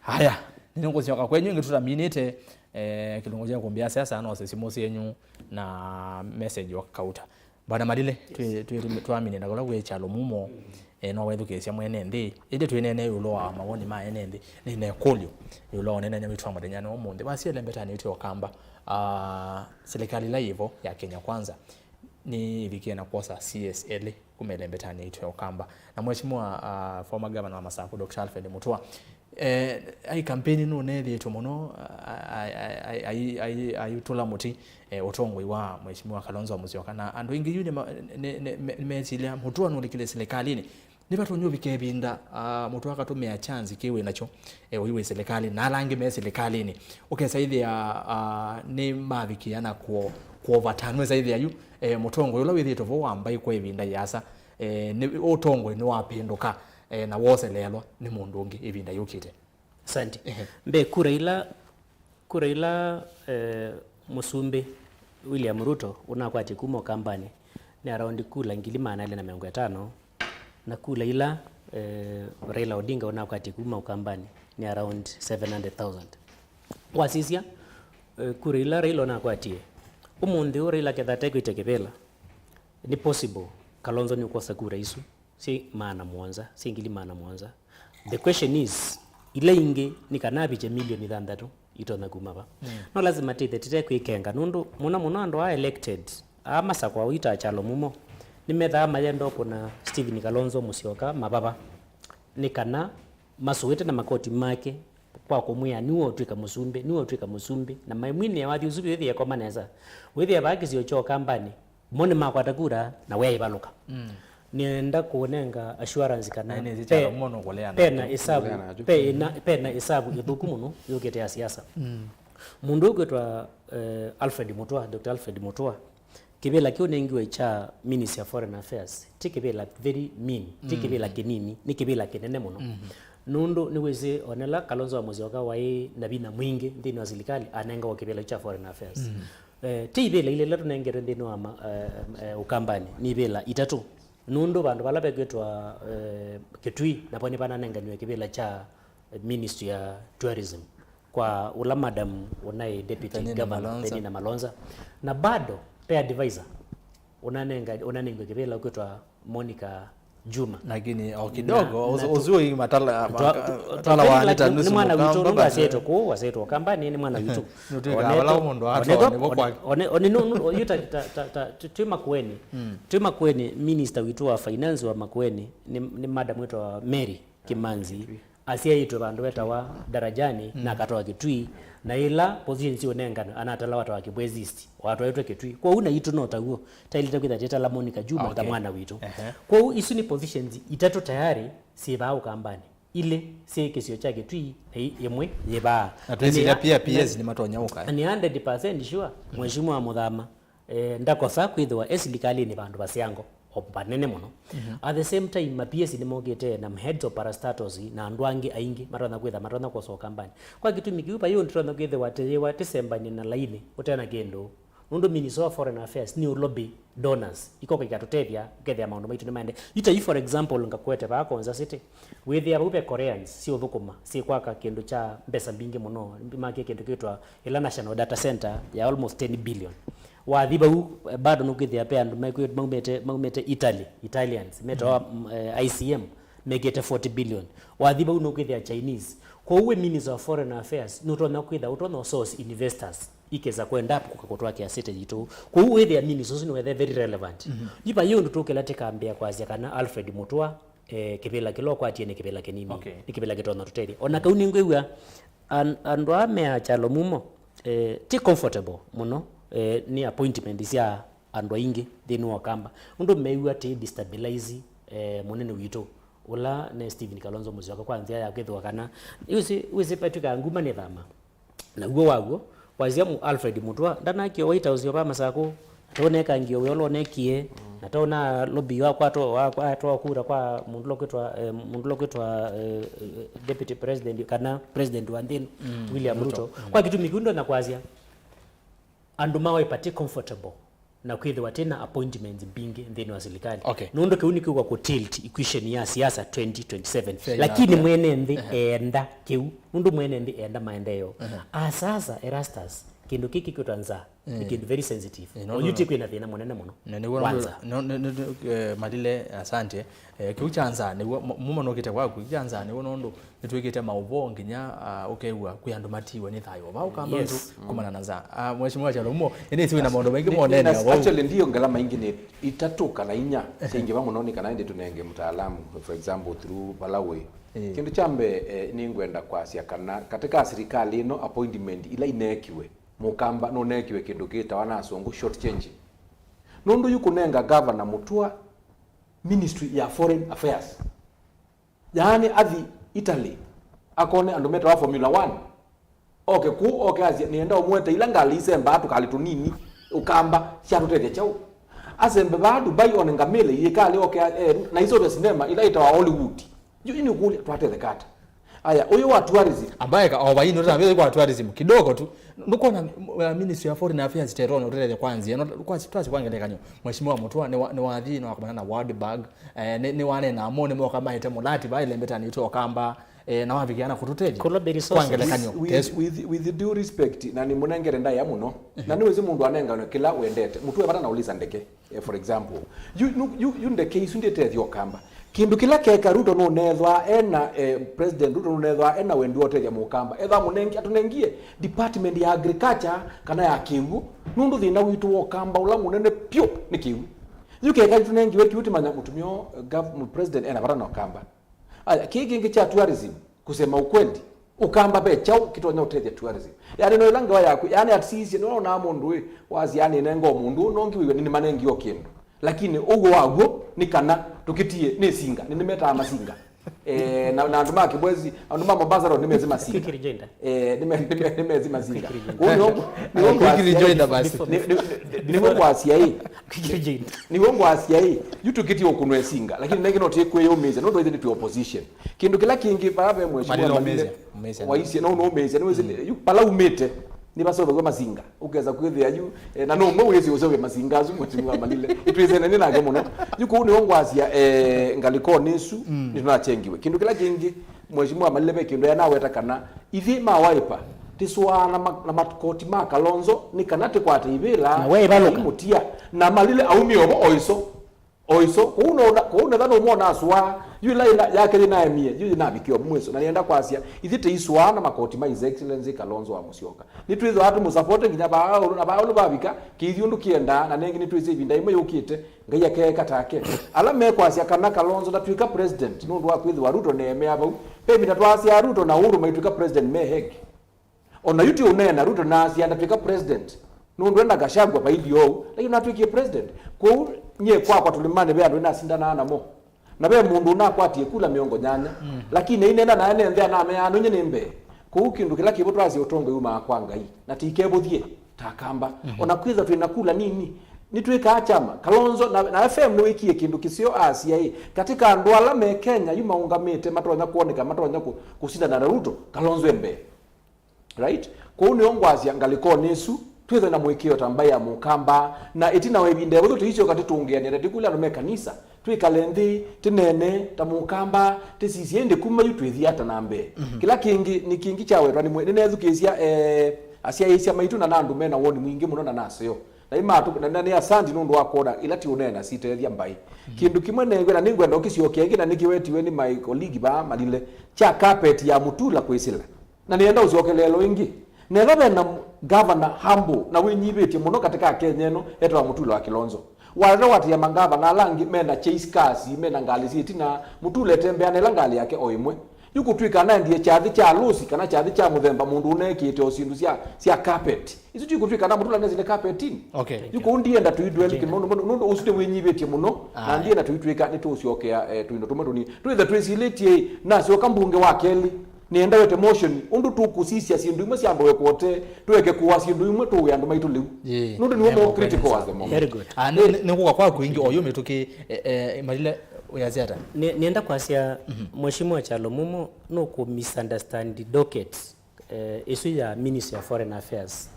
Aya, nĩnĩngũsyoka kwenyu ĩngĩ tũtaminĩte, eh, kĩlungu kya kũmbĩa siasa, no simu syenyu na message wa kauta. Bwana Malile, twĩ, twĩ, twaminĩte kũla kwĩ Kyalo Mumo, eh, no wethukĩĩsya mwene nthĩ. Ĩndĩ twĩneene ĩũlũ wa mawoni ma ene nthĩ. Nĩna ĩkũlyo ĩũlũ wa ũneenany'a witũ wa mũthenyanĩ wa ũmũnthĩ. Wasya ĩlembetanĩ yitũ ya Ũkamba, ah, serikali ĩla yĩvo ya Kenya Kwanza, nĩvikie na kwosa C S elĩ kuma ĩlembetanĩ yaitũ ya Ũkamba. Na Mheshimiwa, uh, former governor wa Masaku, Doctor Alfred Mutua, eh, ai campaign nũnethĩĩtwe mũno, ai, ai, ai, ai, ai, aitũla mũtĩ, eh, ũtongoi wa Mheshimiwa Kalonzo Musyoka. Na andũ aingĩ yu nĩma-, nĩ, nĩ, me-, nĩmesilya Mutua nũlikile silikalĩnĩ. Nĩvatonya ũvika ĩvinda, ah, Mutua akatũmĩa chance kĩĩ wĩ nakyo, eh, ũiwe silikalĩnĩ, na ala angĩ me silikalĩnĩ. Ũkesa ĩthĩa, ah, nĩmavikĩa na kũ-, kũovata, nwĩsa ĩthĩa yu, eh, mũtongoi ũla wĩthĩĩtwe vo wa mbaĩ kwa ĩvinda yĩasa, eh, nĩ, ũtongoi nĩwapĩndũka, eh, na woseleelwa nĩ mũndũ ũngĩ ĩvinda yũkĩte. Asante. Ehe. Mbee, kura ila, kura ila, eh, Mũsumbĩ William Ruto ũnakwatie kuma Ũkambanĩ nĩ around kula ngili maana elĩ na mĩongo ĩtano, na kula ila, eh, Raila Odinga ũnakwatie kuma Ũkambanĩ nĩ around seven hundred thousand. Wasisya, eh, kura ila Raila ũnakwatie, ũmũnthĩ ũũ Raila ketha atekwĩtya kĩvĩla, nĩ possible Kalonzo nĩũkwosa kura isu syĩ maana mũonza, syĩ ngili maana mũonza. The question is, ila ingĩ nĩ kana avikye milioni thanthatũ itonya kuma va. Mm. No lazima tĩthe tĩte kwĩkenga, nũndũ mũno mũno andũ aa elected, aa masakwa ũita Kyalo Mumo, nĩmethaa mayenda ũkũna Stephen Kalonzo Musyoka mavava. Nĩ kana masũĩte na makoti make kwa kũmwĩa, "Nĩwe ũtw'ĩka mũsumbĩ, nĩwe ũtw'ĩka mũsumbĩ." Na maimwinĩa wathi ũsu wĩthĩe koma nesa. Wĩthĩe vaa kĩsio kya Ũkambanĩ, mo nĩmakwata kura na we aivalũka. Mm. Nĩenda kũnenga assurance kana na nĩ pe-, chalo mono kũleana pena tu. Ĩsavu, kũleana tu. Pe ina, pena ĩsavu ĩthũku mũno yũkĩte ya siasa. Mm. Mũndũ ũkwĩtwa, eh, Alfred Mutua, Doctor Alfred Mutua, kĩvĩla kĩu nengiwe kya Ministry of Foreign Affairs, ti kĩvĩla very mean, ti, mm, kĩvĩla kĩnini, nĩ kĩvĩla kĩnene mũno. Mm-hmm. Nũndũ nĩwĩsĩ onela Kalonzo wa Musyoka waĩ na vinya mwingĩ nthĩnĩ wa silikalĩ, anengawa kĩvĩla kya Foreign Affairs. Mm. Eh, ti ivĩla ile ila tũnengetwe nthĩnĩ wa ma-, eh, eh, Ũkambanĩ, nĩ ivĩla itatũ. Nũndũ vandũ vala vekwĩtwa, eh, Kitui, napo nĩvananenganiwe kĩvĩla kya, eh, Ministry ya Tourism kwa ũla madam ũnaĩ deputy governor, Penina Malonza. Penina Malonza. Na bado pe advisor ũnanenga-, ũnanengiwe kĩvĩla ũkwĩtwa Monica Juma. Lakini o kidogo, na, ũsu, na ũsu ũi matala, twa-, maka-, twa-, tala twa-, wa nĩ ta, nĩ, nusu nĩ mwana witũ, mũkamba nũndũ ba- asyaĩtwe kũu, asyaĩtwe Ũkambanĩ, nĩ mwana witũ. Nũtwĩka vala mũndũ atwaone vo kwake. One, one, no, no, yu ta, ta, ta, ta, tũ-, twĩ Makueni. Mm. Twĩ Makueni, minister witũ wa finance wa Makueni, nĩ, nĩ madam wĩtwa Mary Kimanzi. Kitui. Asyaĩtwe vandũ vetawa Darajani, mm, na akatwawa Kitui, na ĩla position siũnenganwe, anatalawa atwawa Kibwezi East, watwaĩtwe Kitui. Kwoou naitũ no taw'o, taĩlĩte kwĩtha tĩtala Monica Juma ta, okay, mwana witũ. Ehe. Kwoou isu nĩ positions itatũ tayarĩ syĩ vaa Ũkambanĩ. Ilĩ syĩ kĩsio kya Kitui, na i-, ĩmwe yĩ vaa. Na twĩsĩlya pia P S nĩmatonya ũka. Na nĩ hundred percent sure, Mheshimiwa Muthama, eh, ndakosa kwĩthĩwa e silikalĩnĩ vandũ vaseango o vanene mũno. Mhm. At the same time, ma P S nĩmokĩte na heads of parastatals na andũ angĩ aingĩ matonya kwĩtha, matonya kwosa Ũkambanĩ. Kwa kĩtumi kĩu, vai ũndũ tũtonya kwĩthĩwa tĩyĩwa tĩsembany'e na lainĩ ũte na kĩndũ. Nũndũ Ministry of Foreign Affairs nĩ ũ lobby donors, ikoka ikatũtethya, ũkethĩa maũndũ maitũ nĩmaende. Yu ta yu, for example, ngakwete vaa Konza City, wĩthĩa vau ve Koreans syĩ ũthũkũma, syĩ kwaka kĩndũ kya mbesa mbingĩ mũno, make kĩndũ kĩtwa ĩla National Data Center ya almost ten billion. Wathi vau, eh, bado nũkwĩthĩa pe andũ mekwĩ-, maumĩte, maumĩte Italy, Italians, metawa, mm, eh, I C M, mekĩte forty billion. Wathi vau nũkwĩthĩa Chinese. Kwoou wĩ Minister of Foreign Affairs, nũtonya kwĩtha, ũtonya source investors ikesa kwenda kũka kũtwakĩa city yitũ. Kwoou wĩthĩa ministry ũsu nĩwethe very relevant. Mhm. Yu vai ũndũ tũkĩla tĩkambĩa kwasya kana Alfred Mutua, eh, kĩvĩla kĩla ũkwatie nĩ kĩvĩla kĩnini. Okay. Nĩ kĩvĩla kĩtonya tũtethya. Ona kau nĩngwĩw'a an-, andũ aa me a Kyalo Mumo, eh, ti comfortable mũno, eh, nĩ appointment sya andũ aingĩ nthĩnĩ wa Ũkamba. Nũndũ mew'a tĩ destabilize, eh, mũnene witũ, ũla nĩ Stephen Kalonzo Musyoka, kwa nzĩa ya kwĩthĩwa kana, wĩsĩ, wĩsĩ patw'ĩkaa nguma nĩ thama. Na w'o wa w'o, wasya mu-, Alfred Mutua, ndanakie White House yo va Masakũ, tonekangio wĩa ũla ũnekie, mm, na tona lobby wa kwatwa, wa kwatwa kura kwa mũndũ ũla ũkwĩtwa, eh, mũndũ ũla ũkwĩtwa, eh, eh, deputy president, kana president wa nthĩ ĩno, mm, William Ruto. Ruto. Mm. Kwa kĩtumi kĩu ndonya kwasya, andũ mawe pati comfortable na kwĩthĩwa tena appointments mbingĩ nthĩnĩ wa silikalĩ. Okay. Nũndũ kĩu nĩkĩũka kũ tilt equation ya siasa twenty twenty-seven. Fair enough. Lakini, yeah, Mwene nthĩ, ehe, eenda kĩu. Nũndũ mwene nthĩ eenda maendeeo. Ehe. Asasa Erastus, Kĩndũ kĩkĩ kĩkwĩtwa nzaa nĩ kĩndũ very sensitive. Eh, no, no, no. Ũyũ ti kwĩna thĩna mũnene mũno. Na nĩw'o wa nũndũ, nzaa. No, no, no, no, eh, Malile, asante. Eh, kĩu kya nzaa nĩw'o, mu-, muma nũkĩte kwaku, kĩu kya nzaa nĩw'o nũndũ nĩtwĩkĩte maũvoo nginya, ah, ũkew'a kwĩ andũ matiwe nĩ thayũ. Vau kamba Yes. ndũ kumana na nzaa. Ah, Mheshimiwa Kyalo Mumo, nĩnĩsĩ wĩna maũndũ maingĩ Ni- ni- monene nas- actually, ndiyo ngalama ingĩ nĩ itatũ kana inya syingĩ vamwe, no nĩ kana ĩndĩ tũnenge mtaalamu, for example, through Malawi. Eh. Kĩndũ kya mbee, eh, nĩngwenda kwasya kana katika sirikali ĩno appointment ila ineekiwe, Mũkamba nũneekiwe kĩndũ kĩtawa na asũngũ short change. Nũndũ yu kũnenga Governor Mutua Ministry ya Foreign Affairs. Yaani athi Italy, akone andũ metawa Formula One. Oke kũu, oke asye, "Nĩenda ũmũete ila ngalĩ isembaa tũkalĩ tũnini, Ũkamba, syatũtethya kyaũ?" Asembe vaa Dubai, one ngamĩla iyĩkalĩ, oke a-, e, na isove sinema ila ĩtawa Hollywood. Yu nĩũkũlya, twatetheka ata? Aya, ũyũ wa tourism. Ambaye ka, o vaini, ũtambĩte kwa tourism, kidogo tu. Nũkona, uh, Ministry ya Foreign Affairs tetone ũtethya kwa nzĩa, no, kwa, twasi kwa ngelekany'o. Mheshimiwa Mutua, nĩ wa, nĩ wathi, nĩ wakomana na World Bank, eh, nĩ, nĩ wanena mo, nĩ moka maĩte mũlati, va ĩlembetanĩ itũ Ũkamba, eh, na wavikia na kũtũtethya. Kũla be resources. Kwa ngelekany'o, With, with, with, with due respect, na nĩmũnengere ndaĩa mũno. Na nĩwĩsĩ mũndũ anenganwe kĩla wendete. Mũtue vata na ũlisa ndeke, eh, for example. Yu, yu, yu, yu ndeke isu ndĩtethya Ũkamba. Kĩndũ kĩla keka Ruto nũnethwa ena, eh, President Ruto nũnethwa ena wendi wa ũtethya Mũkamba. Etha mũnengi, atũnengie department ya agriculture kana ya kĩw'ũ. Nũndũ thĩna witũ wa Ũkamba ũla mũnene pyũ nĩ kĩw'ũ. Yu keka tũnengiwe kĩw'ũ tũmanya mũtumĩa, eh, gov-, President ena vata na Ũkamba. Aya, kĩĩ kĩngĩ kya tourism, kusema ukweli, Ũkamba ve kyaũ kĩtonya ũtethya tourism? Yaani no ĩla ngewa yaku, yaani atisisye, nĩwonaa mũndũ ĩ, wasya, yaani nenga o mũndũ ũũ, no ngiwĩw'a nĩnĩmanengie o kĩndũ. Lakini ũw'o waw'o nĩ kana tũkĩtie nĩ singa, nĩnĩmetaa masinga. Eh, na, na andũ ma Kibwezi, andũ ma Mombasa Road nĩmesĩ masinga. Quick rejoinder. Eh, nĩme-, nĩme-, nĩmesĩ masinga. Quick rejoinder. Kũu nĩw'o, nĩw'o Quick ngwasya rejoinder ĩ, basi. Nĩ-, nĩ-, nĩ-, nĩw'o ngwasya ĩ. Quick rejoinder. Nĩw'o ngwasya ĩ, yu tũkĩtie ũkũnwa ĩsinga, lakini nengĩ no twĩkwĩyũmĩsya, nũndũ ithe nĩ twĩ opposition. Kĩndũ kĩla kĩngĩ, vaa ve mheshimiwa Malile Malile, ũmĩsya, ũmĩsya. Waisye, no, no ũmĩsya, nĩwĩsĩ, yu pala umĩte, nĩvaseũvaw'a masinga. Ũkesa kwĩthĩa yu, eh, na no ũmwe wĩsĩ ũseũvya masinga asu mheshimiwa Malile. Nĩtwĩsene nake mũno. Yu kũu nĩw'o ngwasya, eh, ngalĩkonĩ ĩsu, nĩtũnakyengiwe. Kĩndũ kĩla kĩngĩ, mheshimiwa Malile ve kĩndũ yanaweta kana ithyĩ ma Wiper, tĩsũaa na ma-, na makoti ma Kalonzo, nĩ kana tĩkwate ivĩla, na we ĩvalũka. Mũtia, na Malile aumie ovo o ĩso. O ĩso, kũu no, kũu netha nũmwona asũaa, yu ĩla ĩna, yake yĩnaemie, yu yĩnavikie o mwĩso, na nĩenda kwasya, ithyĩ tĩisũaa na makoti ma His Excellency Kalonzo wa Musyoka. Nĩtwĩthĩwa tũmũsapote nginya vaa ũlũ, na vaa ũlũ vavika, kĩithi ũndũ kĩendaa, na nengĩ nĩtwĩsĩ ĩvinda ĩmwe yũkĩte, Ngai akeeka take. Ala mekwasya kana Kalonzo ndatw'ĩka president nũndũ wa kwĩthĩwa Ruto neemea vau, ve ĩvinda twaasya Ruto na Uhuru maitw'ĩka president me Hague. O na yu ti ũneena, Ruto naasya ndatw'ĩka president, nũndũ e na Gachagua vaithi oou, lakini natw'ĩkie president. Kwoou nyie kwakwa tũlĩmanĩ ve andũ nĩnasindanaa namo, na ve mũndũ ũnakwatie kula mĩongo nyanya, lakini ainena nae ne nthĩ anameaa nũnyie nĩ mbee. Kwoou kĩndũ kĩla kĩvo twasya ũtongoi umaa kwa Ngai, na tĩikevũthye ta Akamba. O na kwĩthwa twĩ na kula nini, nĩtwĩkaa kyama. Kalonzo na, na F M nĩwĩkie kĩndũ kĩseo, asya ĩ, katika andũ ala me Kenya yu maũngamĩte matonya kwoneka matonya kũ-, kũsindana na Ruto, Kalonzo e mbee. Right? Kwoou nĩo ngwasya ngalĩkonĩ ĩsu, twĩthwe na mũĩkĩĩo ta mbaĩ ya Mũkamba, na ĩtina wa ĩvinda ĩvũthũ tũisyoka tĩtũngĩanĩe ta tĩkũlya andũ me kanisa, twĩkale nthĩ, tĩneene ta Mũkamba, tĩsisye ĩndĩ kuma yu twĩthi ata na mbee. Kĩla kĩngĩ, nĩ kĩngĩ kyawetwa nĩ mwĩ-, nĩneethukĩĩsya, eh, asyaĩĩsya maitũ na na andũ me na woni mwingĩ mũno na naseo. Na imatu-, na, na nĩ asanti nũndũ wa kwona ila ti ũneena sitethya mbaĩ. Kĩndũ kĩmwe nengwe na nĩngwenda ũkĩsyokea ĩngĩ na nĩkĩwetiwe nĩ my colleague vaa Malile, kya carpet ya Mutula kwĩsĩla. Na nĩenda ũsyokeleelo ĩngĩ. Netha ve na governor humble na wĩnyivĩtye mũno katika Kenya ĩno etawa Mutula wa Kilonzo. Waleta watĩa mangavana ala angĩ me na chase cars, me na ngalĩ syĩ ĩtina, Mutula etembeaa na ĩla ngalĩ yake o ĩmwe. Yu kũtw'ĩka anaendie kyathĩ kya lũsi kana kyathĩ kya mũthemba mũndũ ũneekĩte o syĩndũ sya, sya carpet. Isu ti kũtw'ĩka na Mutula nesile carpet-inĩ. Okay. Yu kũu ndienda tũidwell kĩmaũndũ mũno, nũndũ ũsu nĩwĩnyivĩtye mũno, na ndienda tũitw'ĩka nĩtũũsyokea, eh, tũindo tũmwe tũnini. Twĩthe twĩsilĩtye-ĩ, nasyoka mbunge wa kelĩ, nĩenda wete motion, ũndũ tũkũsisya syĩndũ imwe syambawe kwote, tũeke kũa syĩndũ imwe tũwe andũ maitũ lĩu. Nũndũ nĩwe more critical as the moment. Very good. Ah, nĩ, nĩ, nĩ kũka kwaku ĩngĩ, oyu mĩtũkĩ, eh, eh, Malile, ũyasya ata? Nĩ, nĩenda kwasya, Mheshimiwa Kyalo Mumo nũkũ misunderstand docket, eh, ĩsu ya Ministry of Foreign Affairs.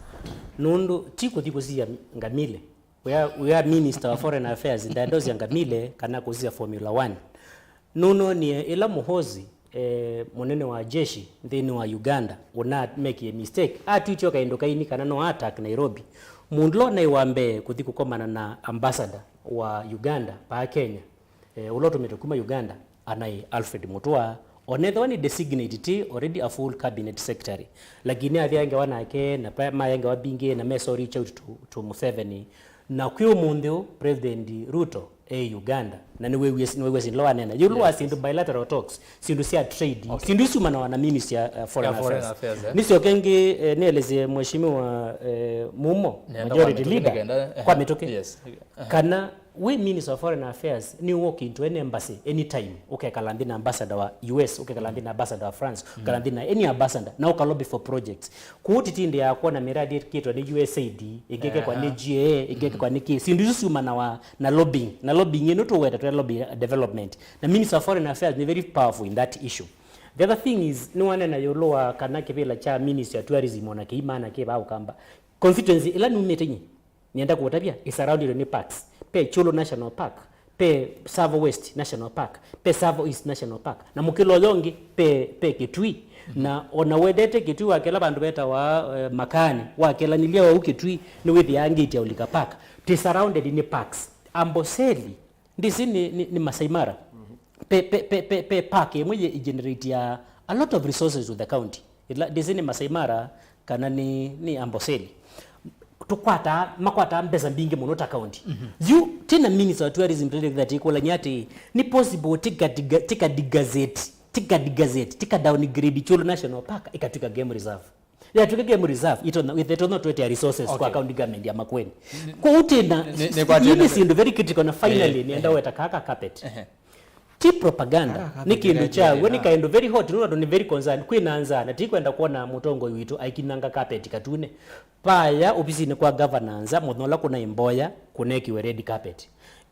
Nũndũ ti kũthi kũsisya ngamile. We are, we are Minister wa Foreign Affairs, ndaendosya ngamile kana kũsisya Formula One. Nũnoonie ĩla Muhoozi eh, mũnene wa jeshi nthĩnĩ wa Uganda ũnamekie mistake, atwĩtye o kaĩndũ kaini kana no attack Nairobi. Mũndũ ũla naĩ wa mbee kũthi kũkomana na ambassador wa Uganda paa Kenya, eh, ũla ũtũmĩtwe kuma Uganda, anaĩ Alfred Mutua, onethĩwa nĩ designate ti already a full cabinet secretary, lakini athi aengewa nake na pa- maengewa mbingĩ na meso reach out to, to Museveni. Na kwĩ ũmũnthĩ ũũ, President Ruto e Uganda, na nĩwĩw'e nĩwĩw'e syĩndũ ila wanena ĩũlũ wa syĩndũ bilateral talks, syĩndũ sya trade, syĩndũ isu syumanawa na ministry ya uh, foreign affairs. Nĩsyoke ngĩ eh, nĩelesye mheshimiwa eh, Mumo, majority leader, kwa mĩtũkĩ, kana wĩ minister of foreign affairs nĩ walk into any embassy anytime, ũkekala nthĩ na ambassador wa U S, ũkekala nthĩ na ambassador wa France, ũkekala nthĩ na any ambassador na ũka lobby for projects. Kũu tĩtindĩaa kwona miradi ĩkĩtwe nĩ U S A I D, ĩngĩ ĩkekwa nĩ G A A, ĩngĩ ĩkekwa nĩ kĩ. Syĩndũ isu syumanawa na lobbying. Na lobbying ĩno tũweta twa lobby development. Na Minister of Foreign Affairs nĩ very powerful in that issue. The other thing is, nĩwanena ĩũlũ wa kana kĩvĩla kya Ministry ya Tourism ona kĩimana kĩvaa Ũkamba. Constituency ĩla numĩte nyie, nĩenda kũũtavya, ĩ surrounded nĩ parks. Pe Kyulu National Park, pe Tsavo West National Park, pe Tsavo East National Park, na mũkĩla ũyo ũngĩ pe, pe Kitui. Na ona wendete Kitui wakĩla vandũ vetawa eh, Makaani, wakĩlanĩlya ou Kitui nĩwĩthĩaa ngĩti ya Ulika Park. Twĩ surrounded nĩ parks. Amboseli, ndĩsĩ nĩ, nĩ, nĩ Masai Mara. Pe, pe, pe, pe, pe park ĩmwe yĩ generate ya a lot of resources to the county. Ĩla, ndĩsĩ nĩ Masai Mara kana nĩ, nĩ Amboseli. Tũkwataa, makwataa mbesa mbingĩ mũno ta county. Yu twĩ na minister wa tourism tũlĩkĩtha tĩkũlany'a atĩ nĩ possible tĩka diga- tĩka digazeti, tĩka digazeti, tĩka downgrade Kyulu National Park ĩkatw'ĩka game reserve. Yatw'ĩka game reserve, itonya, itonya twetea resources kwa county government ya Makueni. Kwoou twĩ na, nĩ- nĩ- nĩ- nĩ syĩndũ very critical, na finally nĩenda weta kaka carpet. Ti propaganda, nĩ kĩndũ kyaw'o, nĩ kaĩndũ very hot, nũndũ andũ nĩ very concerned. Kwĩ na nzaa, na tikwenda kwona mũtongoi witũ aikinanga carpet katune. Paya ovisinĩ kwa governor nza, mũthenya ũla kũnaĩ mboya, kũnekiwe red carpet.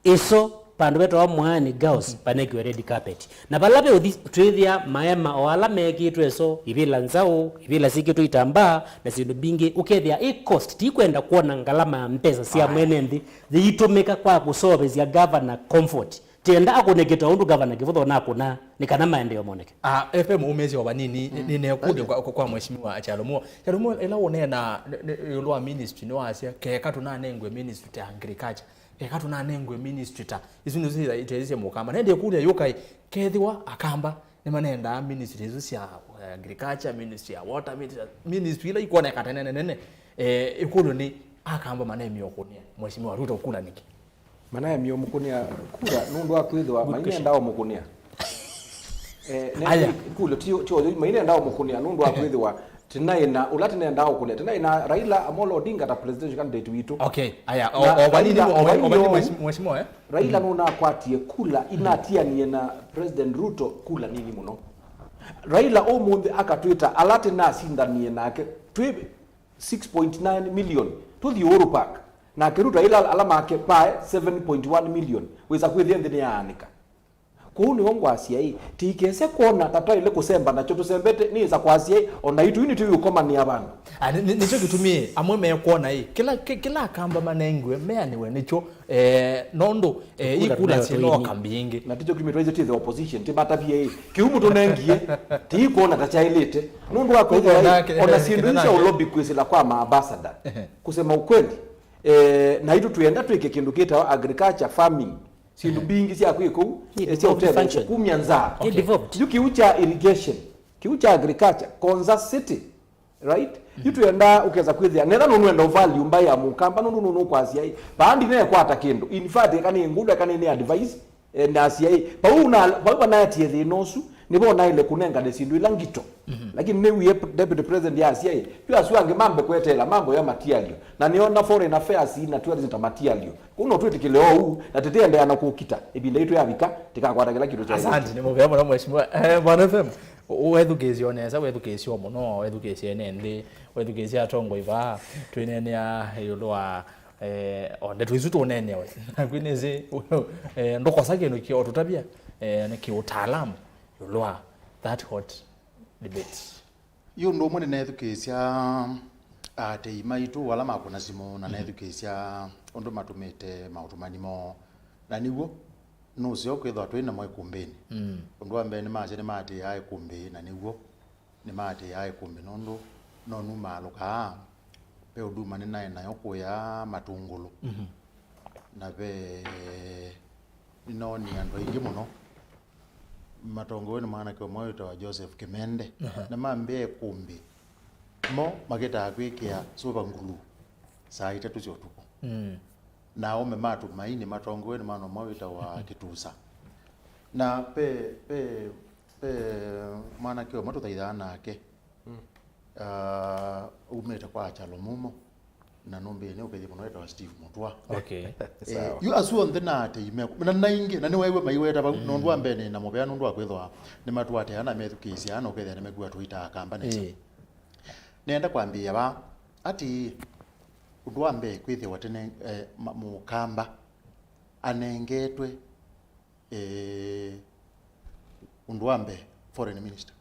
Ĩso, vandũ vetawa Mwaani Girls, vanekiwe red carpet. Na vala ve ũthi, twĩthĩa maema o ala mekĩtwe ĩso, ivĩla nzaũ, ivĩla syĩkĩtwe itambaa, na syĩndũ mbingĩ, ũkethĩa ĩ cost, tikwenda kwona ngalama ya mbesa sya mwene nthĩ yĩitũmĩka kwa kũseũvĩsya governor comfort. Tienda akũne kĩtoo ũndũ gavana Kĩvũtho nakũna nĩ kana maendeeo moneke. Ah, F M umĩsye o vanini, nĩnekũlya kwa, kwa, kwa mheshimiwa Kyalo Mumo. Kyalo Mumo, ĩla ũneena nĩ- nĩ- ĩũlũ wa ministry, nĩwasya, keka tũnanengwe ministry ta agriculture, keka tũnanengwe ministry ta, isu nĩsyo itaisye Mũkamba. Nendie kũlya yũkai, kethĩwa Akamba nĩmanendaa ministry isu sya eh, agriculture, ministry ya water, ministry, ministry ila ikwoneka ta nene nene, eh, ĩkũlyo nĩ, Akamba manemie ũkũnĩa mheshimiwa Ruto kula nĩkĩ? Manaemie ũmũkũnĩa kura nũndũ wa kwĩthĩwa mainendaa ũmũkũnĩa. Eh, ne- Aya. Kula ti ti oyo mainendaa ũmũkũnĩa nũndũ wa kwĩthĩwa tinaĩ na ũla tinendaa ũkũnĩa, tinaĩ na Raila Amolo Odinga ta presidential candidate witũ. Okay, aya, o- Na o vanini, Raila- o- o- o vanini, Raila- mheshimiwa- mheshimiwa, eh? Raila nũnakwatie kula inatianie na President Ruto kula nini mũno. Raila ũmũnthĩ akatwĩta ala tinasindanie nake twĩ six point nine million tũthi Uhuru Park, nake Ruto aila ala make pae seven point one million, wĩsa kwĩthĩa nthĩ nĩyaanĩka. Kwoou nĩvo ngwasya ĩ, tĩikese kwona ta twaĩle kũsemba nakyo tũsembete, nĩĩsa kwasya ĩ, o naitũ yu nĩtwĩũkomanĩa vandũ. Ah, nĩ- nĩ- nĩkyo kĩtumi amwe mekwona ĩ, kĩla kĩ- kĩla Akamba manengiwe meanĩwe nĩkyo. Eh, nũndũ eh, ikula nayo syĩnoka mbingĩ. Na tikyo kĩtumi twaisye twĩ the opposition, timatavie ĩ, kĩu mũtũnengie tiikwona ta kyaĩlĩte. Nũndũ wa kwĩthĩwa ĩ, ona syĩndũ isu sya ũlobi kwĩsĩla kwa maambasada, kusema ukweli, eh, naitũ twĩenda twĩke kĩndũ kĩtawa agriculture farming, syĩndũ mbingĩ sya kwĩka ũu, eh, sya ũtethya kumya nzaa. Yu kĩu kya irrigation, kĩu kya agriculture, Konza City, right? Yu twĩenda ũkesa kwĩthĩa, netha nũnũenda ũvalue mbaĩ ya Mũkamba, nũndũ nũnũkwasya ĩ, vaa ndinekwata kĩndũ. In fact, eka nĩ ngũlũ, eka nĩ, nĩ advice, eh, nasya ĩ, vau na- vau vanaetie thĩna ũsu, nĩvo naĩle kũnengane syĩndũ ila ngito. Lakini nĩwie p- deputy president yasya ĩ, yu asu angĩ mambe kweteela mambo ya material. Na nĩona foreign affairs na tourism ta material. Kũu no twĩtĩkĩle oou, na tĩtĩendeea na kũkita. Ĩvinda yitũ yavika, tĩkakwata kĩla kĩndũ kya. Asante, nĩ mũvea mũno mheshimiwa. Eh, Bwana F M, wethukĩĩsye o nesa, wethukĩĩsye o mũno, wethukĩĩsye ene nthĩ, wethukĩĩsye atongoi vaa, twĩneenea ĩũlũ wa eh, o ndeto isu tũneenewe. Naku nĩsĩ eh, ndũkosa kĩndũ kĩ ũtũtavya eh, nĩ kĩũtaalamu ĩũlũ wa that hot debate. Yu ũndũ ũmwe nĩneethukĩĩsya aatĩĩi maitũ ala makũna simũ na neethukĩĩsya ũndũ matũmĩte maũtũmani moo, na nĩw'o nũseo kwĩthwa twĩ namo ĩkũmbĩnĩ. Mm. Ũndũ wa mbee nĩmasya nĩmaatĩĩaa ĩkũmbĩ, na nĩw'o nĩmaatĩĩaa ĩkũmbĩ nũndũ no numaalũkaa ve huduma nĩnaĩ nayo kũya Matũngũlũ. Mhm. Na ve nĩnoonie andũ aingĩ mũno matongoew'e nĩ mwanake ũmwe wĩtawa Joseph Kĩmende. Aha. Na mambĩa ĩkũmbĩ mo makĩtaa kwĩkĩa super glue saa itatũ sya ũtukũ. Mm. Na aũme ma Tumaini matongoew'e nĩ mwana ũmwe wĩtawa Kĩtusa. Na ve, ve, ve mwanake ũmwe tũthaithaa nake. Mm. Ah, umĩte kwa Achalo Mumo, na nũmbĩĩe nĩ ũkethye mũno wĩtawa Steve Mũtwa. Okay. Eh, sawa. Yu asu onthe na atei meku, na naingĩ, na nĩwaĩw'a maiweta vau, mm, nũndũ wa mbee nĩ na mũvea nũndũ wa kwĩthwa nĩmatũatĩaa na methukĩĩsya, na ũkethĩa nĩmekuwa tũitaa kamba nesa. Eh. Nenda kwambĩĩa vaa, ati ũndũ wa mbee kwĩthĩwa tene, eh, ma-, mũkamba anengetwe, eh, ũndũ wa mbee, foreign minister,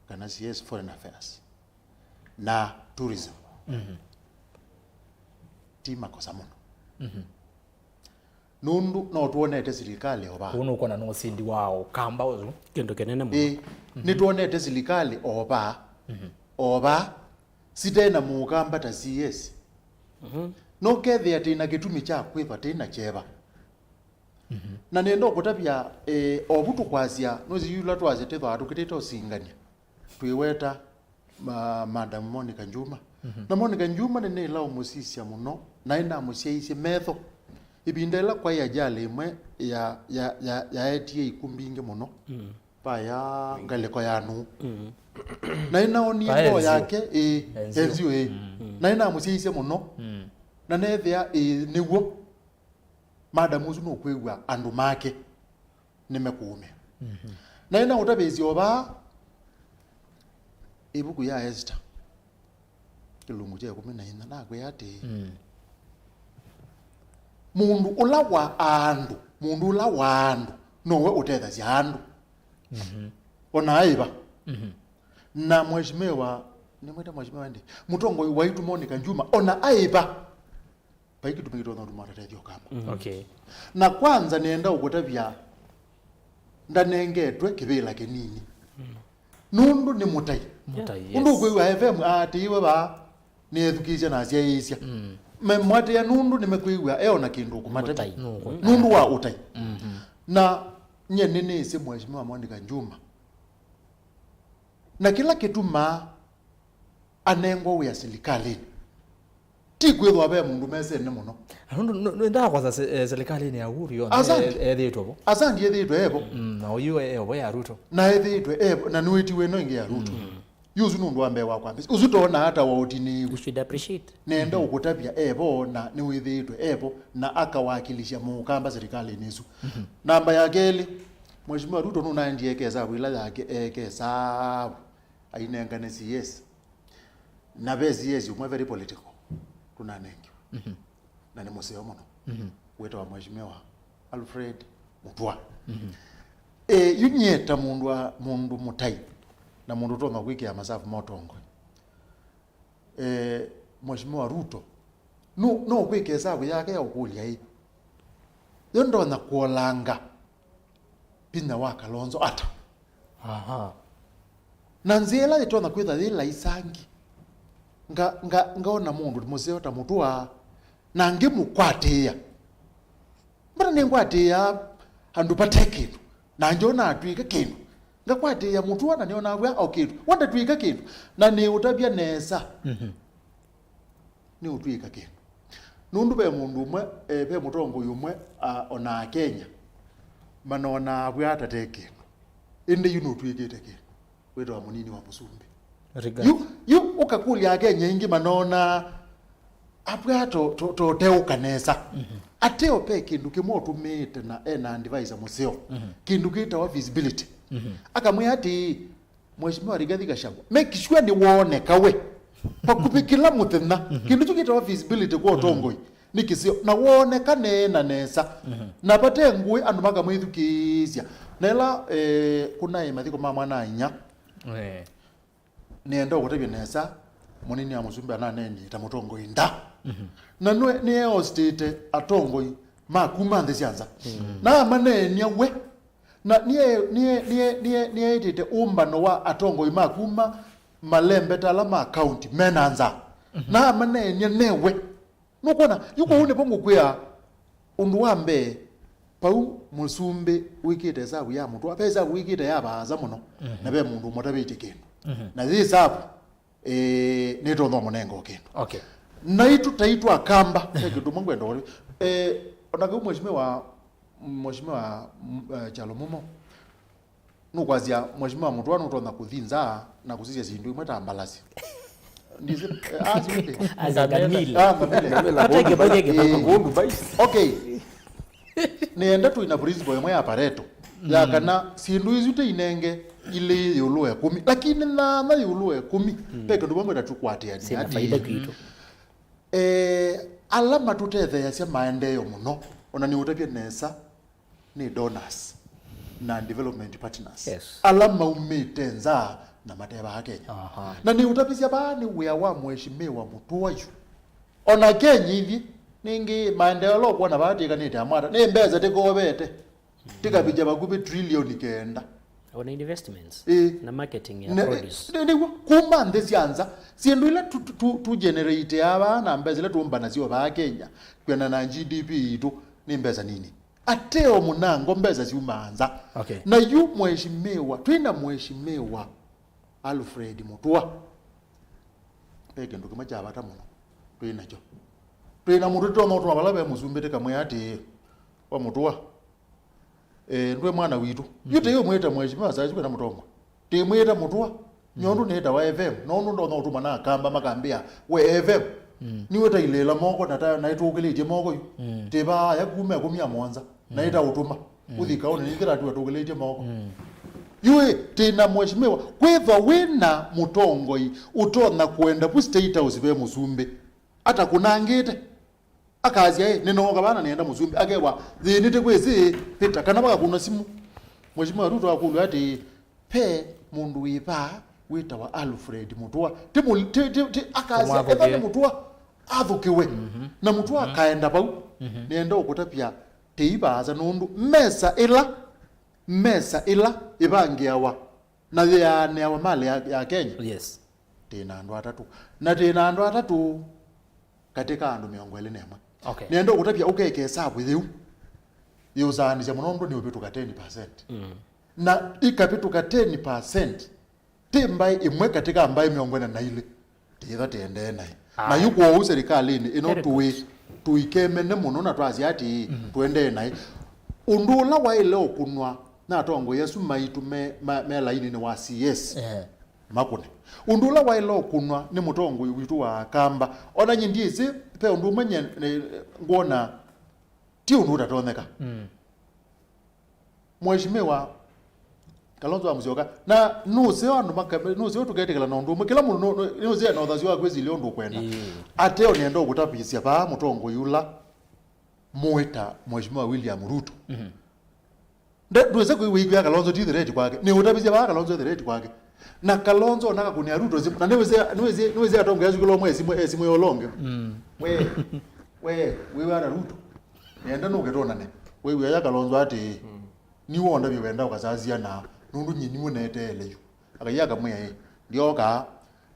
kana C S foreign affairs, na tourism. Mhm. Ti makosa mũno. Mhm. Nũndũ no twonete silikalĩ o vaa. Kũu nũkwona nĩ ũsindi wa ũkamba ũsu. Kĩndũ kĩnene mũno. Ĩĩ, mhm, nĩtwonete silikalĩ o vaa. Mhm. O vaa, site na mũkamba ta C S. Mhm. No kethĩa tĩ na kĩtumi kya kwĩva tĩ na kyeva. Mhm. Na nĩenda ũkũtavya, eh, ovu tũkwasya, nũsĩ yĩla twasya tĩthwaa tũkĩtĩte ũsingany'a. Twĩweta ma-, Madam Monica Njuma. Mhm. Na Monica Njuma nĩnĩla ũmũsisya mũno, naĩ namũsyaisye metho. Ĩvinda ĩla kwaĩ ajali ĩmwe ya, ya, ya, yaetie iku mbingĩ mũno, mm, vaya ngalĩko ya nũũ. Mm. Naĩ naonie ngoo yake, ĩĩ, enzio, enzio, ĩĩ. Mm. Naĩ namũsyaisye mũno. Mm. Na neethĩa, ĩĩ, nĩw'o. Madam ũsu nũkwĩw'a andũ make nĩmekũũmĩa. Mhm. Na ĩna ũtavĩĩsya o vaa ĩvuku ya Esther, kĩlungu kya ĩkũmi na inya, nakwĩa atĩĩ, mm, mũndũ ũla wa andũ, mũndũ ũla wa andũ, nowe ũtethasya andũ. Mhm. O na aĩva. Mhm. Na mheshimiwa, nĩmwĩte mheshimiwa ndi, mũtongoi waitũ Monica Njuma, o na aĩva, vai kĩtumi kĩtonya ũtuma atatethya ũkamba. Mhm. Okay. Na kwanza nĩenda ũkũtavya ndanengetwe kĩvĩla kĩnini. Mm. Nũndũ nĩ mũtai. Mũtai, yes. Ũndũ ũkwĩw'a F M aatĩĩwe vaa, nĩethukĩĩsya na asyaĩĩsya. Mm. Memwatĩĩa nũndũ nĩmekwĩw'a e o na kĩndũ ũkũmatavya. Mũtai. Nũndũ wa ũtai. Mhm. Na nyie nĩnĩsĩ Mheshimiwa Monica Njuma. Na kĩla kĩtumaa anengwa wĩa silikalĩnĩ. Ti kwĩthwa ve mũndũ mesene mũno. Na nũndũ nũ-, nũ-, nĩndakwasa se-, eh, silikalĩnĩ ya Uhuru yonthe. Asante. E-, ethĩĩtwe vo. Asante, ethĩĩtwe evo. Mm, na ũyu e-, evo ya Ruto. Na ethĩĩtwe evo, na nĩwĩtiwe ĩno ĩngĩ ya Ruto. Mm. Yu ũsu nũndũ wa mbee wa kwambĩsya. Ũsu toonaa ta wa ũtinĩĩku. You should appreciate. Nenda, mhm, ũkũtavya evo, na nĩwĩthĩĩtwe evo, na akawakilisha mũkamba silikalĩnĩ ĩsu. Mhm. Namba ya kelĩ, Mheshimiwa Ruto nũnaendie ekesavu ila yake ekesavu. Ainengane C S. Na ve C S ũmwe very political tũnanengiwe. Mhm. Na nĩ mũseo mũno. Mhm. Wĩtawa Mheshimiwa Alfred Mutua. Mhm. Eh, yu nyie ta mũndũ wa, mũndũ mũtai na mũndũ ũtonya kwĩkĩa masavu ma ũtongoi. Eh, Mheshimiwa Ruto, no, no kwĩka ĩsavu yake ya ũkũlya ĩ, yo ndonya kũolanga vinya wa Kalonzo ata? Aha. Na nzĩa ĩla yĩtonya kwĩtha yĩ laisangi, nga, nga, ngaona mũndũ mũseo ta Mutua, na ngĩmũkwatĩĩa. Mbona nĩngwatĩĩa andũ vate kĩndũ, na ngyona atw'ĩke kĩndũ? Ngakwatĩĩa Mutua na nĩona avw'a o kĩndũ, we ndatw'ĩka kĩndũ, na nĩũtavya nesa. Mhm. Nĩũtw'ĩka kĩndũ. Nũndũ ve mũndũ ũmwe, eh, ve mũtongoi ũmwe, ah, ona Akenya manonaa avw'a ta te kĩndũ. Ĩndĩ yu nũtw'ĩkĩte kĩndũ. Wĩtawa mũnini wa mũsumbĩ. Rigathi. Yu, yu ũkakũlya Akenya aingĩ manonaa avw'a to, to, to ũteũka nesa. Mhm. Ateo ve kĩndũ kĩmwe ũtũmĩĩte na ena advisor mũseo. Mhm. Kĩndũ kĩtawa feasibility. Mhm. Akamwĩa atĩĩ, Mheshimiwa Rigathi Gachagua, make sure nĩwooneka we vakuvĩ kĩla mũthenya. Mhm. Kĩndũ kyu kĩtawa feasibility kwa ũtongoi nĩ kĩseo, na wooneka neena nesa. Mhm. Na vate ngũĩ andũ makamwĩthukĩĩsya. Na ĩla, eh, kũnaĩ mathiko ma mwana-a-inya, eh, nĩenda ũkũtavya nesa, mũnini wa mũsumbĩ ananeenie ta mũtongoi nda. Mhm. Na nwe-, nĩeostĩte atongoi ma kuma nthĩ sya nza. Na amaneeny'a we. Na nĩe- nĩe- nĩe- nĩe- nĩeĩtĩte ũmbano wa atongoi ma kuma malembeta ala ma kaunti mena nza. Na amaneeny'a newe. Nũkwona, yu kũu nĩvo ngũkwĩa ũndũ wa mbee, pau mũsumbĩ wĩkĩte ĩsavu ya mũtũa, ve ĩsavu wĩkĩte ya vaasa mũno, na ve mũndũ ũmwe ũtavĩtye kĩndũ. Na yĩ ĩsavu, eh, nĩtonya ũmũnenga o kĩndũ. Okay. Naitũ taitũ Akamba, ve kĩndũ mwe ngwenda ũrĩ. Eh, ona kĩu mheshimiwa, mheshimiwa, mm, eh, Kyalo Mumo, nũkwasya, Mheshimiwa Mũtũa nũtonya kũthi nza na kũsisya syĩndũ imwe ta mbalasi. Ndisi, eh, ah, si wĩte. As a ngamĩla. Ah, ngamĩla. Ngamĩla, ateke kũndũ bike. Kũndũ bike. Okay. Nĩenda twĩ na principle ĩmwe ya Pareto, ya kana syĩndũ isu tĩ inenge ilĩ ĩũlũ wa ĩkũmi, lakini nyanya ĩũlũ wa ĩkũmi, ve kĩndũ vamwe ta tũkwatĩanĩa. Sina ati faida kwitũ. Eh, ala matũtetheeasya maendeeo mũno, ona nĩũtavye nesa, nĩ donors na development partners. Yes. Ala maumĩte nza na matevaa Kenya. Aha. Na nĩũtavisya vaa nĩ wĩa wa mheshimiwa Mũtũa yu. Ona Kenya ithyĩ, nĩngĩ maendeeo ala ũkwona vaa tĩkanĩte amwata, nĩ mbesa tĩkovete. Tĩkavĩtya vakuvĩ trilioni kenda. Ona investments. Ĩĩ. Na marketing ya produce. Nĩw'o, kuma nthĩ sya nza, syĩndũ ila tu, tu, tu, tu generate vaa na mbesa ila tũmba nasyo vaa Kenya, kwĩana na G D P yitũ, nĩ mbesa nini. Ateo mũnango mbesa syumaa nza. Okay. Na yu mheshimiwa, twĩ na mheshimiwa Alfred Mutua. Ve kĩndũ kĩmwe kya vata mũno twĩ nakyo. Twĩ na mũndũ tũtonya ũtũma vala ve mũsumbĩ tĩkamwĩa atĩĩ, wa Mutua, eh, ndwĩ mwana witũ. Yu tĩĩ ũmwĩte mheshimiwa saa isu kwĩna mũtongwa. Tĩmwĩte Mutua. Nyondu nĩtawa F M, nondu ndonya ũtuma na Akamba makambĩa, we F M, nĩwe tailĩĩla moko na ta- na ĩtũkĩlĩtye moko yu. Tĩvaa ya kuma ĩkũmi ya mũonza, na ĩtaũtuma ũthi kaũnĩ nĩngĩ tatu atũkĩlĩtye moko. Yu ĩ, tĩ na mheshimiwa, kwĩthwa wĩ na mũtongoi ũtonya kũenda vu State House ve mũsumbĩ atakũnangĩte. Akasya, "Ĩ, nĩnooka vaa na nĩenda mũsumbĩ." Akewa, "Thĩnĩte kwĩsĩ, vĩta," kana vakakũna simũ. Mheshimiwa Ruto akũlw'a atĩĩ, "Ve mũndũ wĩ vaa wĩtawa Alfred Mutua." Ti mũ- ti- ti- ti- akasya, "Etha nĩ Mutua, athũkĩwe." Na Mutua akaenda vau. Nĩenda ũkũtavya tĩi vaasa nũndũ mesa ĩla, mesa ĩla ĩvangĩawa na yĩaanĩawa malĩ ya, ya Kenya. Yes. Tĩ na andũ atatũ. Na tĩ na andũ atatũ katĩ ka andũ mĩongo ĩlĩ na ĩmwe. Okay. Nĩenda ũkũtavya ũkeke ĩsavu yĩu yĩũsaanĩsya mũno nũndũ nĩũvĩtũka ten percent. Na ikavĩtũka ten percent, ti mbaĩ ĩmwe katĩ ka mbaĩ mĩongo ĩna na ilĩ tĩĩtha tĩendee naĩ. Na yu kwoou serikalĩnĩ ĩno tũĩ, tũikemene mũno na twasya atĩĩ, tũendee naĩ. Ũndũ ũla waĩle ũkũnwa na atongoi asu maitũ me, ma- me lainĩnĩ wa C S. Eh. Makũne. Ũndũ ũla waĩle ũkũnwa nĩ mũtongoi witũ wa Akamba. Ona nyie ndyĩsĩ, ve ũndũ ũmwe nye- ne- ngwona ti ũndũ ũtatonyeka. Mheshimiwa Kalonzo wa Musyoka, na nũseo andũ maka- nũseo tũketĩkĩla na ũndũ ũmwe. Kĩla mũndũ nũ- nũ- nũseo ena ũthasyo wa kwĩsilya ũndũ ũkwenda. Ateo nĩenda ũkũtavĩsya vaa mũtongoi ũla mũĩta Mheshimiwa William Ruto. Nde- ndwĩse kwĩw'a ikwĩa Kalonzo ti threat kwake. Nĩ ũtavisya vaa Kalonzo e threat kwake. Na Kalonzo ona akakũnĩa Ruto simu. Na nĩwĩsĩ, nĩwĩsĩ, nĩwĩsĩ atongoesya kĩla ũmwe e simu, e simu ya ũla ũngĩ. We, we, wĩw'a na Ruto. Nĩenda nũke twonane. Wĩw'a ya Kalonzo atĩĩ, "Nĩ wondavye wenda ũkasasya na nũndũ nyie nĩwe neteele yu." Akai akamwĩa, "Ĩ, ndyoka."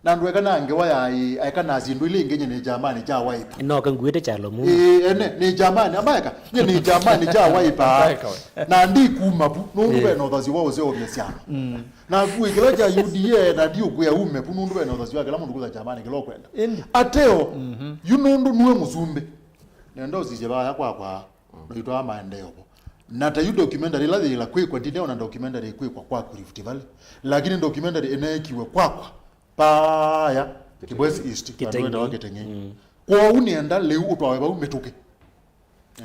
Na andũ eka na ngewa ya ĩ, aeka na syĩndũ ila ingĩ nye nĩ kyamanĩ kya Wiper. Ĩnoka nguĩte kyalo mu. Ĩ, ene, nĩ kyamanĩ, amaeka, nye nĩ kyamanĩ kya Wiper. Amaeka we. Na ndikuma vu, nũndũ ve na ũthasyo wa ũseũvya syama. Naku ĩ kĩla kya U D A, na ndiũkwĩa ume vu, nũndũ ve na ũthasyo wa kĩla mũndũ kũtha kyamanĩ kĩla ũkwenda. Ĩndĩ. Ateo, yu nũndũ nue mũsumbĩ. Nenda ũsisye vaya kwakwa, noitwaa maendeeo vo. Na ta yu documentary ĩla yĩla kwĩkwa, ndineo na documentary kwĩkwa kwaku Rift Valley. Lakini documentary ĩneekiwe kwakwa. Paaya, Kibwezi East, vandũ vetawa Kĩteng'ei. Kwoou nĩenda lĩu ũtwawe vau mĩtũkĩ.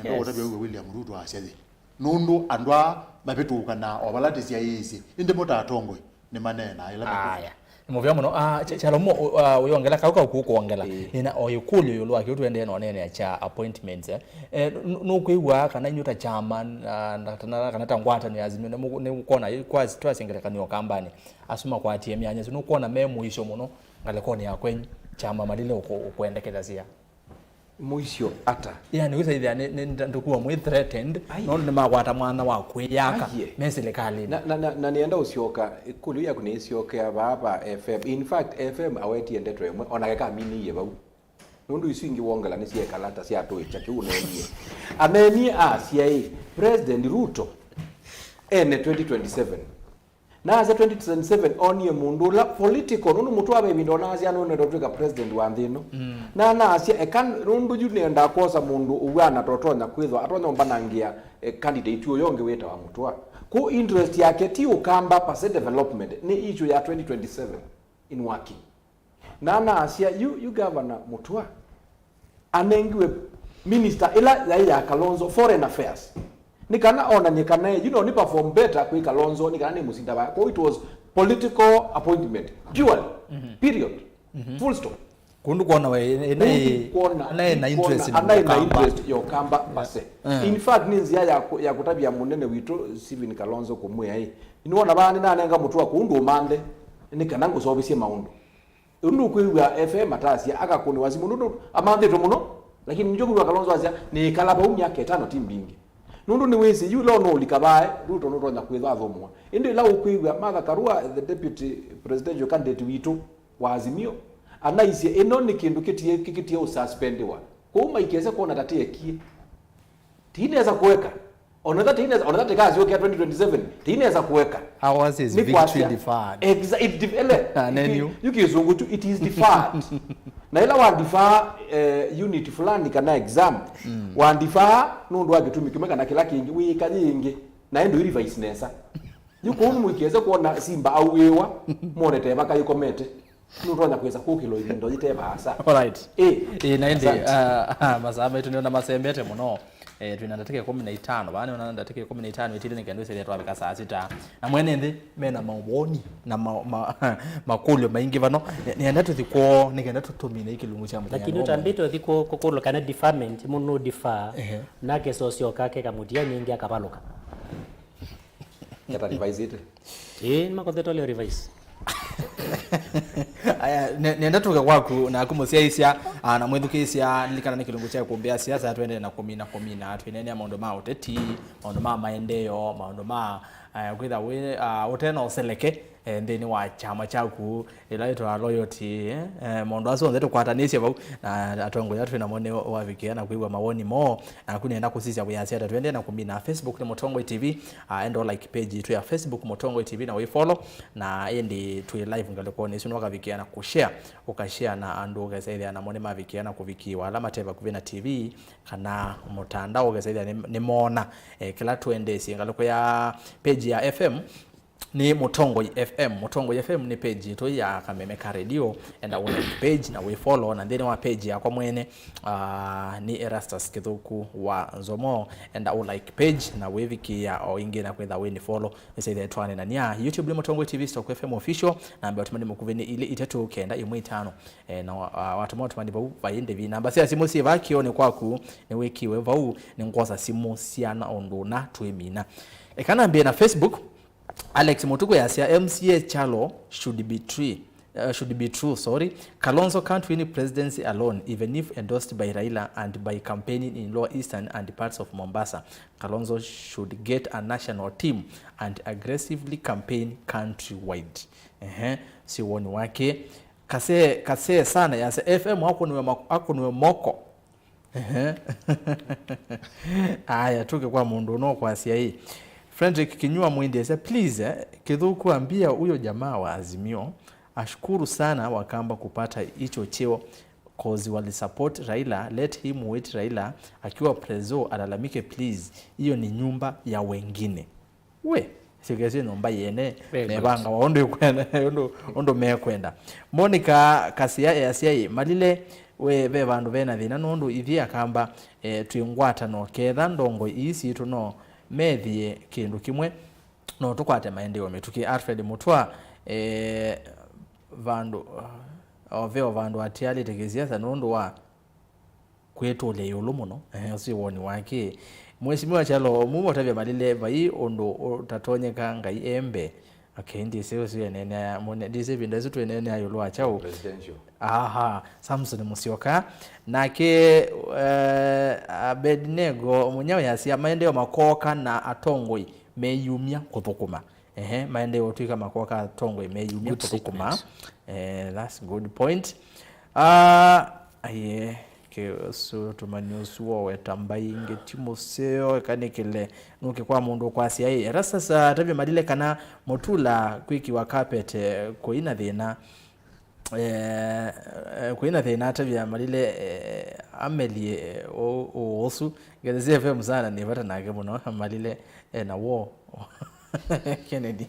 Nenda ũtavya wĩw'e William Ruto asya yĩ. Nũndũ andũ aa mavĩtũkanaa o vala tĩsyaĩĩsye. Ĩndĩ mo ta atongoi nĩmaneenaa ĩla mekũka. Aya. Nĩ mũvea mũno. Ah, Ch- Kyalo Mumo, ah, ũyongela kau kau kũkwongela. Nĩna o ĩkũlyo ĩũlũ wa kĩu tũendee na ũneenea kya appointments, eh. Eh, nũ- nũkwĩw'aa kana inyu ta chairman, ah, na- kana, kana ta ngwatanĩo ya Azimio, nĩ mũkona kwa twasya ngelekany'o Kambanĩ? Asu makwatie myanya ĩsu, nũkwona me mũisyo mũno ngalĩkonĩ ya kwenyu, kyama malile ũkũ- ũkwendekethasya? Mũisyo ata? Yani, wĩsaithĩa nĩ, nĩ nda-, ndũkuwa mwĩ threatened, Ai. Nũndũ nĩmakwata mwana wa kwĩyaka Aiye. Me silikalĩnĩ. Na, na, na, na nĩenda ũsyoka, ĩkũlyo yaku nĩĩsyokea vaa va F M. In fact, F M awetie ndeto ĩmwe, onake kaminĩie vau. Nũndũ isu ingĩ wongela nĩsyekala ta syatũĩkya kĩu ũneenie. Aneenie asya ĩ, President Ruto ene twenty twenty-seven. Naasya twenty twenty-seven onie mũndũ ũla political, nũndũ Mũtũa ve ĩvinda onaasya nũnenda ũtwĩka president wa nthĩ ĩno. Mm. Na naasya, eka nũndũ yu nĩendaa kwosa mũndũ ũw'ana totonya kwĩthwa atonya ũmbanangĩa eh, candidate ũyũ ũngĩ wĩtawa Mũtũa. Kũ interest yake ti Ũkamba per se development, nĩ issue ya twenty twenty-seven in working. Na naasya, yu, yu Governor Mũtũa anengiwe minister ĩla yaĩ ya Kalonzo, foreign affairs, nĩ kana onany'e kana yu no nĩ perform better kwĩ Kalonzo, nĩ kana nĩ mũsinda vaya. Kwa it was political appointment purely. Period. Full stop. Kũndũ kwona we, ĩna Kũndũ ĩ-, kwona, ĩna ĩ na kwona, interest in anaĩ na Ũkamba. Interest ya Ũkamba per se. Eh. In fact, nĩ nzĩa ya kũ-, ya kũtavya mũnene witũ Stephen Kalonzo kũmwĩa ĩ, nĩwona vaa nĩnanenga Mũtũa kũu ndũmanthe, nĩ kana ngũseũvĩsye maũndũ. Ũndũ ũkwĩw'a F M atasya akakũnĩwa simũ nũndũ amanthĩtwe mũno, lakini nĩkyo kwĩw'a Kalonzo asya, "Nĩĩkala vau myaka ĩtano ti mbingĩ." Nũndũ nĩwĩsĩ yu leo nũũlika vae, Ruto nũtonya kwĩthwa athũmũa. Ĩndĩ ĩla ũkwĩw'a Martha Karua, the deputy presidential candidate witũ wa Azimio, anaisye ĩno nĩ kĩndũ kĩtie, kĩkĩtie ũsuspendiwa. Kwoou maikese kwona ta tĩekie. Tiinesa kũeka. Ona that inaweza, ona that ikazi okay twenty twenty-seven, tiinaweza kuweka. Ours is Ni victory kuasia. Deferred. Exa-, it def-, ele, Ah, then you- you kizungu tu, it is deferred. Na ila wa defer, eh, unit fulani kana exam, wa defer nũndũ wa gĩtumi kĩmwe kana kĩla kĩngĩ, wĩka yĩngĩ, na ĩndũ i revise nesa. Yu kũu mũikĩse kuona simba auĩwa, mwone teva kaikomete. Nũtonya kwĩsa kũkĩlwa ĩvinda yĩte vaasa. Alright. Ĩ. Ĩ, na ĩndĩ, Asante. Ah, ah, masaa maitũ nĩona masembete mũno. Eh, twĩna ndatĩka ĩkũmi na itano vaa, nĩona ndatĩka ĩkũmi na itano ĩtĩle nĩ kenda ĩsĩthĩa twavika saa sita. Na mwene nthĩ mena mawoni na ma, ma, makũlyo maingĩ vano. Nĩ- nĩenda tũthi kwoo nĩ kenda tũtũmine kĩlungu kya mũthenya. Lakini ũtambĩte ũthi kũ- kũkũlwa kana deferment mũndũ no defer. Ehe. Nake sosyoka keka mũtia ningĩ akavalũka. Keta revise ĩte. Ĩĩ, nĩmakothete leo revise. Aya, ne- nenda tũke kwaku naku mũsyaĩĩsya, ah, na mwĩthukĩĩsya, lilikana nĩ kĩlungu kya kũmbĩa siasa, twendee na kũmina kũmina, twĩneenea maũndũ ma ũteti, maũndũ ma maendeeo, maũndũ ma, eh, kwĩtha wĩ, ah, ũte na ũseleke, eh, nthĩnĩ wa kyama kyaku, ĩla yĩtawa loyalty, eh, eh, maũndũ asu onthe tũkwatanĩsye vau, na atongoi ala twĩ namo nĩ wavikĩa na kwĩw'a mawoni moo, naku nenda kũsisya wĩasya ata. Twendee na kũmina. Facebook nĩ Mũtongoi T V, ah, enda like page yitũ ya Facebook Mũtongoi T V na wĩ follow, na ĩndĩ twĩ live ngalĩkonĩ ĩsu nĩwakavikĩa na kũshare, ũkashare na andũ ũkesa ĩthĩa namo nĩmavikĩa na kũvikĩwa ala mate vakuvĩ na T V kana mũtandao ũkesa ĩthĩa nĩ- nĩmoona, eh, kĩla twendeesye ngalĩko ya page ya F M. Nĩ Mũtongoi F M. Mũtongoi F M nĩ page yitũ ya Kameme ka Radio. Enda ũ like page na wĩ follow, na nthĩnĩ wa page yakwa mwene, ah, nĩ Erastus Kĩthũku wa Nzomo. Enda ũ like page na wĩvikĩa o ĩngĩ na kwĩtha wĩ nĩ follow. Nĩsaithe twanenania. YouTube nĩ Mũtongoi T V stroke F M official. Namba ya ũtũmani mũkuvĩ nĩ ilĩ itatũ kenda ĩmwe itano. Eh, na wa- ah, watũma ũtũmani vau vai ndĩvi. Namba sya simũ syĩ vaa kĩonĩ kwaku nĩwĩkiwe vau. Nĩngwosa simũ syana ũndũ na twĩmina. Eka nambĩe na Facebook. Alex Mutuku yasya, M C A Kyalo should be true, uh, should be true, sorry. Kalonzo can't win presidency alone, even if endorsed by Raila and by campaigning in Lower Eastern and parts of Mombasa. Kalonzo should get a national team and aggressively campaign countrywide. Ehe, si woni wake. Kase, kase sana yasya, F M akũnĩwe ma- akũnĩwe moko. Ehe. Aya, tuke kwa mũndũ ũno kwasya ĩ. Frederick Kinyua Mwindi asya, please, eh, Kithuku ambia huyo jamaa wa Azimio ashukuru sana Wakamba kupata hicho cheo, cause walisupport Raila, let him wait Raila akiwa preso alalamike please, hiyo ni nyumba ya wengine. We, syĩkesye nyũmba yene, very good, mevangawa ũndũ ĩkwenda, ũndũ, ũndũ mekwenda. Monica Kasia easya ĩ, Malile, we, ve vandũ vena thĩna nũndũ ithyĩ Akamba, eh, twĩ ngwatano, ketha ndongoi ii sitũ no methĩe kĩndũ kĩmwe, no tũkwate maendeeo mĩtũkĩ. Alfred Mũtwa, eh, vandũ, o veo vandũ atialĩte kĩsiasa nũndũ wa kwĩtũlya ĩũlũ mũno, eh, ũsu wĩ woni wake. Mheshimiwa Kyalo, mumotavya Malile, vai ũndũ ũtatonyeka, Ngai e mbee. Okay, ndĩsĩ ũsu eneenea, mune-, ndĩsĩ ĩvinda ĩsu twĩneenea ĩũlũ wa kyaũ. Presidential. Aha, Samson Musyoka. Nake, eh, Abednego Munyao yasya, maendeeo makooka na atongoi meyumya kũthũkũma. Ehe, maendeeo ũtw'ĩka makooka atongoi meyumya kũthũkũma. Good statement. Eh, that's good point. Ah, aye, ke ũsu tũmanye ũsu woweta mbai ingĩ ti mũseo, eka nĩkĩle nũke kwa mũndũ ũkwasya, ĩ, Erastus atavya Malile kana Mutula kwĩkiwa carpet, eh, kũina thĩna. Eh, eh, kũina thĩna atavya Malile, eh, amelie, eh, ũ-, ũ-, ũsu. Ngethesya F M sana nĩ vata nake mũno, Malile, eh, na wo. Kennedy.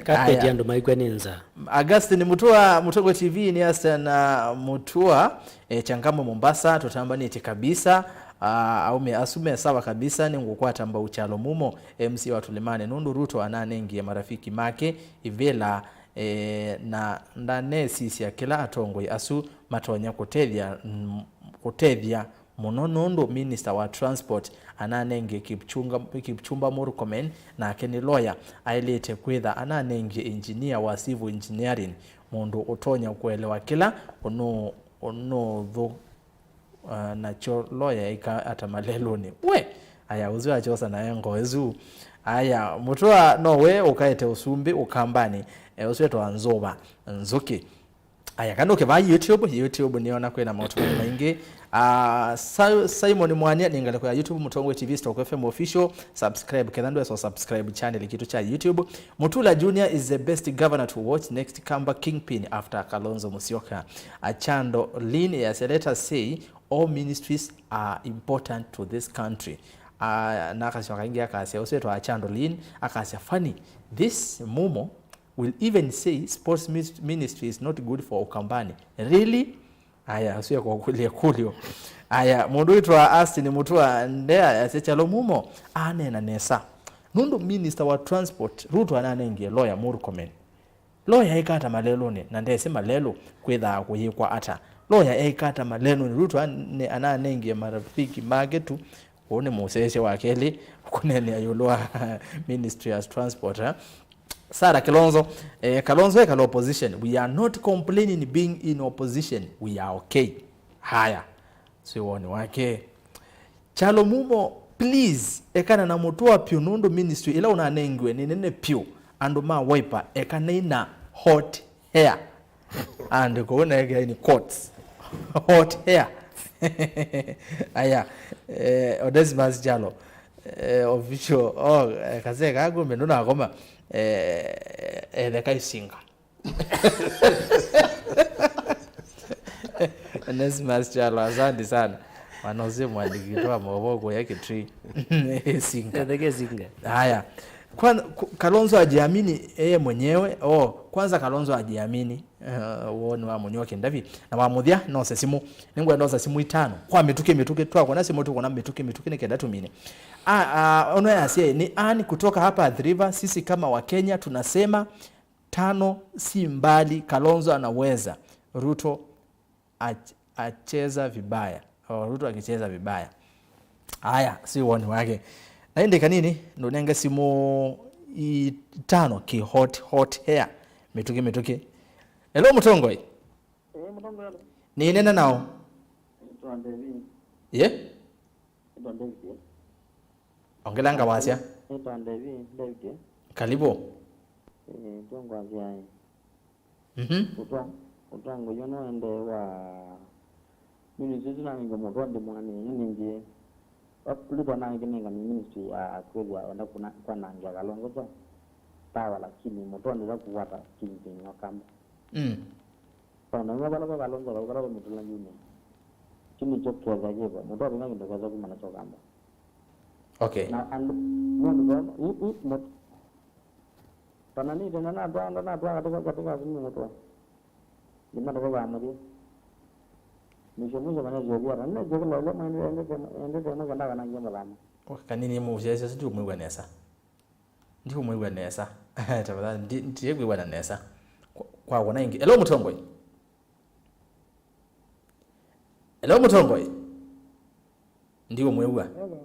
Carpet. Aya. Andũ maikw'a nĩ nza. Augustine Mutua, Mutongoi T V, nĩ Aston, ah, Mutua, eh, Changamwe Mombasa, tũtambanĩtye kabisa. Ah, aume asu me sawa kabisa, nĩngũkwata mbau Kyalo Mumo, M C wa Tulimani, nũndũ Ruto ananengie marafiki make ivĩla, eh, na ndanesisya kĩla atongoi asu matonya kũtethya, mm, kũtethya mũno nũndũ Minister wa Transport ananengie Kipchunga-, Kipchumba Murkomen, nake nĩ lawyer, aĩlĩte kwĩtha ananengie engineer wa civil engineering, mũndũ ũtonya kũelewa kĩla ũnũ-, ũnũthũ, uh, nakyo lawyer ĩka ata malelũnĩ. We! Aya, ũsu akyosa nae ngoo ĩsu. Aya, Mũtũa nowe ũkaete ũsumbĩ Ũkambanĩ, eh, ũsu etwa Nzũva Nzũkĩ. Aya, kana ũkĩvaa YouTube, YouTube nĩona kwĩna maũtungani maingĩ. Ah, Sa-, Simon Mwanya, nĩ ngalĩko ya YouTube, Mũtongoi T V, Stock F M Official. Subscribe, ketha ndwesa subscribe channel kitũ cha YouTube. Mutula Junior is the best governor to watch next Kamba kingpin after Kalonzo Musyoka. Achando Lin yasya, let us say all ministries are important to this country. Ah, na akasyoka ingĩ akasya, ũsu etwa Achando Lin, akasya, funny, this Mumo will even say sports mis-, ministry is not good for Ukambani. Really? Aya, ũsu ekũkũlya ĩkũlyo. Aya, mũndũ wĩtwa Austin Mutua Ndea asya Kyalo Mumo aneena nesa. Nũndũ minister wa transport, Ruto ananengie lawyer Murkomen. Lawyer eka ata malelũnĩ na ndesĩ malelũ kwĩthaa kũyĩkwa ata? Lawyer eka ata malelũnĩ? Ruto ane-, ananengie marafiki make tu. Ũũ nĩ mũsyaĩĩsya wa kelĩ kũneenea ĩũlũ wa ministry as transport, eh? Sarah Kilonzo, eh, Kalonzo ekala opposition. We are not complaining being in opposition. We are okay. Haya. Sio woni wake. Kyalo Mumo, please, ekana na Mũtũa pyũ nũndũ ministry ĩla ũnanengiwe nĩ nene pyũ. Andũ ma Wiper, ekanai na hot hair. And kũu naekeai nĩ quotes. Hot hair. Aya, eh, Onesmus Kyalo, eh, official. Oh, eh, kasee kaa kumbe ndũnakoma. Eh, eh, etheka isinga. Onesmus Kyalo, asante sana. Mwana ũsu mwandĩki witũ wa maũvoo kũya Kitui. Isinga. Etheka isinga. Haya. Kwanza, ku-, Kalonzo ajiamini yeye mwenyewe. Oh, kwanza Kalonzo ajiamini. Eh, woni wa mũnyuo Kindavi. Na wa mũthya, nose simũ. Nĩngwenda nose simũ itano. Kwa mĩtũkĩ, mĩtũkĩ, twakũna simũ, tũkũna mĩtũkĩ, mĩtũkĩ, nĩ kenda tũmine. Ah, ah, ono yasye, ni Ann kutoka hapa Athi River, sisi kama wa Kenya tunasema, tano si mbali, Kalonzo anaweza. Ruto ach-, acheza vibaya. Oh, Ruto akicheza vibaya. Aya, si woni wake. Na ĩndĩ kanini, ndũnenge simũ itano ki hot, hot hair. Mĩtũkĩ, mĩtũkĩ. Hello, Mũtongoi. Eh, Mũtongoi, hello. Nĩnena nao. Nĩtwa David. Ye? Nĩtwa David. Ongelanga wasya. Nĩtwa David, David. Karibu. Eh, nĩtwa ngwasya, eh. Mhm. Ũtwa-, ũtongoĩ ũno ende wa ministry ĩsu nanengie Mũtũa ndĩmũanĩe, nĩnengie. Ruto nanengie nengani ministry ya kwĩthĩa enda kuna-, kwanangĩa Kalonzo kyo. Tawa, lakini Mũtũa ndĩla kũwata kingpin wa Kamba. Mm. Tondũ nĩmwe vala ve Kalonzo vau, vala ve Mũtũla Junior. Kyu nĩkyo kĩasa kĩvo. Mũtũa vĩna kĩndũ kĩasa kuma nakyo Kamba. Okay. Na andũ, nũndũ tondũ, i, i, mũ-, Kana nĩ tena natwaa, ndo natwaa katika, katika simu Mũtũa. Nĩmatũkũvaa mũthya. Mwisho, mwisho, kana sio biara. Nĩ jekela ile mwende, ende tena, ende tena kana kana ngie mũthama. Okay, kanini mũsyaĩĩsya ũsu ndiũmwĩw'a nesa. Ndiũmwĩw'a nesa. Tafadhali, ndi-, ndikwĩw'ana nesa. Kwa, kwa wona ĩngĩ. Hello, Mũtongoi. Hello, Mũtongoi. Ndiũmwĩw'a. Hello.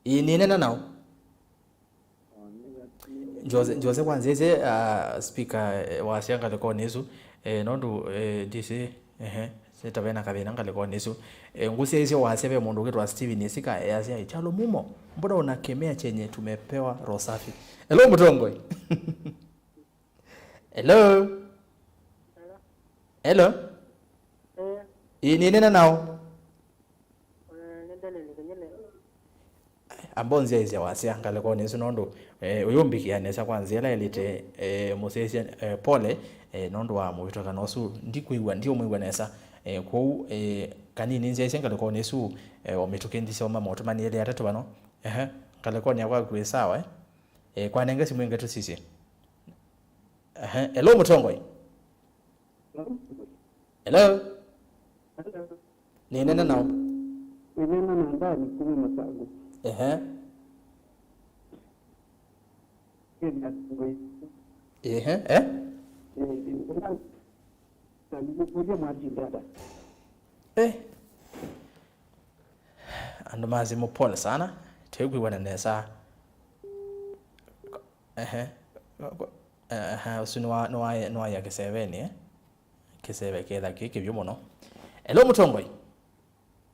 Ĩĩ, nĩnena nao. Oh, nĩ Jose, Jose kwanzĩsye, uh, speaker, eh, wasya ngalĩkonĩ ĩsu, eh, nũndũ, eh, D C, ehe, sĩtavena kathĩna ngalĩkonĩ ĩsu. Eh, ngũsyaĩsye wasya ve mũndũ ũkĩtwa Steven Isika, easya, "Kyalo Mumo, mbona una kemea chenye tumepewa roho safi?" Hello, mũtongoi. Hello? Hello? Eh. Ĩĩ, nĩnena nao. Eh, nĩ Daniel Kinyele. Ambonzyaĩsya wasya ngalĩkonĩ ĩsu nũndũ, eh, ũyũ mbĩkĩa nesa kwa nzĩa ĩla ĩlĩte, eh, mũsyaĩsya, eh, pole, eh, nũndũ wa mũvĩtũkano ũsu. Ndikwĩw'a, ndiũmwĩw'a nesa. Eh, kwoou, eh, kanini nzyaĩsya ngalĩkonĩ ĩsu, eh, o mĩtũkĩ nthĩ syoma maũtũmanĩe ĩlĩ atatũ vano. Ehe, ngalĩkonĩ yakwa kwĩ sawa, eh? Eh, kwanenge simũ ĩngĩ tũsisye. Ehe, hello, mũtongoi. Hello? Hello. Nĩnena nao. Nĩnena na Ndani kuma Masaku. Ehe. Kenya. Ehe, eh? Eh, nĩkũlya mwatindata. Eh. Andũ ma simũ, pole sana. Tũikwĩw'ana nesa. Ehe. Ehe, ũsu nĩwa-, nĩwa-, nĩwaĩa kĩsevenĩ, eh? Kĩseve ketha kĩ kĩvyũ mũno. Hello, mũtongoi.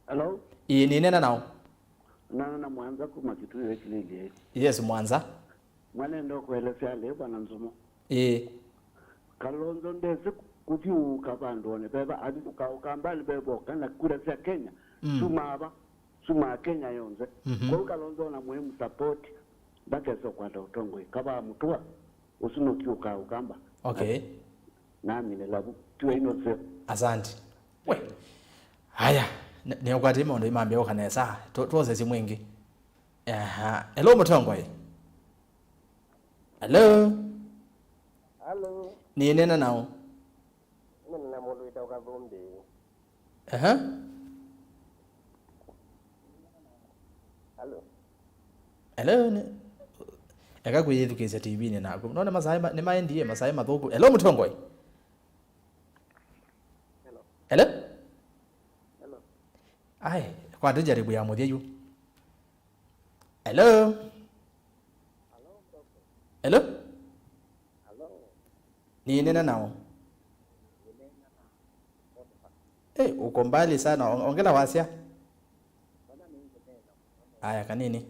Hello? Ĩĩ, nĩnena nao. Nana na Mwanza kuma Kitui West Lily. Yes, Mwanza. Mwanenda ũkũelesya lĩ bwana Nzumo. Ĩĩ. Kalonzo ndesĩ kũthiũũka vandũnĩ veva, athi kũkaũka mbali veva, kana kura sya Kenya, mm, sumava, sumaa Kenya yonthe. Mhm. Kwoou Kalonzo ona mwĩ msupport, ndakesa ũkwata ũtongoi. Kavaa mũtũa, ũsu nũkiũkaa ũkamba. Okay. Namine lavu, tiwa ino seo. Asante. We. Haya, ne-, neũkwatĩe maũndũ imambĩa ũka nesa. Tu-, tuose simũ ĩngĩ. Aha. Hello, mũtongoi. Hello? Hello. Nĩnena nao. Nĩnena mũndũ wĩtawa Kathumbi. Aha. Hello. Hello, nĩ-, eka kwĩyĩthukĩĩsya T V-inĩ naku. Nona masaĩ ma-, nĩmaendie, masaĩ mathũku. Hello, mũtongoi. Hello? Hello? Hello? Ai, kwatĩ jaribu ya mũthya yu. Hello? Hello? Hello? Nĩnena nao. Eh, uko mbali sana. On-, ongela wasya. Aya, kanini.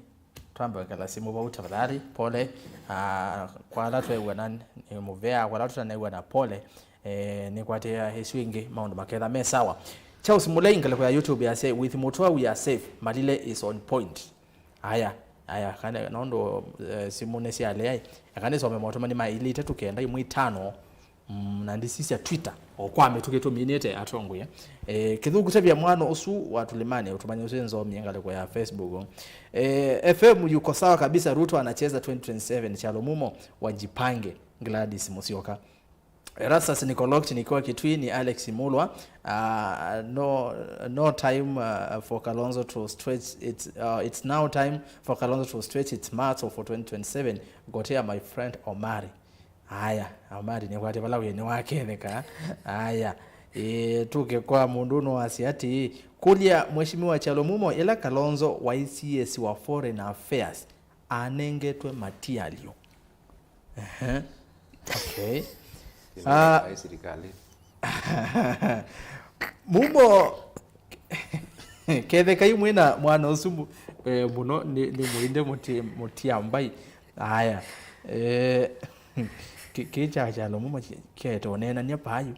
Twambe wekela simũ vau tafadhali. Pole. Ah, kwa ala twew'ana nĩ mũvea, kwa ala tũtanew'ana pole. Eh, nĩkwatĩa ĩsu ĩngĩ maũndũ maketha me sawa. Charles Mulei, ngalĩko ya YouTube yasya, "With Mutua we are safe. Malile is on point." Aya, aya, kana nũndũ, eh, simũ nĩsyalea, eka nĩsome maũtũmani ma ilĩ itatũ kenda ĩmwe itano. Mm, na ndisisya Twitter, o kwa mĩtũkĩ tũminĩte atongoi. Eh, kĩthũku tavya mwana ũsu wa tũlĩmanĩ, ũtũmany'e ũsu nzomie ngalĩko ya Facebook. Eh, F M yuko sawa kabisa, Ruto anacheza twenty twenty-seven, Kyalo Mumo, wajipange, Gladys Musyoka. Erastus Nikolokti nikiwa Kitui, ni Alex Mulwa. Uh, no, no time, uh, for Kalonzo to stretch it, uh, it's now time for Kalonzo to stretch its muscle for twenty twenty-seven. Gotea, my friend Omari. Aya, Omari nĩkwatĩ vala wĩanĩ waketheka. Aya, ĩ, tũke kwa mũndũ ũno wasya atĩĩ, kũlya Mheshimiwa Kyalo Mumo, ĩla Kalonzo waĩ C S wa Foreign Affairs, anengetwe matialyo. Ehe. Okay. Ah. Ai sirikali. Mumo, kethekai mwĩna mwana ũsu mu-, eh, mũno nĩ, nĩ mũinde mũti-, mũtia mbai. Aya. Eh, kĩ-, kĩ kya Kyalo Mumo kĩ-, kĩete ũneenany'a payu.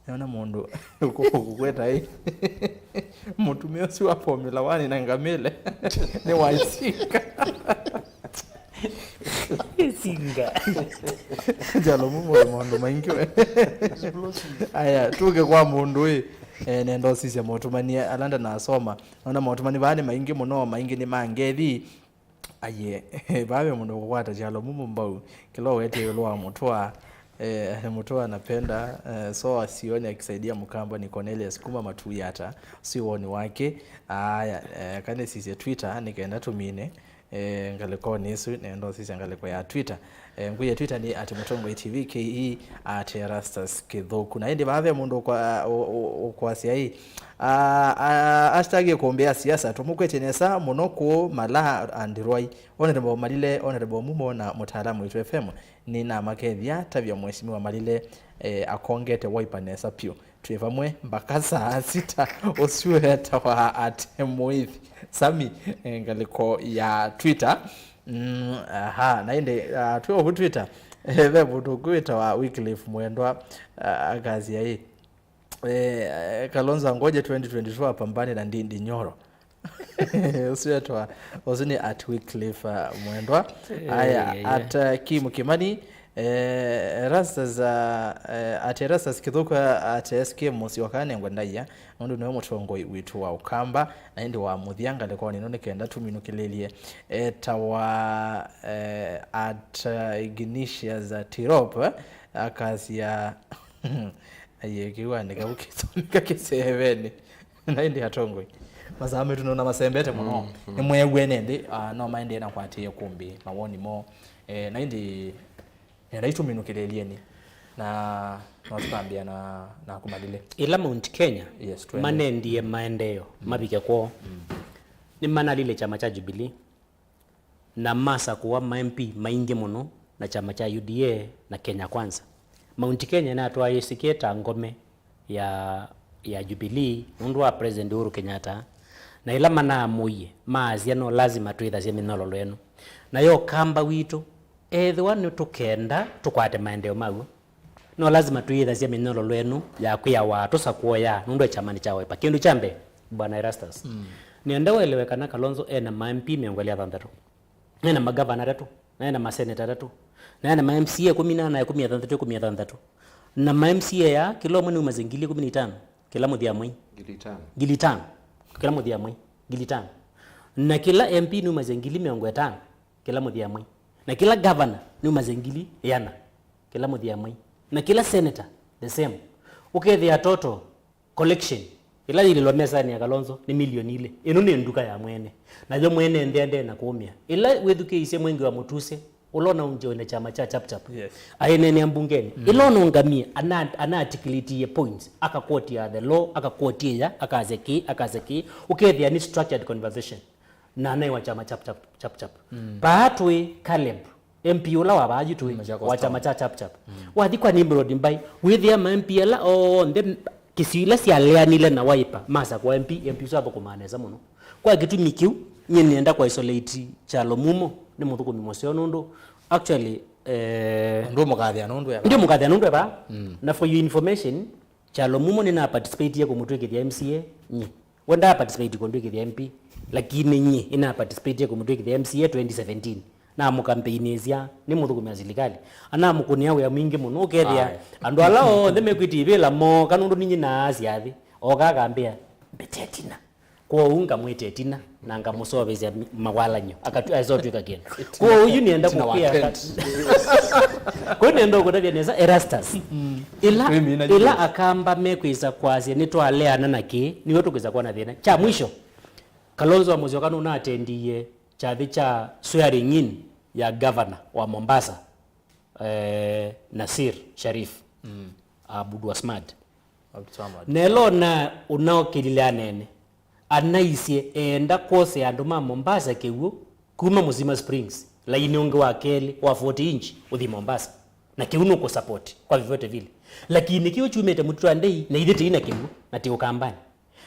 Nĩona mũndũ ũkũkweta ĩ. Mũtumĩa ũsu wa Formula One na ngamĩle nĩ waisinga. Isinga. Kyalo Mumo wĩ maũndũ maingĩ we. Aya, tũke kwa mũndũ ĩ. Eh, nenda ũsisya maũtũmani ala ndanasoma. Nona maũtũmani vaa nĩ maingĩ mũno, maingĩ nĩ ma ngethi. Aye, vaa ve mũndũ ũkũkwata Kyalo Mumo mbau. Kĩla ũwete ĩũlũ wa mũtũa, eh, mũtũa anapenda, eh, so asione akisaidia Mkamba ni Cornelius kuma Matuyata. Ũsu woni wake. Aya, eh, kanisisye Twitter, nĩkenda tũmine. E, ngalĩkonĩ ĩsu, nenda ũsisya ngalĩko ya Twitter. E, ngui ya Twitter nĩ at Mũtongoi T V K E, at Erastus Kĩthũku. Na ĩndĩ vaa ve mũndũ ũkwa- ũ- ũ- ũkwasya ĩ, a- a- hashtag ĩkũmbĩ ya siasa, tũmũkwetye nesa mũno kũũ Malaa and Rwai. Honorable Malile, Honorable Mumo na mũtaalamu witũ F M, nĩnamakethya, tavya Mheshimiwa Malile, e, akongete Wiper nesa pyũ. Twĩ vamwe mbaka saa sita. Ũsu etawa ate Mũithi Sami, e, ngalĩko ya Twitter. Mm, aha, na ĩndĩ, ah, twĩ ovu Twitter, e, ve mũndũ ũngĩ wĩtawa Wycliffe Mwendwa, ah, akasya ĩ, e, Kalonzo angoje twenty twenty-two apambane na Ndindi Nyoro. Ũsu etwa, ũsu nĩ at Wycliffe, uh, Mwendwa. Eh, aya, yeah, yeah. At, uh, Kim Kimani, eh, Erastus, uh, eh, at Erastus Kĩthũku, at S K Mũsyoka nengwe ndaia, nũndũ nĩwe mũtongoi witũ wa Ũkamba, na ĩndĩ wa mũthya ngalĩkonĩ ĩno nĩ kenda tũminũkĩlĩlye. Etawa, eh, at, uh, Ignatius, uh, Tirop, eh, akasya, aiye kĩu andĩka ũkĩsomeka kĩsevenĩ. Na ĩndĩ atongoi masaa maitũ nona masembete mũno. Mm, mm. Nĩmweew'e nĩndĩ, ah, no maendee na kwatĩĩa kumbi mawoni moo. Eh, na ĩndĩ nenda itũminũkĩlĩlyeni. Na no tũkambĩa na, na kũmalile. Ĩla Mount Kenya, yes, twende, manendie maendeeo, mm, mavike kwoo. Mm. Nĩmanalile kyama kya Jubilee. Na masakũa ma M P maingĩ mũno na kyama kya U D A na Kenya Kwanza. Mount Kenya ĩnatwaĩĩsĩkie ta ngome ya, ya Jubilee nũndũ wa President Uhuru Kenyatta, na ĩla manaamũie, maasya no lasima twĩthasye mĩnyololo ĩno. Nayo Ũkamba witũ, ethĩwa nĩtũkenda tũkwate maendeeo maw'o, no lasima twĩyĩthasya mĩnyololo ĩno ya kwĩawa tũsakũe ya nũndũ e kyamanĩ kya Wiper. Kĩndũ kya mbee, Bwana Erastus, mm, nĩenda ũelewe kana Kalonzo ena ma M P mĩongo ĩlĩ na thanthatũ, ena magavana atatũ, na ena maseneta atatũ, na ena ma M C A ĩkũmi na ana, ĩkũmi na thanthatũ, ĩkũmi na thanthatũ, na ma M C A aa kĩla ũmwe nĩumasya ngili ĩkũmi na itano kĩla mũthya mwei. Ngili itano. Ngili itano kĩla mũthya mwei. Ngili itano. Na kĩla M P nĩumasya ngili mĩongo ĩtano kĩla mũthya mwei. Na kĩla gavana nĩumasya ngili ĩana kĩla mũthya mwei. Na kĩla senator, the same. Ũkethĩa total collection ĩla yĩlĩlwa mesanĩ ya Kalonzo nĩ milioni ilĩ. Ĩno nĩ nduka ya mwene. Nayo mwene nthĩa ndena kũũmĩa. Ĩla wĩthukĩĩisye Mwengi wa Mũtuse, ũla ũnaũngiwe na kyama kya Chapchap, yes, aineenea mbungenĩ. Mm. Ĩla ũnaũngamie, ana, ana articulate points, akaquote the law, akaquote ĩya, akasya kĩĩ, akasya kĩĩ. Ũkethĩa nĩ structured conversation. Na anaĩ wa kyama Chapchap, Chapchap. Mm. Vaa twĩ Caleb, M P ũla wa vaa yu twĩ, mm, wa kyama kya Chapchap. Mm. Wathi kwa Nimrod Mbai, wĩthĩa ma M P ala onthe kĩsio ila syaleanile na Wiper, masakũa M P, M P ũsu athũkũmaa nesa mũno. Kwa kĩtumi kĩu, nyie nĩenda kwa isolate Kyalo Mumo, nĩ mũthũkũmi mũseo nũndũ, actually, eh, ndũmũkathĩa nũndũ e vaa. Ndũmũkathĩa nũndũ e vaa. Mm. Na for your information, Kyalo Mumo nĩna participatie kũmũtw'ĩkĩthya M C A, nyie. We ndaa participate kũndw'ĩkĩthya M P, lakini nyie nĩna participate kũmũtw'ĩkĩthya M C A twenty seventeen. Namũkampeinĩsya, nĩ mũthũkũmi wa silikalĩ. Anamũkũnĩa wĩa mwingĩ mũno, ũkethĩa, aye, andũ ala onthe mekwĩtĩĩvĩla mooka nũndũ ninyie naasya athi. Oka akambĩa, "Mbete ĩtina." Kwoou ngamwĩta ĩtina, na ngamũseũvĩsya mi-, mawalany'o, akatw'a, aisotw'ĩka kĩndũ. Kwoou yu nĩenda kũkwĩa ka-, kwoou nĩenda ũkũtavya nesa, Erastus. Mm. Ĩla, ĩla Akamba mekwĩsa kwasya nĩtwaleana na kĩĩ, nĩw'o tũkwĩsa kwona thĩna. Kya mwisho, Kalonzo wa Musyoka nũnatendie kyathĩ kya swearing in ya governor wa Mombasa, eh, Nasir Sharif, mm, Abdulswamad. Abdulswamad. Nelo na ũnaokĩlile anene, anaisye eenda kwosea andũ ma Mombasa kĩw'ũ kuma Mzima Springs, laini ũngĩ wa kelĩ wa forty inch ũthi Mombasa. Na kĩu nũkũsupport kwa vyovyote vile. Lakini kĩu kyumĩte Mũtitũ wa Ndei na ithyĩ tĩi na kĩw'ũ na tĩ Ũkambanĩ.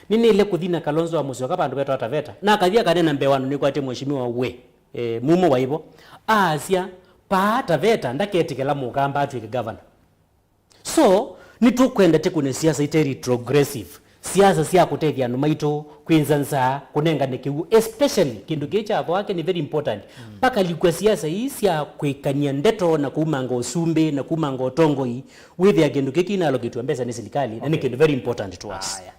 Nĩnĩle kũthi na Kalonzo wa Musyoka vandũ vetawa Taveta. Na akathi akanena mbee wa andũ nĩkwatĩ mheshimiwa we, eh, Mumo Waivo. Aasya, paa Taveta ndaketĩkĩla Mũkamba atw'ĩke governor. So, nĩtũkwenda tĩkũne siasa ite retrogressive. Siasa sya kũtethya andũ maitũ, kwĩnza nzaa, kũnengane kĩw'ũ, especially kĩndũ kĩĩ kya vaa kĩ nĩ very important. Mm. Pakalikwa siasa ii sya kwĩkany'a ndeto na kumanga ũsumbĩ na kumanga ũtongoi, wĩthĩa kĩndũ kĩĩ kĩnaalokĩtw'a mbesa nĩ silikalĩ, na nĩ, okay, kĩndũ very important to us. Aya.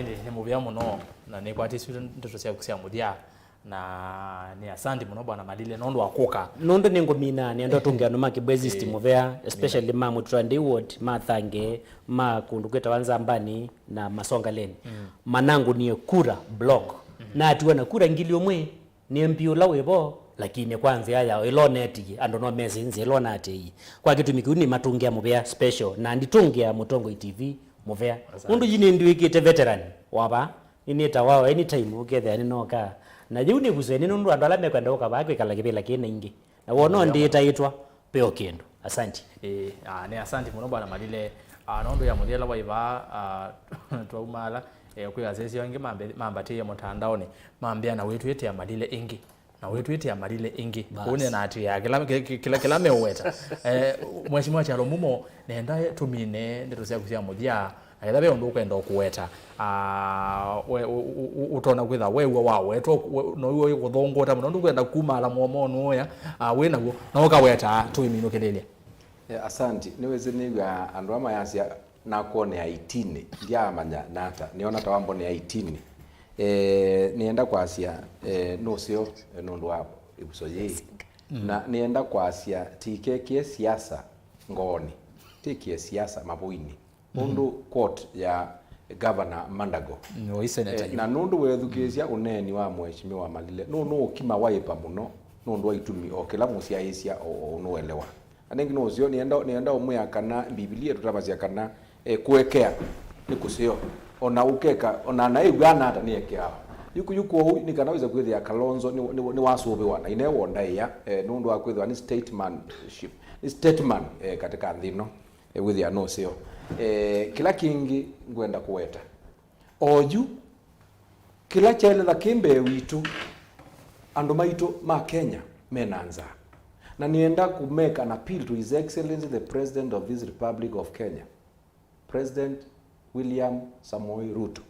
Ĩndĩ nĩ mũvea mũno, na nĩkwatĩsw'e ndeto syaku sya mũthya. Na nĩ asante mũno Bwana Malile nũndũ wa kũka. Nũndũ nĩngũmina, nĩenda ũtũnge andũ ma Kibwezi East, ĩĩ, mũvea, especially ma Mũtitũ wa Ndei ward, ma Thange, ma kũndũ kwĩtawa Nzambani na Masongaleni. Mm. Manangũnie kura block. Mm. Natiwa na kura ngili ũmwe Nĩ M P ũla wĩ vo, lakini kwa nzĩa ya ĩla ũnetie, andũ no mesĩ nzĩa ĩla ũnatĩie. Kwa kĩtumi kĩu nĩmatũngĩa mũvea special, na nditũngĩa Mũtongoi T V mũvea. Asante. Nũndũ yi nĩndw'ĩkĩte veteran wa vaa, nĩnĩtawa o anytime ũkethĩa nĩnoka. Na yĩu nĩvuseni nũndũ andũ ala mekwenda ũka vaa kwĩkala kĩvĩla kĩna ingĩ. Na wona ndĩtaĩtwa, ve o kĩndũ. Asante. Ĩĩ, ah, nĩ asante mũno Bwana Malile. Ah, nũndũ ya mũthya ũla waĩ vaa, ah, twauma ala, eh, kwĩ asyaĩĩsya angĩ mambe-, mambatĩie mũtandaonĩ, mambĩa na wĩtwĩtĩa Malile ĩngĩ. Na wĩtwĩtĩa Malile ĩngĩ. Bas. Kũu nĩnaatĩĩa kĩla, kĩ-, kĩ-, kĩla, kĩla meũweta. Eh, Mheshimiwa Kyalo Mumo, nenda tũmine ndeto syaku sya mũthya, na ketha ve ũndũ ũkwenda kũweta, ah, we, ũ-, ũ-, ũ-, ũtonya kwĩtha wew'a wawetwa, we, no iwe ũkũthũngũta mũno, ndũkwenda kumaala mũomonĩ ũya, ah, wĩ naw'o, na ũkaweta tũiminũkĩlĩlya. Eh, asanti. Nĩwĩsĩ nĩw'a andũ aa mayasya, nakwonea itinĩ, ndyaamanya nata, nĩona ta wambonea itinĩ. Eh, nĩenda kwasya, eh, nũseo, eh, nũndũ wa ĩvuso yĩĩ. Na nĩenda kwasya, tikekĩe siasa ngoonĩ, tĩkĩe siasa mavũinĩ. Nũndũ court ya Governor Mandago. No, i senator. Eh, yu. Na nũndũ weethukĩĩsya ũneeni wa Mheshimiwa Malile, nũ-, nũũkima Wiper mũno, nũndũ wa itumi o kĩla mũsyaĩĩsya o, o ũnũelewa. Na ĩngĩ nũseo, nĩenda, nĩenda ũmwĩa kana Mbivilia ĩtũtavasya kana, eh, kũekea nĩ kũseo. O na ũkeka, o na anaĩw'a nata nĩekeawa. Yuku, yuku kwoou nĩ kana wĩse kwĩthĩa Kalonzo nĩ, nĩ, nĩwasũvĩwa na ĩneew'a ndaĩa, eh, nũndũ wa kwĩthĩwa nĩ statesmanship, nĩ statesman, eh, katika nthĩ ĩno. Eh, wĩthĩa nũseo. Eh, kĩla kĩngĩ ngwenda kũweta. Oyu, kĩla kyaĩle ta kĩ mbee witũ, andũ maitũ ma Kenya me na nzaa. Na nĩenda kũ make an appeal to His Excellency the President of this Republic of Kenya, President William Samoei Ruto,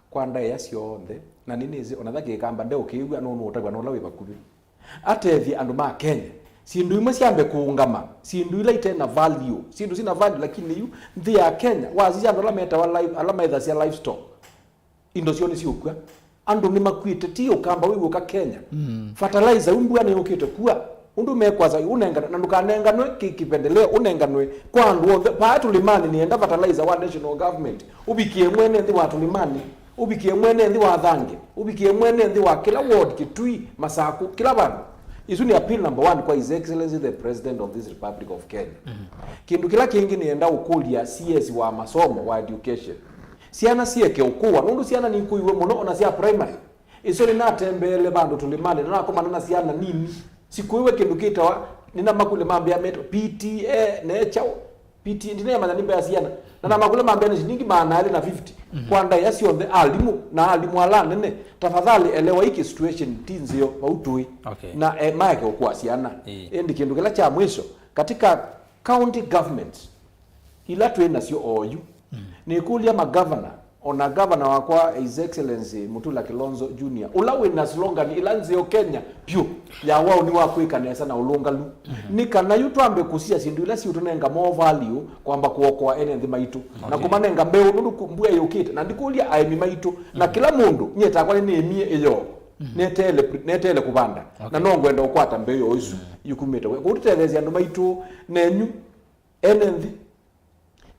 kwa ndaĩa syonthe, na nĩnĩsĩ ona tha Kĩkamba ndeũkĩĩw'a nũnũũtavw'a na ũla wĩ vakuvĩ. Atethye andũ ma Kenya, syĩndũ imwe syambe kũũngama, syĩndũ ila ite na value, syĩndũ syĩ na value, lakini yu nthĩ ya Kenya, wasisya andũ ala metawa live-, ala methasya livestock, indo syoo nĩsyũkw'a. Andũ nĩmakw'ĩte, ti Ũkamba wĩw'ũka Kenya. Mm. Fertilizer yu mbua nĩyũkĩte kua. Ũndũ mekwasa ũnengane, na ndũkanenganwe kĩ kĩpendeleo, ũnenganwe kwa andũ onthe. Paa tũlĩmanĩ nĩenda fertilizer wa national government ũvikie mwene nthĩ wa tũlĩmanĩ, ũvikie mwene nthĩ wa Thange, ũvikie mwene nthĩ wa kĩla ward, Kitui, Masaku, kĩla vandũ. Isu nĩ appeal number one kwa His Excellency the President of this Republic of Kenya. Mm. Kĩndũ kĩla kĩngĩ nĩenda ũkũlya C S wa masomo, wa education. Syana syeke ũkũwa, nũndũ syana nikũiwe mũno ona sya primary. Ĩseo nĩnatembeele vandũ tũlĩmanĩ, na nakomana na syana nini. Sikũĩwe kĩndũ kĩtawa, nĩnamakũlya mambĩa metwa P T A ne kyaũ. P T A, ndinamanya nĩ mbesa siana. Na namakũlya mambĩa nĩ shilingi maana elĩ na fifty. Mhm. Kwa ndaĩa syonthe, alimũ, na alimũ ala anene, tafadhali elewa hiki situation ti nzeo, vau tũĩ. Okay. Na, eh, maeke ũkũa syana. Ĩĩ. Ĩndĩ kĩndũ kĩla kya mwisho, katika county government, ila twĩ nasyo oyu. Mm. Nĩkũlya magavana, o na gavana wakwa, His Excellency Mutula Kilonzo Junior, ũla wĩ na slogan ĩla nzeo Kenya vyũ ya waũni wa kwĩka nesa na ũlũngalu, mm-hmm, nĩ kana yu twambe kũsisya syĩndũ ila siũtũnenga more value kwamba kũokoa ene nthĩ maitũ, na, okay, kũmanenga mbeũ nũndũ ku-, mbua yũkĩte. Na ndikũlya aĩmi maitũ, na, mm-hmm, kĩla mũndũ, nyie takwa nĩnĩĩmie ĩyoo, mm-hmm, neteele, neteele kũvanda, okay, na no ngwenda ũkwata mbeũ o ĩsu, mm, ikumĩte we. Kwoou tũtetheesye andũ maitũ nenyu ene nthĩ.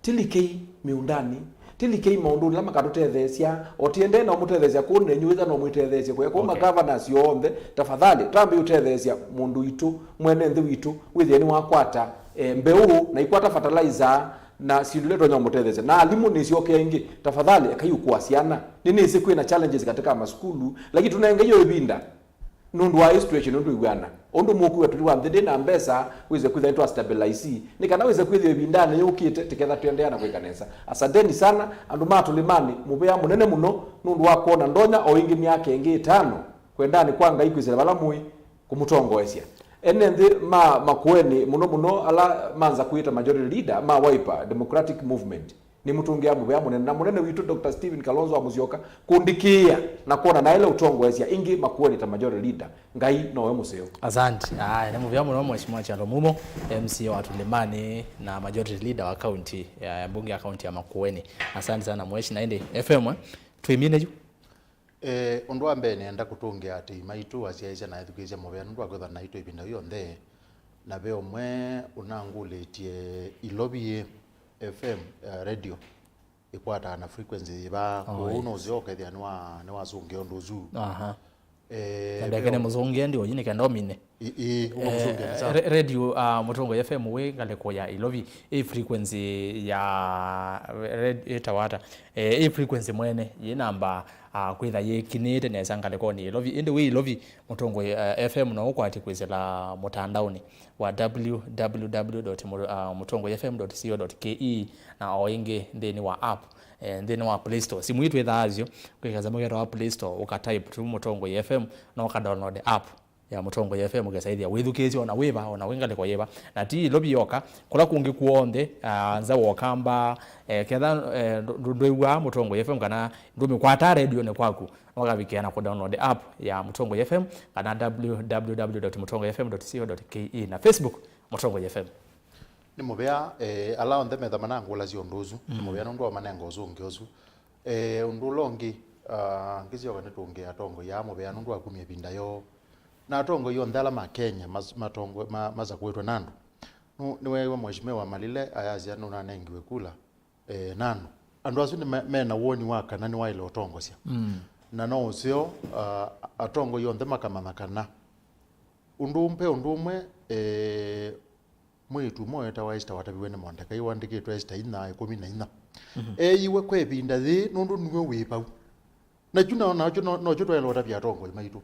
Tĩlikei mĩũndanĩ, tĩlikei maũndũnĩ ala makatũtetheesya, o tiendee na ũmũtetheesya kũũ nenyu wĩtha no mwĩtetheesye kũya kũũ, okay, magavana asu onthe, tafadhali, twambe ũtetheesya mũndũ witũ, mwene nthĩ witũ, wĩthĩe nĩwakwata, eh, mbeũ, na ikwata fertilizer, na syĩndũ ila itonya ũmũtetheesya. Na alimũ nĩsyokea ĩngĩ, tafadhali, ekai ũkũa syana. Nĩnĩsĩ kwĩna challenges katika masukulu, lakini tũnengei o ĩvinda. Nũndũ wa hii situation ũndũ ĩw'ana, ũndũ mũkuwa tũli wa nthĩ ndĩ na mbesa, wĩse kwĩthĩa nĩtwa stabilize, nĩ kana wĩse kwĩthĩa ĩvindanĩ yũkĩte, tũketha tũendeea na kwĩka nesa. Asanteni sana, andũ ma tũlĩmanĩ, mũvea mũnene mũno, nũndũ wa kwona ndonya o ĩngĩ myaka ĩngĩ ĩtano, kwendanĩ kwa Ngai kwĩsĩla vala mũĩ, kũmũtongoesya. Ene nthĩ ma Makueni, mũno mũno ala manza kwĩta majority leader ma Wiper Democratic Movement, nĩmũtũngĩa mũvea mũnene na mũnene witũ Doctor Stephen Kalonzo wa Musyoka kũndĩkĩĩa na kwona naĩle ũtongoesya ĩngĩ Makueni ta majority leader. Ngai nowe mũseo. Asante. Aya, nĩ mũvea mũno Mheshimiwa Kyalo Mumo, M C A wa Tulimani na majority leader wa county ya, ya mbunge ya county ya Makueni. Asante sana mweshi. Na ĩndĩ F M, eh, twĩmine yu. Eh, ũndũ wa mbee nĩenda kũtũngĩa atĩi maitũ, asyaĩĩsya na ethukĩĩsya mũvea nũndũ wa kwĩthwa naitũ ĩvinda yonthe. Na ve ũmwe ũnangũlĩtye Ilovi F M, eh, radio ĩkwataa na frequency yĩva. Oh, kwoou, yes, no ũseo ũkethĩa nĩwa-, nĩwasũngĩa ũndũ ũsu. Aha. Eh, na ndeke nĩ mũsũngĩe ndio yini kenda ũmine. Ĩĩ, ũmũsũngĩe nĩ sawa. Re- radio, ah, Mũtũngũi F M wĩ ngalĩko ya Ilovi, ĩ frequency ya red ĩtawa ata? Eh, ĩ frequency mwene, yĩ namba, ah, kwĩtha yĩkinĩte nesa ngalĩkonĩ ya Ilovi. Ĩndĩ wĩ Ilovi, Mũtũngũi, eh, F M no ũkwatye kwĩsĩla mũtandaonĩ wa w w w dot mũtũngũi f m dot co dot k e, na o ĩngĩ nthĩnĩ wa app, eh, nthĩnĩ wa Play Store. Simũ itũ ĩthaa asyo kwĩ kasamũ ketawa Play Store, ũka type tu Mũtũngũi F M, na ũka download app ya Mũtũngũi F M, ũkesaĩthĩa wĩthukĩĩsya ona wĩva, ona wĩ ngalĩko yĩva. Na ti Ilovi yoka, kũla kũngĩ kw'onthe, ah, nza wa Ũkamba, eh, ketha, eh, ndũ- ndũ- ndwĩw'aa Mũtũngũi F M kana ndũmĩkwataa redionĩ kwaku, no ũkavikĩa na kũ download app ya Mũtũngũi F M kana w w w dot mũtũngũi f m dot co dot k e na Facebook Mũtũngũi F M. Nĩ mũvea, eh, ala onthe metha manangũlasya ũndũ ũsu. Nĩ mũvea nũndũ wa manenga ũsũngĩo ũsu. Eh, ũndũ ũla ũngĩ, ah, ngĩsyoka nĩtũngĩe atongoi aa mũvea nũndũ wa kumya ĩvinda yoo. Na atongoi onthe ala ma Kenya mas- matongo- ma- masakũĩtwe na andũ. Nũ- nĩweew'a Mheshimiwa Malile ayasya nũnanengiwe kula, eh, na andũ. Andũ asu nĩ me- mena woni wa kana nĩwaĩle ũtongosya. Na no ũseo, ah, atongoi onthe makamanya kana ũndũ ũmwe, ũndũ ũmwe, eh, mwĩĩtu ũmwe wetawa Esther wataviwe nĩ Mondekai, wandĩkĩtwe Esther inya, ĩkũmi na inya. Eeiwe kwa ĩvinda yĩĩ nũndũ nue wĩ vau. Na kyu na- nakyo no- nokyo twaĩle ũtavya atongoi maitũ.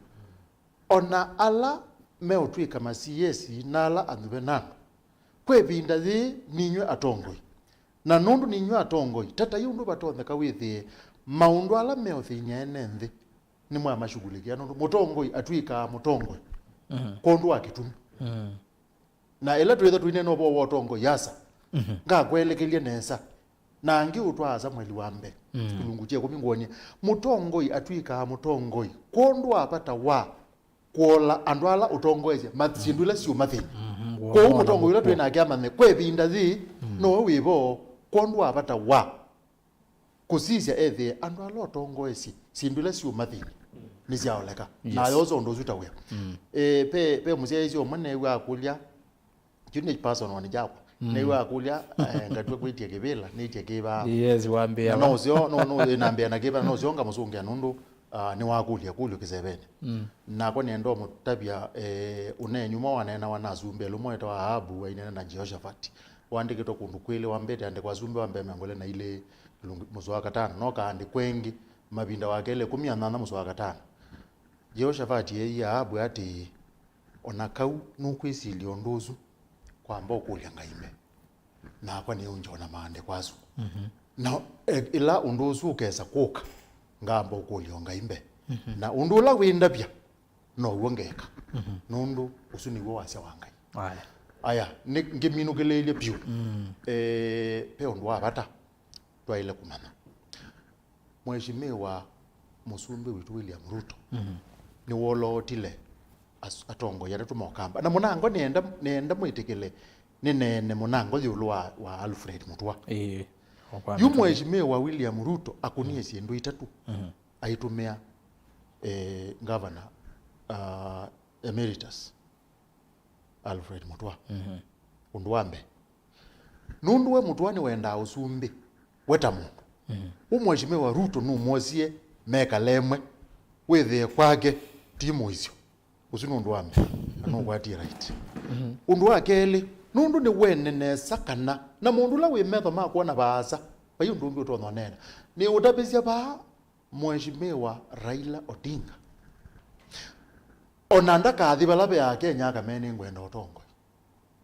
O na ala meũtw'ĩka ma C S na ala anyuve na andũ, kwa ĩvinda yĩĩ ninyw'ĩ atongoi. Na nũndũ ninyw'ĩ atongoi, tatai ũndũ vatonyeka wĩthĩe maũndũ ala meũthĩny'a ene nthĩ nĩmwamashughulikia, nũndũ mũtongoi atw'ĩkaa mũtongoi kwondũ wa kĩtumi. Na ĩla twĩtha tũinena ũvoo wa ũtongoi, asa, ngakũelekelya nesa, na angĩ ũtwaa asa mweli wa mbee, kĩlungu kya ĩkũmi ngwonie, mũtongoi atw'ĩkaa mũtongoi kwondũ wa vata wa kũola andũ ala ũtongoesye ma- syĩndũ ila syũmathĩny'a. Kwoou mũtongoi ũla twĩ nake amanye kwa ĩvinda yĩĩ nowe wĩ vo kwondũ wa vata wa kũsisya ethĩe andũ ala ũtongoesye syĩndũ ila syũmathĩny'a nĩsyaoleka. Na ayoosa ũndũ ũsu ta wĩa. Eh, ve ve mũsyaĩĩsya ũmwe neew'a akũlya, kyu nĩ personal nĩ kyakwa. Neew'a akũlya, eh, ngatw'a kwĩtya kĩvĩla, nĩtye kĩvaa. Yes, wambĩa na no ũseo, no- no- nambĩa na kĩvaa, no ũseo ngamũsũngĩa nũndũ, ah, nĩwakũlya kũlyo kĩsevenĩ. Nakwa nĩenda ũmũtavya, eh, ũneeni ũmwe waneenawa na asumbĩ elĩ, ũmwe wetawa Ahabu, aineena na Jehoshafati. Wandĩkĩtwe kũndũ kwĩlĩ, wambĩte andĩkwa Asumbĩ wa mbee mĩongo ĩlĩ na ilĩ, kĩlungu- mũsoa wa katano, no kaandĩkwa ĩngĩ, Mavinda wa kelĩ ĩkũmi na nyanya mũsoa wa katano. Jehoshafati eeie Ahabu atĩĩ, "O na kau nũkwĩsilya ũndũ ũsu, kwamba ũkũlya Ngai mbee, nakwa nĩũngyona maandĩko asu. Na e- ĩla ũndũ ũsu ũkesa kũka, ngamba ũkũlya o Ngai mbee. Na ũndũ ũla wĩndavya, now'o ngeka, nũndũ ũsu nĩw'o wasya wa Ngai." Aya. Aya, nĩ- ngĩminũkĩlĩĩlye vyũ. Eh, ve ũndũ wa vata twaĩle kũmanya. Mheshimiwa Mũsumbĩ witũ William Ruto nĩwolootile as- atongoi atatũ ma Ũkamba. Na mũnango nĩenda, nĩenda mwĩtĩkĩle nĩneene mũnango ĩũlũ wa, wa Alfred Mutua. Ĩĩ. Yu Mheshimiwa William Ruto akũnie syĩndũ itatũ aitũmĩa, eh, Governor, ah, Emeritus Alfred Mutua. Ũndũ wa mbee, nũndũ we Mutua nĩwendaa ũsumbĩ, we ta mũndũ. Ũ Mheshimiwa Ruto nũmwosie mekale ĩmwe, wĩthĩe kwake ti mũisyo. Ũsu nĩ ũndũ wa mbee, na nũkwatie right. Ũndũ wa kelĩ, nũndũ nĩwene nesa kana, na mũndũ ũla wĩ metho ma kwona vaasa, vai ũndũ ũngĩ ũtonya ũneena. Nĩũtavĩsya vaa Mheshimiwa Raila Odinga. Ona ndakathi vala ve Akenya akamea nĩngwenda ũtongoi.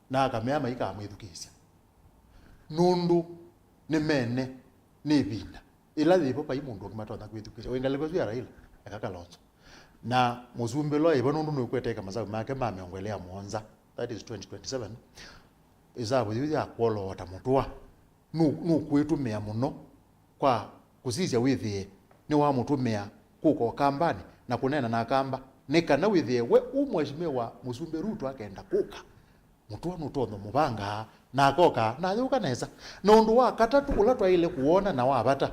Na akamea maikamwĩthukĩĩsya. Nũndũ nĩmene nĩ ĩvinda. Ĩla yĩvo vai mũndũ ũngĩ matonya kwĩthukĩĩsya. Wĩ ngalĩko ĩsu ya Raila, eka Kalonzo. Na mũsumbĩ ũla wĩvo nũndũ nũkweteka masavu make ma mĩongo ĩlĩ ya mũonza, that is twenty twenty-seven, ĩsavu yĩu ya kwoloota Mũtua. Nũ- nũkwĩtũmĩa mũno kwa kũsisya wĩthĩe nĩwamũtũmĩa kũka Ũkambanĩ na kũneena na Akamba, nĩ kana wĩthĩe we ũ Mheshimiwa Mũsumbĩ Ruto akenda kũka, Mũtua nũtonya mũvangaa na akoka na ayũka nesa. Na ũndũ wa katatũ ũla twaĩle kũwona na wa vata,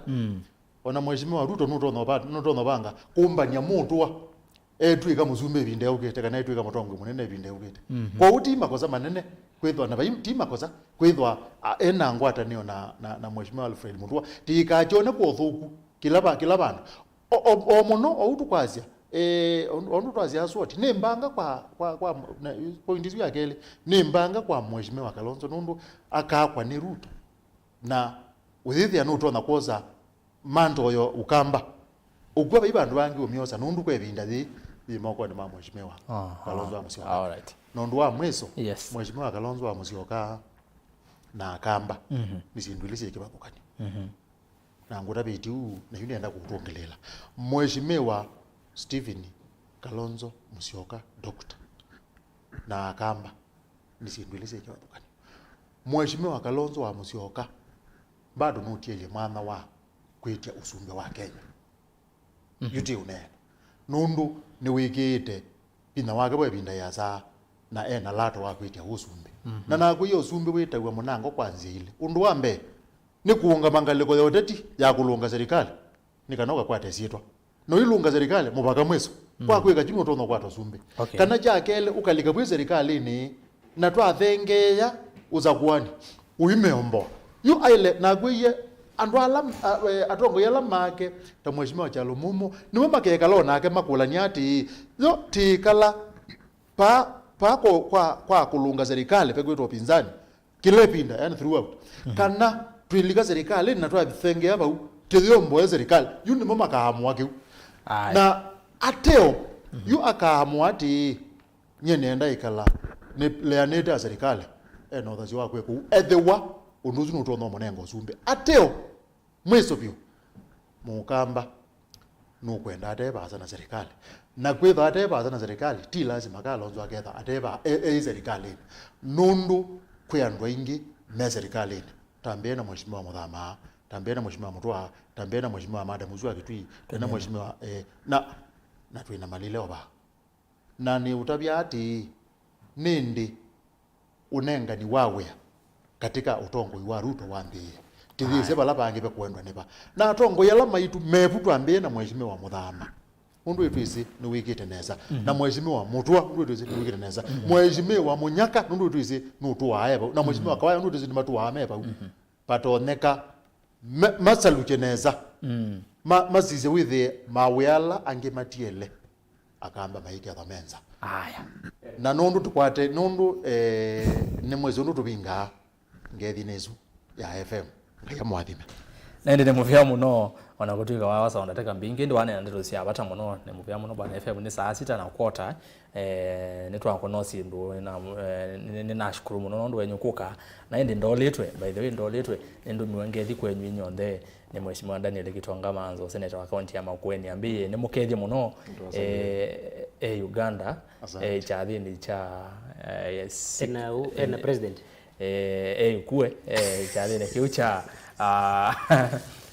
ona Mheshimiwa Ruto nũtonya ũva- nũtonya ũvanga kũmbany'a Mũtua etw'ĩka mũsumbĩ ĩvinda yũkĩte, kana etw'ĩka mũtongoi mũnene ĩvinda yũkĩte. Kwoou ti makosa manene kwĩthwa, na vai ti makosa kwĩthwa, a, ena ngwatanĩo na, na, na Mheshimiwa Alfred Mutua. Tĩikakyone kwa ũthũku kĩla va- kĩla vandũ. O, o, o mũno, ou tũkwasya, eh, ũndũ, ũndũ twasya SWOT, nĩ mbanga kwa, kwa, kwa, na, point ĩsu ya kelĩ, nĩ mbanga kwa Mheshimiwa Kalonzo, nũndũ akakwa nĩ Ruto. Na ũyĩthĩa nũtonya kwosa mantle yo Ũkamba. Ũkw'a vai vandũ vangĩ ũmyosa, nũndũ kwa ĩvinda yĩĩ yĩ mokonĩ ma Mheshimiwa Ah, Kalonzo ah, wa Musyoka. All right. Na ũndũ wa mwĩso, Yes. Mheshimiwa Kalonzo wa Musyoka na Akamba Mhm. nĩ syĩndũ ilĩ syĩ kĩvathũkany'o. Mhm. Na ngũtavĩtye ũu, na yu nĩenda kũũtũngĩlĩĩla. Mheshimiwa Stephen Kalonzo Musyoka, Doctor, na Akamba nĩ syĩndũ ilĩ syĩ kĩvathũkany'o. Mheshimiwa Kalonzo wa Musyoka bado nũtielye mwanya wa kwĩtya ũsumbĩ wa Kenya. Mhm. Yu ti ũneena. Nũndũ nĩwĩkĩĩte vinya wake wa ĩvinda ĩasa na ena lato wa kwĩtya ũsumbĩ. Mhm. Na nakwĩie ũsumbĩ wĩtaw'a mũnango kwa nzĩa ilĩ. Ũndũ wa mbee, nĩ kũũngama ngalĩko ya ũteti ya kũlũnga serikali, nĩ kana ũkakwate syĩtwa. Na ũilũnga serikali mũvaka mwĩso. Mm. Kwa kwĩka kyu nũtonya ũkwata ũsumbĩ. Okay. Kana kya kelĩ, ũkalika vwĩ serikalĩnĩ, na twathengeea ũsakuani, ũimeomboa. Yu aile nakwĩie andũ ala, a, e, atongoi ala make, ta Mheshimiwa Kyalo Mumo, nĩmo makekala o nake makũlany'a atĩĩ, yo tĩkala pa, pa kwa, kwa, kwa kũlũnga serikali, pekwĩtwa ũpinzani, kĩla ĩvinda, yani throughout. Mhm. Kana twĩlika serikalĩnĩ na twavithengea vau, tĩyomboe serikali. Yu nĩmo makaamũa kĩu. Aye. Na ateo, Mhm. yu akaamũa atĩĩ, nyie nĩenda ĩkala nĩleanĩte na serikali, ena ũthasyo wa kwĩka ũu. Ethĩwa ũndũ ũsu nũtonya ũmũnenga ũsumbĩ. Ateo, mwĩso vyũ, Mũkamba nũkwenda ate vaasa na serikali. Na kwĩtha ate vaasa na serikali, ti lasima Kalonzo aketha ate va-, e, e serikalĩnĩ. Nũndũ kwĩ andũ aingĩ me serikalĩnĩ. Tambĩe na Mheshimiwa Mũthama, tambĩe na Mheshimiwa Mũtũa, tambĩe na Mheshimiwa Madam ũsu wa Kitui, twĩ na Mheshimiwa, eh, na, na twĩ na malile ova. Na nĩũtavya atĩĩ, nĩndĩ ũnengani wa wĩa katika ũtongoi wa Ruto wambĩĩe. Tĩthĩĩsye Aye. vala vangĩ ve kũendwa nĩ va. Na atongoi ala maitũ mevu twambĩĩe na Mheshimiwa Mũthama. Ũndũ ĩtwĩsĩ nĩwĩkĩte nesa. Mhm. Na Mheshimiwa Mũtũa, ũndũ ĩtwĩsĩ nĩwĩkĩte nesa. Mhm. Mheshimiwa Mũnyaka, ũndũ ĩtwĩsĩ nũtũaa e vau. Na Mheshimiwa Mhm. Kawaya, ũndũ ĩtwĩsĩ nĩmatũaa me vau. Mhm. Vatonyeka me-, masalukye nesa. Mm. Ma-, masisye wĩthĩe mawĩa ala angĩ matiele Akamba maikethwa me nza. Aya. Na nũndũ tũkwate, nũndũ, eh, nĩ mwĩsĩ ũndũ tũvingaa ngethinĩ ĩsu ya F M. Ngai amũathime. Na ĩndĩ nĩ mũvea mũno, ona kũtw'ĩka wa wasa ndatĩka mbingĩ, ĩndĩ waneena ndeto sya vata mũno. Nĩ mũvea mũno, Bwana F M, nĩ saa sita na quarter. Eh, nĩtwakũna syĩndũ, nĩna-, eh, nĩ-, nĩnashukuru mũno nũndũ wenyu kũka. Na ĩndĩ ndolĩtwe, by the way, ndolĩtwe, nĩndũmiwe ngethi kwenyu inyonthe nĩ Mheshimiwa Daniel Gitonga Manzo, seneta wa kaunti ya Makueni. Ambĩie nĩmũkethye mũno, Asante. Eh, e Uganda, Asante. Eh, kyathĩnĩ kya, eh, six, Ena u-, ena eh, president. Eh, e kue, eh, kyathĩnĩ kĩu kya, ah,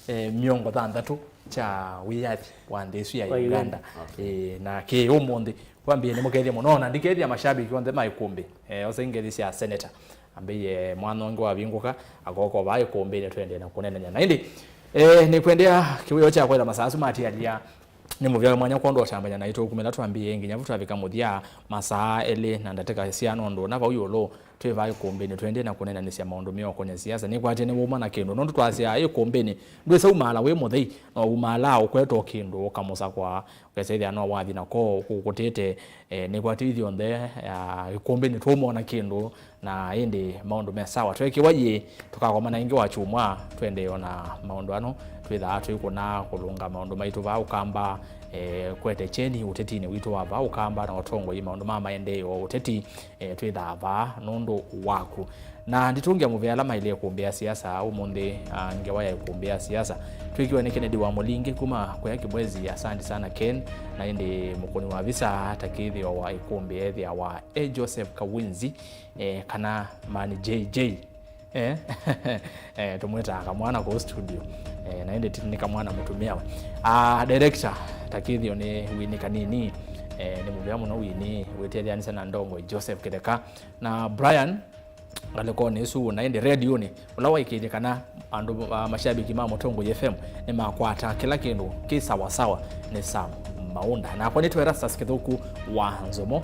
eh, mĩongo thanthatũ kya wĩyathi wa nthĩ ĩsu ya Kwa Uganda. Uganda. Okay. Eh, na kĩ ũmũnthĩ, kwambie nĩ mũkethie mũno, na ndikethia mashabiki onthe ma Ĩkũmbĩ. Eh, ose ngethi sya senator. Ambĩie mwana ũngĩ wavingũka, akoko vaa Ĩkũmbĩnĩ twendee na kũnenany'a. Na ĩndĩ, eh, nĩkwendea kĩwĩo kya kwetha masaa asu matialia. Nĩ mũvea mwanya kwondũ ũtambany'a naitũ kumĩla twambĩĩe nginya vu twavika mũthya, masaa elĩ na ndatĩka siana ũndũ na vau ĩũlũ twĩ vaa Ĩkũmbĩnĩ twendee na kũnenanĩsya maũndũ meũkony'a siasa. Nĩkwatie nĩ wuma na kĩndũ, nũndũ twasya Ĩkũmbĩnĩ, ndwĩsa umaala wĩ mũthei, no umaala ũkwetwa kĩndũ ũkamũsakwa, ũkesa ĩthĩa no wathi nako kũkũtĩte. Eh, nĩkwatie ithyonthe, ah, Ĩkũmbĩnĩ tũmona kĩndũ, na ĩndĩ maũndũ me sawa. Twekiwa yĩ, tũkakomana ĩngĩ wa kyumwa, twendee ona maũndũ ano, twĩthaa twĩkũna kũlũnga maũndũ maitũ vaa Ũkamba, eh, kwete kyeni ũtetinĩ witũ wa vaa Ũkamba na ũtongoi maũndũ ma maendeeo ũteti, eh, twĩthaa vaa nũndũ waku. Na nditũngĩa mũvea ala maĩle kũmbĩa siasa ũmũnthĩ, ah, ngewa ya kũmbĩa siasa. Twĩkiwa nĩ Kennedy wa Mũlingi kuma kũya Kĩbwezi, asante sana Ken, na ĩndĩ mũkũni wa visa ta kĩthĩo wa Ĩkũmbĩ ethĩawa e Joseph Kawinzi, eh, kana Mani J J. Eh? Eh, tũmwĩtaa kamwana kũu studio. Eh, na ĩndĩ ti nĩ kamwana mũtumĩawe. Ah, director, ta kĩthĩo nĩ Winnie Kanini. Eh, nĩ mũvea mũno Winnie, wĩtethyanĩsya na ndongo Joseph Kĩtheka. Na Brian, ngalĩkonĩ ĩsu, na ĩndĩ redionĩ, ũla waĩkĩĩthye kana andũ, ah, mashabiki ma Mũtongoi F M nĩmakwata kĩla kĩndũ kĩ sawa sawa nĩ Sam Maunda. Nakwa nĩtwe Erastus Kĩthũku wa Nzomo.